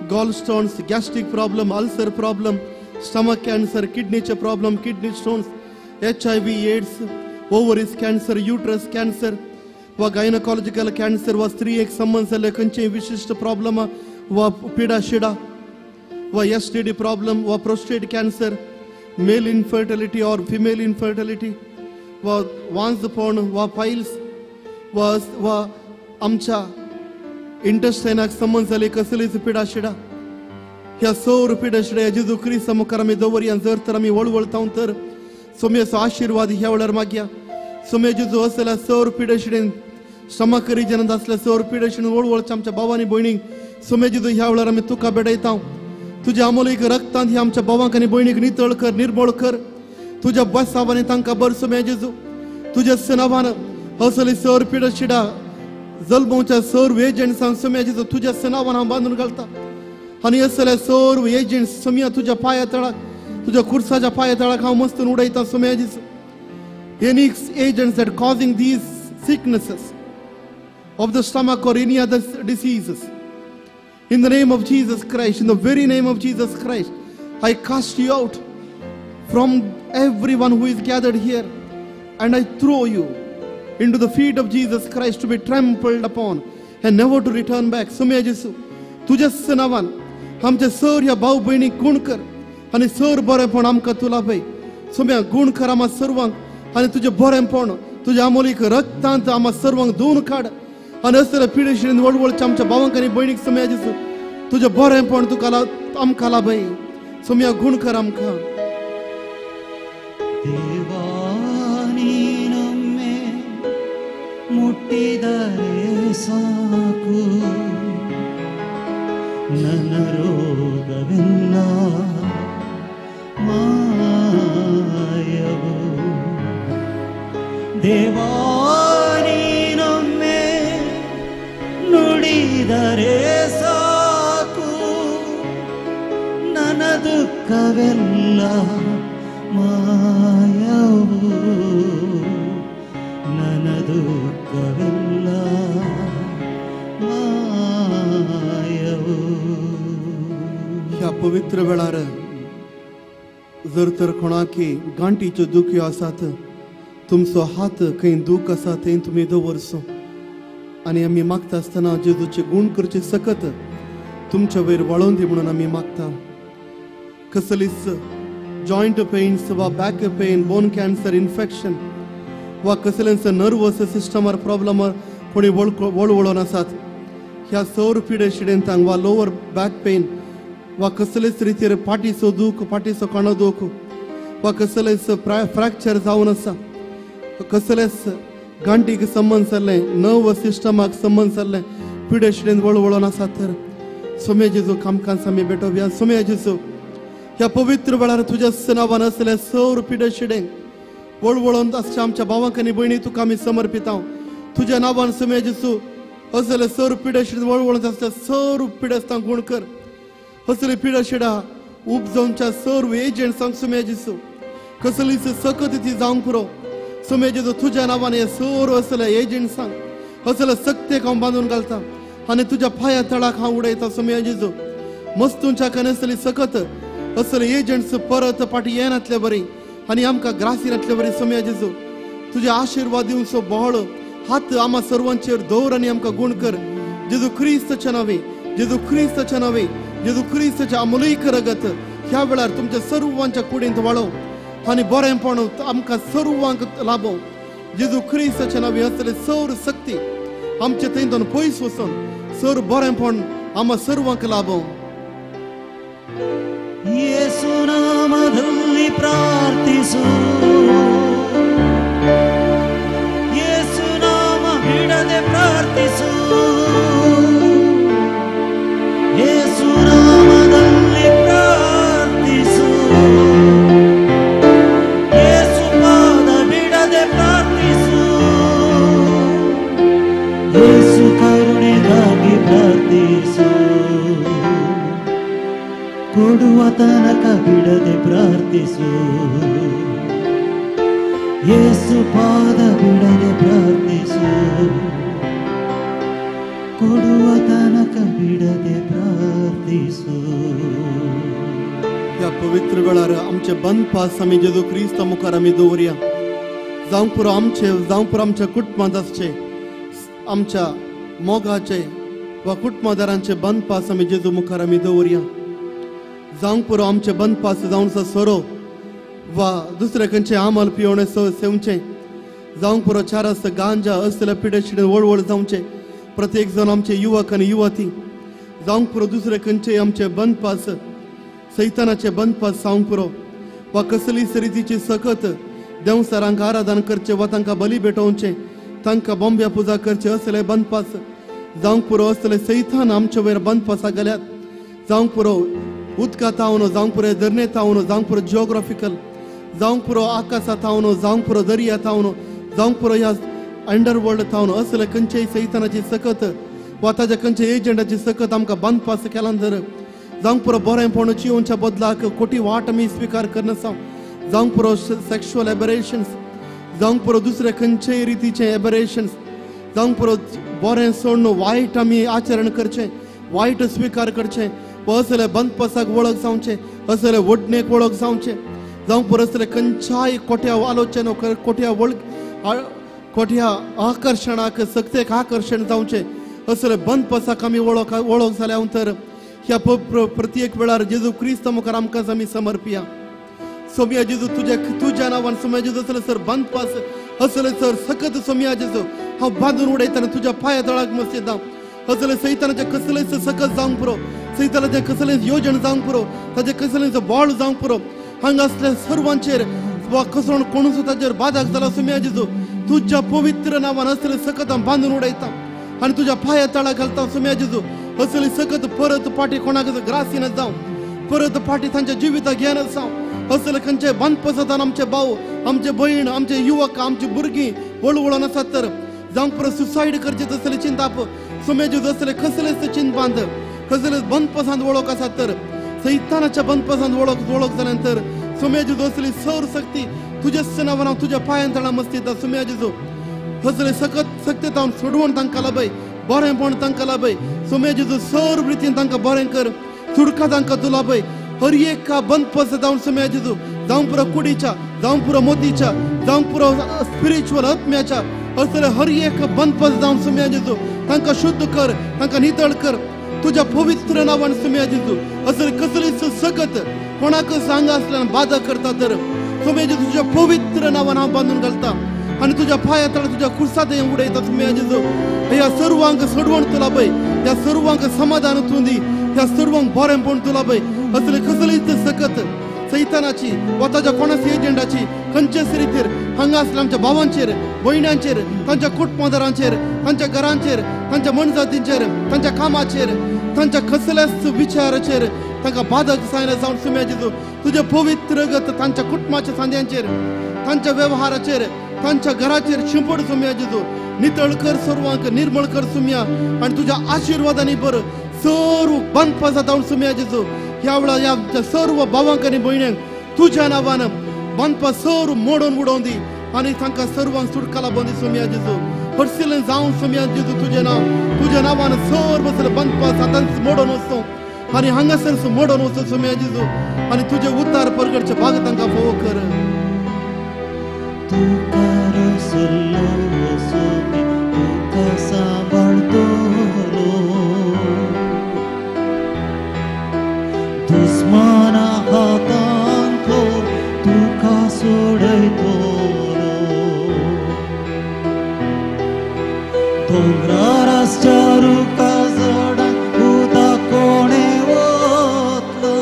gall stones, gastric problem, ulcer problem, stomach cancer, किडनीचे problem, kidney stones, HIV AIDS, ovaries cancer, uterus cancer वा गायनकॉलॉजिकल कॅन्सर वा स्त्रियेक संबंद जाल्ले खंयचेय विशिश्ट प्रॉब्लम वा पिडा शिडा वा STD problem वा prostate cancer, male infertility or female infertility वा वांजपण वा पायल्स वा वा आमच्या इंटेस्टायनाक संबंद जाली कसलीच पिडा शिडा ह्या सौर पिडा शिडा जेजू क्रिस्ता मुखार आमी दवरया. जर तर आमी वळवळता तर सोम्याचो आशिर्वाद ह्या वेळार मागया. सोम्या जेजू असल्या सौर पिडा शिडेन स्टमक रिजनांत आसल्या सौर पिडा शिडेन वळवळच्या आमच्या भावांनी भयणींक सोम्या जेजू ह्या वेळार आमी तुका भेटयता. तुज्या आमोलीक रक्तांत ह्या आमच्या भावांक आनी भयणीक नितळ कर, निर्मळ कर. तुज्या बसावांनी तांकां बर सोम्या जेजू तुज्या नांवान असली सौर पिडा शिडा जल्मोवच्या सर्व एजंट्सांक सोम्या जेजू तुज्या नांवान हांव बांदून घालता आनी असल्या सर्व एजंट्स सोम्या तुज्या पांया तळाक, तुज्या खुर्साच्या पांया तळाक हांव मस्तून उडयता सोम्या जेजू. Any agents that causing these sicknesses of the stomach or any other diseases, in the name of Jesus Christ, in the very name of Jesus Christ, I cast you out from everyone who is gathered here, and I throw you into the feet of Jesus Christ to be trampled upon and never to return back. Saumya जेजू तुज्याच नांवान आमचे sir ह्या भाव भयणीक गूण कर आनी सर बरेंपण आमकां तूं लाभय. सोम्या गूण कर आमा सर्वांक आनी तुजें बरेंपण तुज्या आमोलीक रक्तांत आमा सर्वांक धुवन काड आनी असल्या पिडेशिडेन वळवळच्या आमच्या भावांक आनी भयणीक सोम्या जेजू तुजें बरेंपण तुका आमकां लाभय. सोम्या गूण कर आमकां. ದೇವಾ ನೀನೊಮ್ಮೆ ಮುಟ್ಟಿದರೆ ಸಾಕು, ನನ್ನ ರೋಗವೆಲ್ಲ ಮಾಯವು. ದೇವಾ ನೀನೊಮ್ಮೆ ನುಡಿದರೆ ಸಾಕು, ನನ್ನ ದುಃಖವೆಲ್ಲ ಮಾಯವು, ನನ್ನ ದುಃಖವೆಲ್ಲ मायवू. ह्या पवित्र वेळार जर तर कोणाकी गांठीच्यो दुखयो आसात, तुमचो हात खंय दूख आसा थंय तुमी दवरचो आनी आमी मागता आसतना जेजूचे गूण करचे सकत तुमच्या वयर वळोवन दी म्हणून आमी मागता. कसलीच जॉयंट पेन्स वा back pain, bone cancer, infection वा कसलेंच नर्वस सिस्टमार प्रॉब्लमार कोणी वळवळोन आसात, ह्या सौर पिडे शिडेंतांक वा लोवर बॅक पेन वा कसलेच रितीर पाटीचो दूख, पाटीचो काणो दूख वा कसलेच फ्रॅक्चर जावन आसा, कसलेच गांठीक संबंद जाल्लें, नर्व सिस्टमाक संबंद जाल्लें पिडे शिडेन वळवळोन आसा तर सोम्या जेजू कामकांस आमी भेटोवया. सोम्या जेजू ह्या पवित्र वेळार तुज्या नांवान आसले सौर पिडे शिडेन वळवळोन आसच्या आमच्या भावांक आनी भयणी तुका आमी समर्पिता. तुज्या नांवान सोम्या जेजू असले सौर पिडे शिडेन वळवळोन आसल्या सौर पिडेस्तांक गुण कर. असले पिडा शिडा उपजावच्या सर्व एजंट्सांक सोम्या जेजू कसलीच सकत ती जावंक पुरो. सोम्या जेजू तुज्या नांवान हे सर्व असले एजंट्सांक असले सक्तेक हांव बांदून घालता आनी तुज्या पांया तळाक हांव उडयता. सोम्या जेजू मस्तूंच्या कनसली सकत असले एजंट्स परत फाटी येनातले बरी आनी आमकां ग्रासी नातले बरी. सोम्या जेजू तुजे आशिर्वाद दिवचो बळ हात आमा सर्वांचेर दवर आनी आमकां गूण कर. जेजू क्रिस्ताच्या नांवे, जेजू क्रिस्ताच्या नांवे, जेजू क्रिस्ताच्या अमोलीक रगत ह्या वेळार तुमच्या सर्वांच्या कुडींत वाळोव आनी बरेंपण आमकां सर्वांक लाभोव. जेजू क्रिस्ताच्या नांवे असले सौर शक्ती आमचे थंयतून पयस वचून सर बरेंपण आमा सर्वांक लाभोव. ಯೇಸು ನಾಮದಲ್ಲಿ ಪ್ರಾರ್ಥಿಸು, ಯೇಸು ನಾಮ ಬಿಡದೆ ಪ್ರಾರ್ಥಿಸು, ಯೇಸು ನಾಮದಲ್ಲಿ ಪ್ರಾರ್ಥಿಸು, ಯೇಸು ಪಾದ ಬಿಡದೆ ಪ್ರಾರ್ಥಿಸು, ಯೇಸು ಕರುಣೆಗಾಗಿ ಪ್ರಾರ್ಥಿಸು, ಕೊಡುವ ತನಕ ಬಿಡದೆ ಪ್ರಾರ್ಥಿಸು, ಯೇಸು ಪಾದ ಬಿಡದೆ ಪ್ರಾರ್ಥಿಸು, ಕೊಡುವ ತನಕ ಬಿಡದೆ ಪ್ರಾರ್ಥಿಸು. ह्या पवित्र वेळार आमचे बंदपास आमी जेजू क्रिस्ता मुखार आमी दवरया. जावंक पुरो आमचे, जावंक पुरो आमच्या कुटुंबांत आसचे आमच्या मोगाचे वा कुटुंबादारांचे बंदपास आमी जेजू मुखार आमी दवरया. जावंक पुरो आमचे बंदपास जावन आसा सोरो वा दुसरे खंयचे आमल पिवणे सेवचें, जावंक पुरो चारस गांजा असल्या पिडे शिडेन वळवळ जावचें प्रत्येक जाण आमचे युवक आनी युवती. जावंक पुरो दुसरे खंयचे आमचे बंदपास सैतानाचे बंदपास जावंक पुरो वा कसलीच रितीची सकत देंवसारांक आराधन करचें वा तांकां बली भेटोवचें, तांकां बोंब्या पुजा करचे असले बंदपास जावंक पुरो. असले सैतान आमचे वयर बंदपासा गेल्यात. जावंक पुरो उदका तावन, जावंक पुरो धरणे तावन, जावंक पुरो जियोग्राफिकल, जावंक पुरो आकाशा तावन, जावंक पुरो दर्या तावन, जावंक पुरो ह्या अंडरवर्ल्ड तावन असले खंयचेय सैतानाची सकत वा ताज्या खंयच्या एजंटाची सकत आमकां बंदपास केला जर जावंक पुरो बरेंपण चियोवच्या बदलाक खोटी वाट आमी स्विकार करनासा, जावंक पुरो सेक्शुअल एबरेशन्स, जावंक पुरो दुसरे खंयचेय रितीचे एबरेशन्स, जावंक पुरो बरें सोडून वायट आमी आचरण करचें, वायट स्विकार करचें वा असले बंदपासाक वळख जावचें, असले वडणेक वळख जावचें, जावंक पुरो असले खंयच्याय खोट्या आलोचन, खोट्या वळख, खोट्या आकर्शणाक, सक्तेक आकर्शण जावचें असले बंदपासाक आमी वळख वळख जाल्या तर ह्या प्रत्येक वेळार जेजू क्रिस्त मुखार आमकां आमी समर्पिया. सोम्या जेजू तुज्या तुज्या नांवान सोम्या जेजू असले सर बंदपास असले सर सकत सोम्या जेजू हांव बांदून उडयतना तुज्या पांया तळाक मस्यता. असले सैतानाचें कसलेच सकत जावंक पुरो, सैतानाचें कसलेच योजन जावंक पुरो, ताचें कसलेच बळ जावंक पुरो. हांगा असल्या सर्वांचेर वा कसो कोणूच ताचेर बादाक जाला सोम्या जेजू तुज्या पवित्र नांवान असले सकत हांव बांदून उडयता आनी तुज्या पांया तळाक घालता. सोम्या जेजू असली सकत परत पाटी कोणाक ग्रासीन जावं परत पाटी तांच्या जिविताक घेन जावं असले खंयचे बांदपसतान आमचे भाव आमचे भयण आमचे युवक आमची भुरगीं वळवळोन आसात तर जावं परत सुसायड करचे तसले चिंताप सुमे जेजू असले कसलेच चिंतपांत कसलेच बंदपसांत वळख आसात तर सैतानाच्या बंदपसांत वळख वळख जाल्यानंतर सुमे जेजू असली सौर शक्ती तुज्याच नांवान हांव तुज्या पांयान तळा मस्तीता सुमे जेजू असले सकत सक्ते तावन सोडवण तांकां लाभय बरेंपण तांकां लाभय सुमे जेजू सर्व रितीन तांकां बरें कर सुडका तांकां तूं लाभय हर एका बंदपस जावन सुमे जेजू जावं पुरो कुडीच्या जावं पुरो मोतीच्या जावं पुरो स्पिरिच्युअल आत्म्याच्या असले हर एक बंदपस जावन सुमे जेजू तांकां शुद्ध कर तांकां नितळ कर तुज्या पवित्र नांवान सुमे जेजू असले कसलीच सकत कोणाक सांगा आसल्यान बाधा करता तर सुमे जेजू तुज्या पवित्र नांवान हांव बांदून घालता आनी तुज्या पांया तळा तुज्या कुर्सात उडयता सुमे जेजू. ह्या सर्वांक सोडवण तूं लाभय ह्या सर्वांक समाधान तूं दी ह्या सर्वांक बरेंपण तूं लाभय. असले कसलीच सकत सैतानाची वा ताज्या कोणाच एजंटाची खंयचेच रितीर हांगा आसल्या आमच्या भावांचेर भयण्यांचेर तांच्या कुटुंबादारांचेर तांच्या घरांचेर तांच्या मनजातींचेर तांच्या कामाचेर तांच्या कसल्याच विचाराचेर तांकां बाधक जायना जावन सुमे जेजू तुजें पवित्र गत तांच्या कुटुंबाच्या सांद्यांचेर तांच्या वेव्हाराचेर तांच्या घराचेर शिंपड सुम्या जेजू. नितळ कर सर्वांक निर्मळ कर सुम्या आनी तुज्या आशिर्वादांनी बरं सर्व बांदपासा जावन सुम्या जेजू. ह्या वेळार ह्या सर्व भावांक आनी भयण्यांक तुज्या नांवान बांदपा सर्व मोडून उडोवन दी आनी तांकां सर्वांक सुटका लाबोवन दी सुम्या जेजू. हरशिल्लें जावन सुम्या जेजू तुजें नांव तुज्या नांवान सर्व बांदपा सातांच मोडून वचूं आनी हांगासर मोडून वचूं सुम्या जेजू आनी तुजें उतार परगडचे भाग तांकां फोव कर. तुका रसलो सोमी तुका सांबाळतलो दुस्माना हातांतलो तुका सोडयतलो दोंगरार आसच्या रुखा झाडांक उदक कोणें वतलो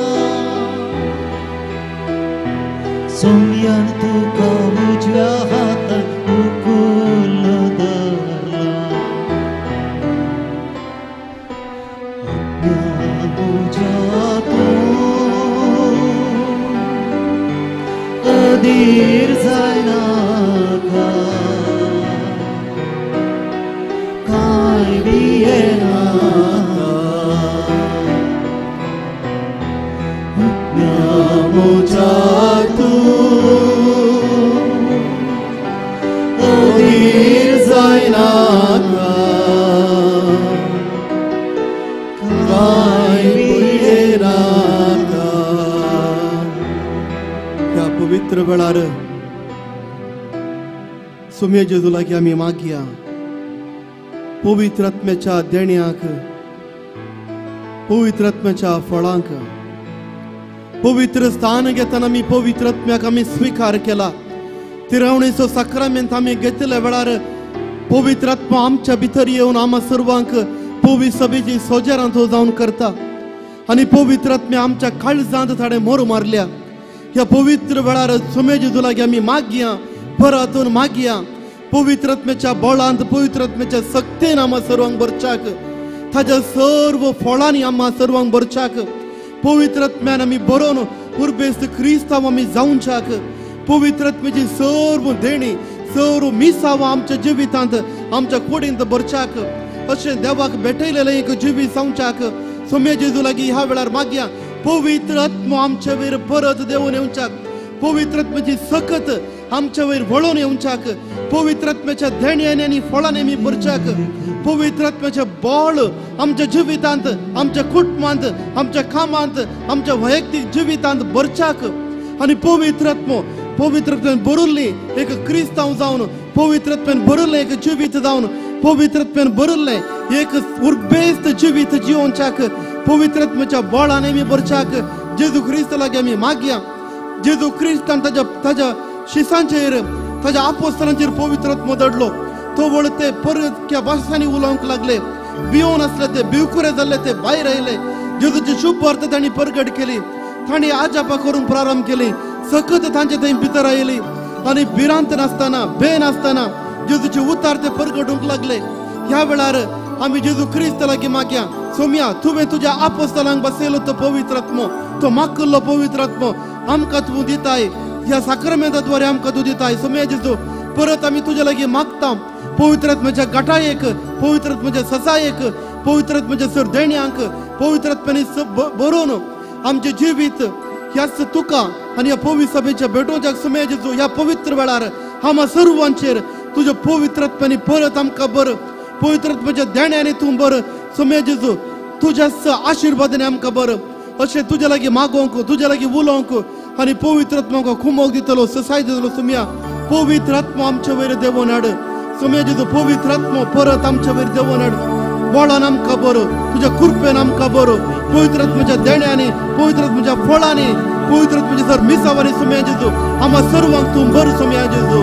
सोमयान तुका उजव्या हातान उखूल धरला आत्म्या म्हज्या तूं अधीर जायनाका कांय भियेनाका आत्म्या म्हज्या तूं अधीर जायनाका कांय भियेनाका. ह्या पवित्र वेळार सुमे जेजू लागीं आमी मागया पवित्र आत्म्याच्या देण्याक पवित्र आत्म्याच्या फळांक पवित्र स्थान घेतना आमी पवित्र आत्म्याक आमी स्विकार केला. तिरावणेचो साक्रामेंत आमी घेतल्या वेळार पवित्र आत्मा आमच्या भितर येवन आमा सर्वांक पवित्र सभेची सोजेरांत तो जावन करता आनी पवित्र आत्म्या आमच्या काळजांत ताणें मोर मारल्या. ह्या पवित्र वेळार सुमे जेजू लागीं आमी मागया परतून मागया पवित्र आत्म्याच्या बळांत पवित्र आत्म्याच्या सक्तेन आमा सर्वांक भरच्याक ताज्या सर्व फळांनी आमा सर्वांक भरच्याक पवित्र आत्म्यान आमी बरोवन उर्बेस्त क्रिस्तांव आमी जावच्याक पवित्र आत्म्याची सर्व देणी सर्व मिसांव आमच्या जिवितांत आमच्या कुडींत भरच्याक अशें देवाक भेटयलेलें एक जिवीत जावच्याक सुमे जेजू लागीं ह्या वेळार मागया पवित्र आत्मो आमच्या वयर परत देवून येवच्याक पवित्र आत्म्याची सकत आमच्या वयर वळोवन येवच्याक पवित्र आत्म्याच्या देण्यांनी आनी फळांनी आमी भरच्याक पवित्र आत्म्याचें बळ आमच्या जिवितांत आमच्या कुटुंबांत आमच्या कामांत आमच्या वैयक्तीक जिवितांत भरच्याक आनी पवित्र आत्मो पवित्र आत्म्यान भरिल्लें एक क्रिस्तांव जावन पवित्र आत्म्यान भरिल्लें एक जिवीत जावन पवित्र आत्म्यान भरिल्लें एक उर्बेस्त जिवीत जिवोवच्याक पवित्र आत्म्याच्या बळान आमी भरच्याक जेजू क्रिस्त लागीं आमी मागया. जेजू क्रिस्तान ताज्या ताज्या शिसांचेर ताज्या आपोस्तलांचेर पवित्र आत्मो दडलो. तो वळते परक्या भाशांनी उलोवंक लागले भियोवन आसले ते भिवकुरे जाल्ले ते भायर आयले. जेजूची शुभ वार्ता तांणी परगट केली तांणी आजापा करूंक प्रारंभ केली सकत तांचे थंय भितर आयली आनी भिरांत नासतना भंय नासतना जेजूचे उतार ते परगटूंक लागले. ह्या वेळार आमी जेजू क्रिस्त लागीं मागया. सोम्या तुवें तुज्या आपोस्तलांक बसयलो तो पवित्र आत्मो, तो माकुल्लो पवित्र आत्मो आमकां तूं दिताय, ह्या साक्रामेंता द्वारे आमकां तूं दिताय. सोम्या जेजू परत आमी तुज्या लागीं मागता पवित्र आत्म्याच्या गटायेक, पवित्र आत्म्याच्या ससायेक, पवित्र आत्म्याच्या सरदेण्यांक, पवित्र आत्म्यानी बरोवन आमचें जिवीत ह्याच तुका आनी ह्या पवित्र सभेच्या भेटोवच्याक सोम्या जेजू ह्या पवित्र वेळार आमा सर्वांचेर तुज्या पवित्र आत्म्यानी परत आमकां बरं, पवित्र आत्म्याच्या देण्यानी तूं बरं. सोम्या जेजू तुज्याच आशिर्वादाने आमकां बरं अशें तुज्या लागीं मागोवंक, तुज्या लागीं उलोवंक आनी पवित्र आत्म्याक खुमोक दितलो, ससाय दितलो. सोम्या पवित्र आत्मो आमचे वयर देवोन हाड. सोम्या जेजू पवित्र आत्मो परत आमचे वयर देवोन हाड. बळान आमकां बरो, तुज्या कृपेन आमकां बरो, पवित्र आत्म्याच्या देण्यांनी, पवित्र आत्म्याच्या फळांनी, पवित्र आत्म्याच्या सर मिसावांनी सोम्या जेजू आम्हा सर्वांक तूं बरो. सोम्या जेजू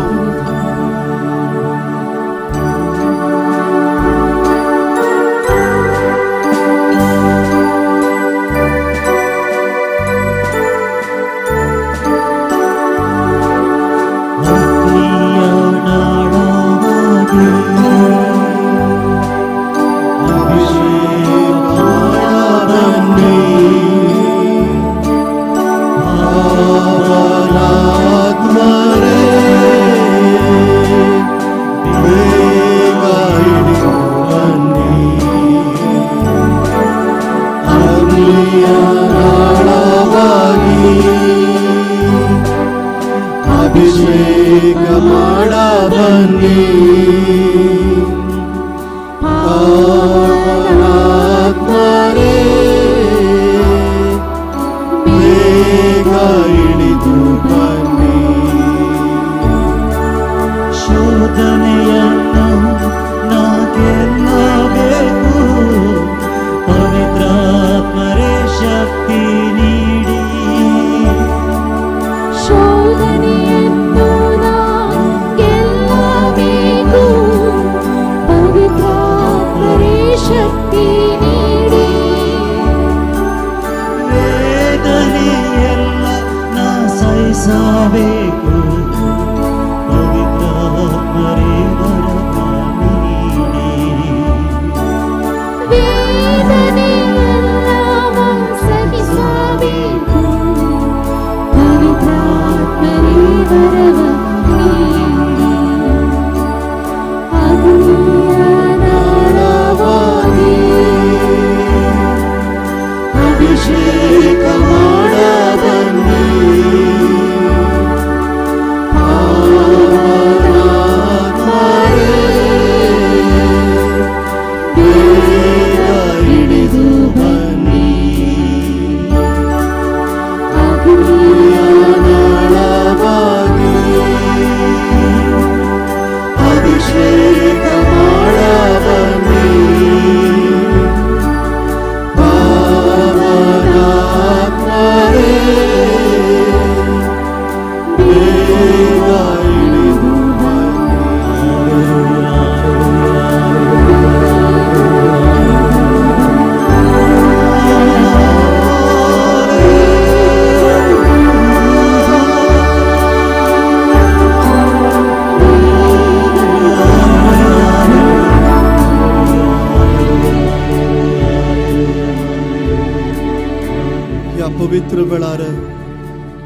पवित्र वेळार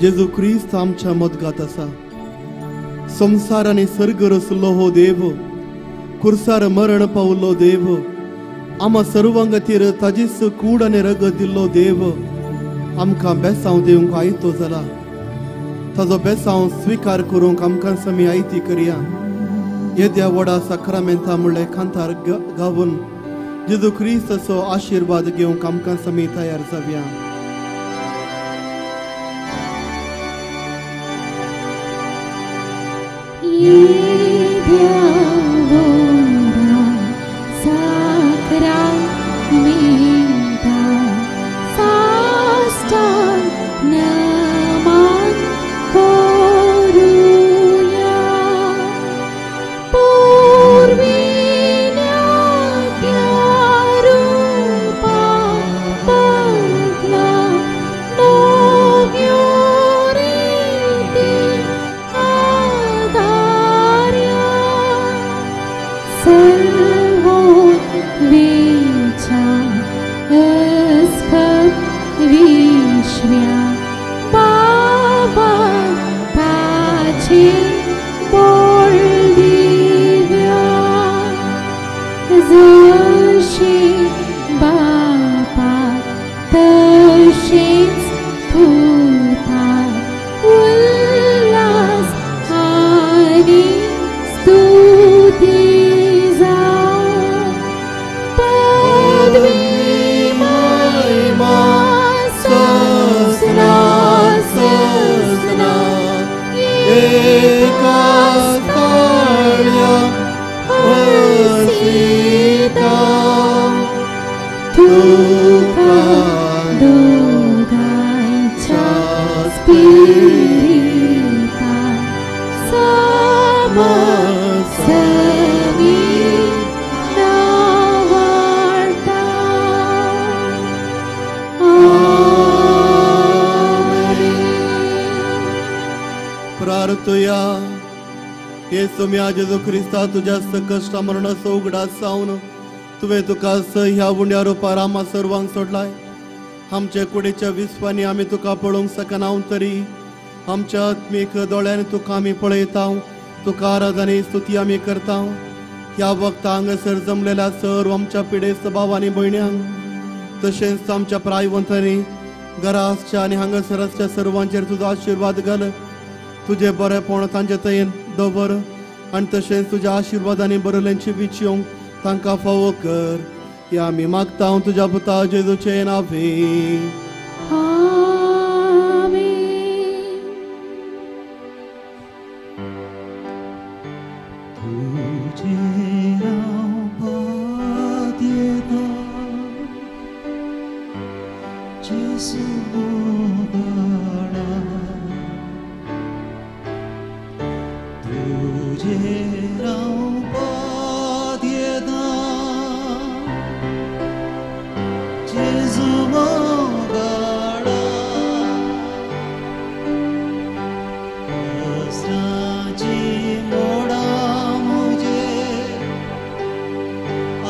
जेजू क्रिस्त आमच्या मदगात आसा. संवसार आनी सर्ग रचलो हो देव, कुर्सार मरण पावलो देव, आमा सर्वां खातीर ताजीच कूड आनी रगत दिल्लो देव आमकां बेसांव दिवंक आयतो जाला. ताजो बेसांव स्विकार करूंक आमकां समी आयती करया. येद्या व्हडा साक्रामेंता म्हणले कांतार गावन जेजू क्रिस्ताचो आशिर्वाद घेवंक आमकां समी तयार जावया. Servo वेच्या अस्खत विश्व्या बाबा ताचे बोल दिव्या जशे बापा तशेच पुता उल्हास आनी स्तुती जावं पदवी महिमा सजना सजना एका ताळ्या हसीता तुका दोगांयच्या स्पिरिता समसमी नावाडता. प्रार्थया येसू म्या जेजू क्रिस्ता तुज्या सकश्ट मरणाचो उगडास जावन तुवें तुका ह्या उंड्या रुपार आमा सर्वांक सोडलाय. आमच्या कुडीच्या विस्वांनी आमी तुका पळोवंक शकना तरी आमच्या आत्मीक दोळ्यांनी तुका आमी पळयता, तुका आराधना स्तुती आमी करता. ह्या वखता हांगासर जमलेल्या सर्व आमच्या पिडेस्त भाव आनी भयण्यांक तशेंच आमच्या प्रायवंतांनी घरा आसच्या आनी हांगासर आसच्या सर्वांचेर तुजो आशिर्वाद घाल. तुजें बरेपण तांचे तयेन दवर आनी तशेंच तुज्या आशिर्वादांनी बरयल्यांची विचयोंक तांकां फावो कर. ह्या आमी मागता तुज्या पुता जेजूचे नांवे. आमेन. तुजेर हांव पातयेता जेजू मोगाळा तुजेर हांव पातयेता जेजू मोगाळा वस्त्राची मोडां म्हजेर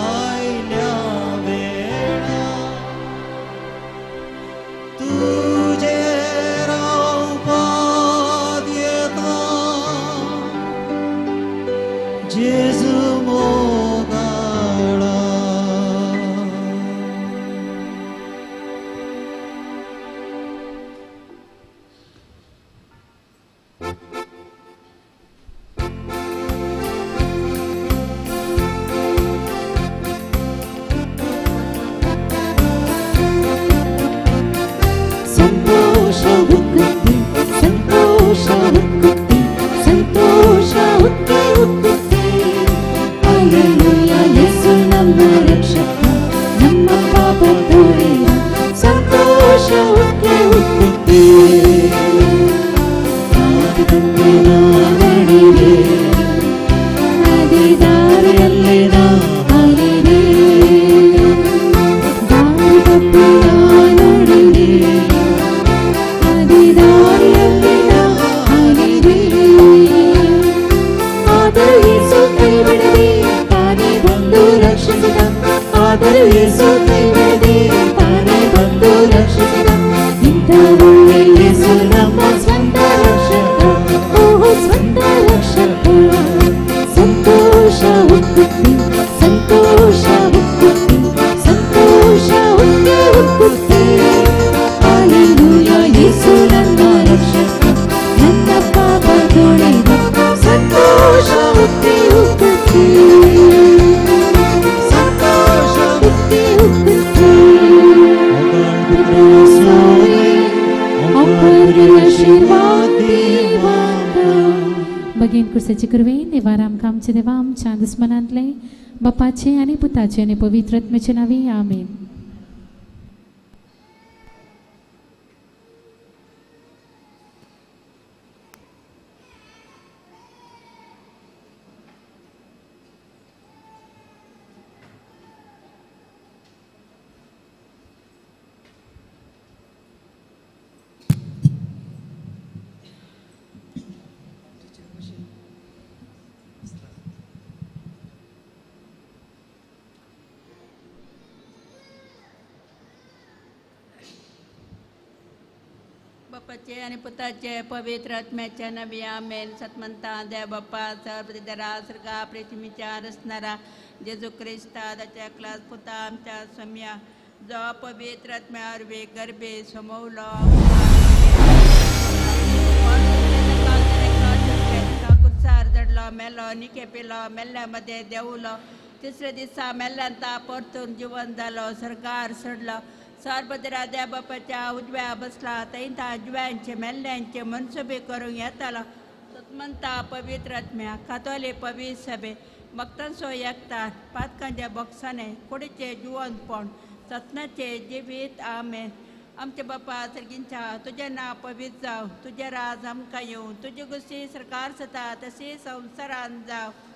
आयल्या वेळा तुजेर हांव पातयेता जेजू मोगाळा. ಸಂತೋಷ ಉಕ್ಕುತ್ತಿ ಸಂತೋಷ ಉಕ್ಕುತ್ತಿ ಸಂತೋಷ ಉಕ್ಕಿ ಉಕ್ಕುತ್ತಿ. ಹಲ್ಲೆಲೂಯಾ ಯೇಸು ನಮ್ಮ ರಕ್ಷಕ ನಮ್ಮ ಪಾಪ ತೊಳೆಯ ಸಂತೋಷ ಉಕ್ಕಿ ಉಕ್ಕುತ್ತಿ. ತಪ್ಪಿ ನಾ ನಡೆದೆ ಅದೇ ದಾರಿಯಲ್ಲಿ ನಾ ಅಲೆದೆ ದಾರಿ ತಪ್ಪಿ ನಾ ನಡೆದೆ ಅದೇ ದಾರಿಯಲ್ಲಿ ನಾ ಅಲೆದೆ. ಆದರೂ ಯೇಸು ಕೈಬಿಡದೆ ತಾನೇ ಬಂದು ರಕ್ಷಿಸಿದ. ಆದರೂ ಯೇಸು ಕೈಬಿಡದೆ ತಾನೇ ಬಂದು ರಕ್ಷಿಸಿದ. ಇಂಥ ಒಳ್ಳೆ ಯೇಸು ನಮ್ಮ ಸ್ವಂತ ರಕ್ಷಕ, ಓಹೋ ಸ್ವಂತ ರಕ್ಷಕ. ಸಂತೋಷ ಉಕ್ಕುತ್ತಿ ಸಂತೋಷ ಉಕ್ಕುತ್ತಿ ಸಂತೋಷ ಉಕ್ಕಿ ಉಕ್ಕುತ್ತಿ. ಹಲ್ಲೆಲೂಯಾ ಯೇಸು ನನ್ನ ರಕ್ಷಕ ನನ್ನ ಪಾಪ ತೊಳೆದ ಸಂತೋಷ ಉಕ್ಕಿ ಉಕ್ಕುತ್ತಿ ಸಂತೋಷ ಉಕ್ಕಿ ಉಕ್ಕುತ್ತಿ. भगीन कुर्साची कृपेन देवा आमकां आमचे देवा आमच्या दुस्मनांतले बापाचे आनी पुताचे आनी पवित्र आत्म्याचे नांवी आमेन. बापाचे आनी पुताचे पवित्र आत्म्याच्या नवी आमेन. सतमंता देव बाप्पा सर्वदरा सर्गा पृथ्वीच्या रचणारा जेजू क्रिस्ता ताच्या क्लास पुता आमच्या सम्या जो पवित्र आत्म्या वरवीं गर्भे समवलो कुर्सार जडलो मेलो निके पिलो मेल्ल्या मदें देंवलो तिसऱ्या दिसा मेल्ल्यान परतून जिवन जालो सरकार सोडलो सर्वदरा देव बापाच्या उजव्या बसला थंय जुव्यांचे मेल्ल्यांचे मनसुबे करूंक येतालो. सतमंता पवित्र आत्म्या कातोली पवित्र सभे भक्तांचो एकतार पातकांच्या बॉक्साने कुडीचे जिवनपण सतनाचे जिवीत आमेन. आमच्या बापा सर्गींच्या तुजें नांव पवित्र जावं, तुजें राज आमकां येवं, तुजी गुसी सरकार जाता तशी संवसारान जावं.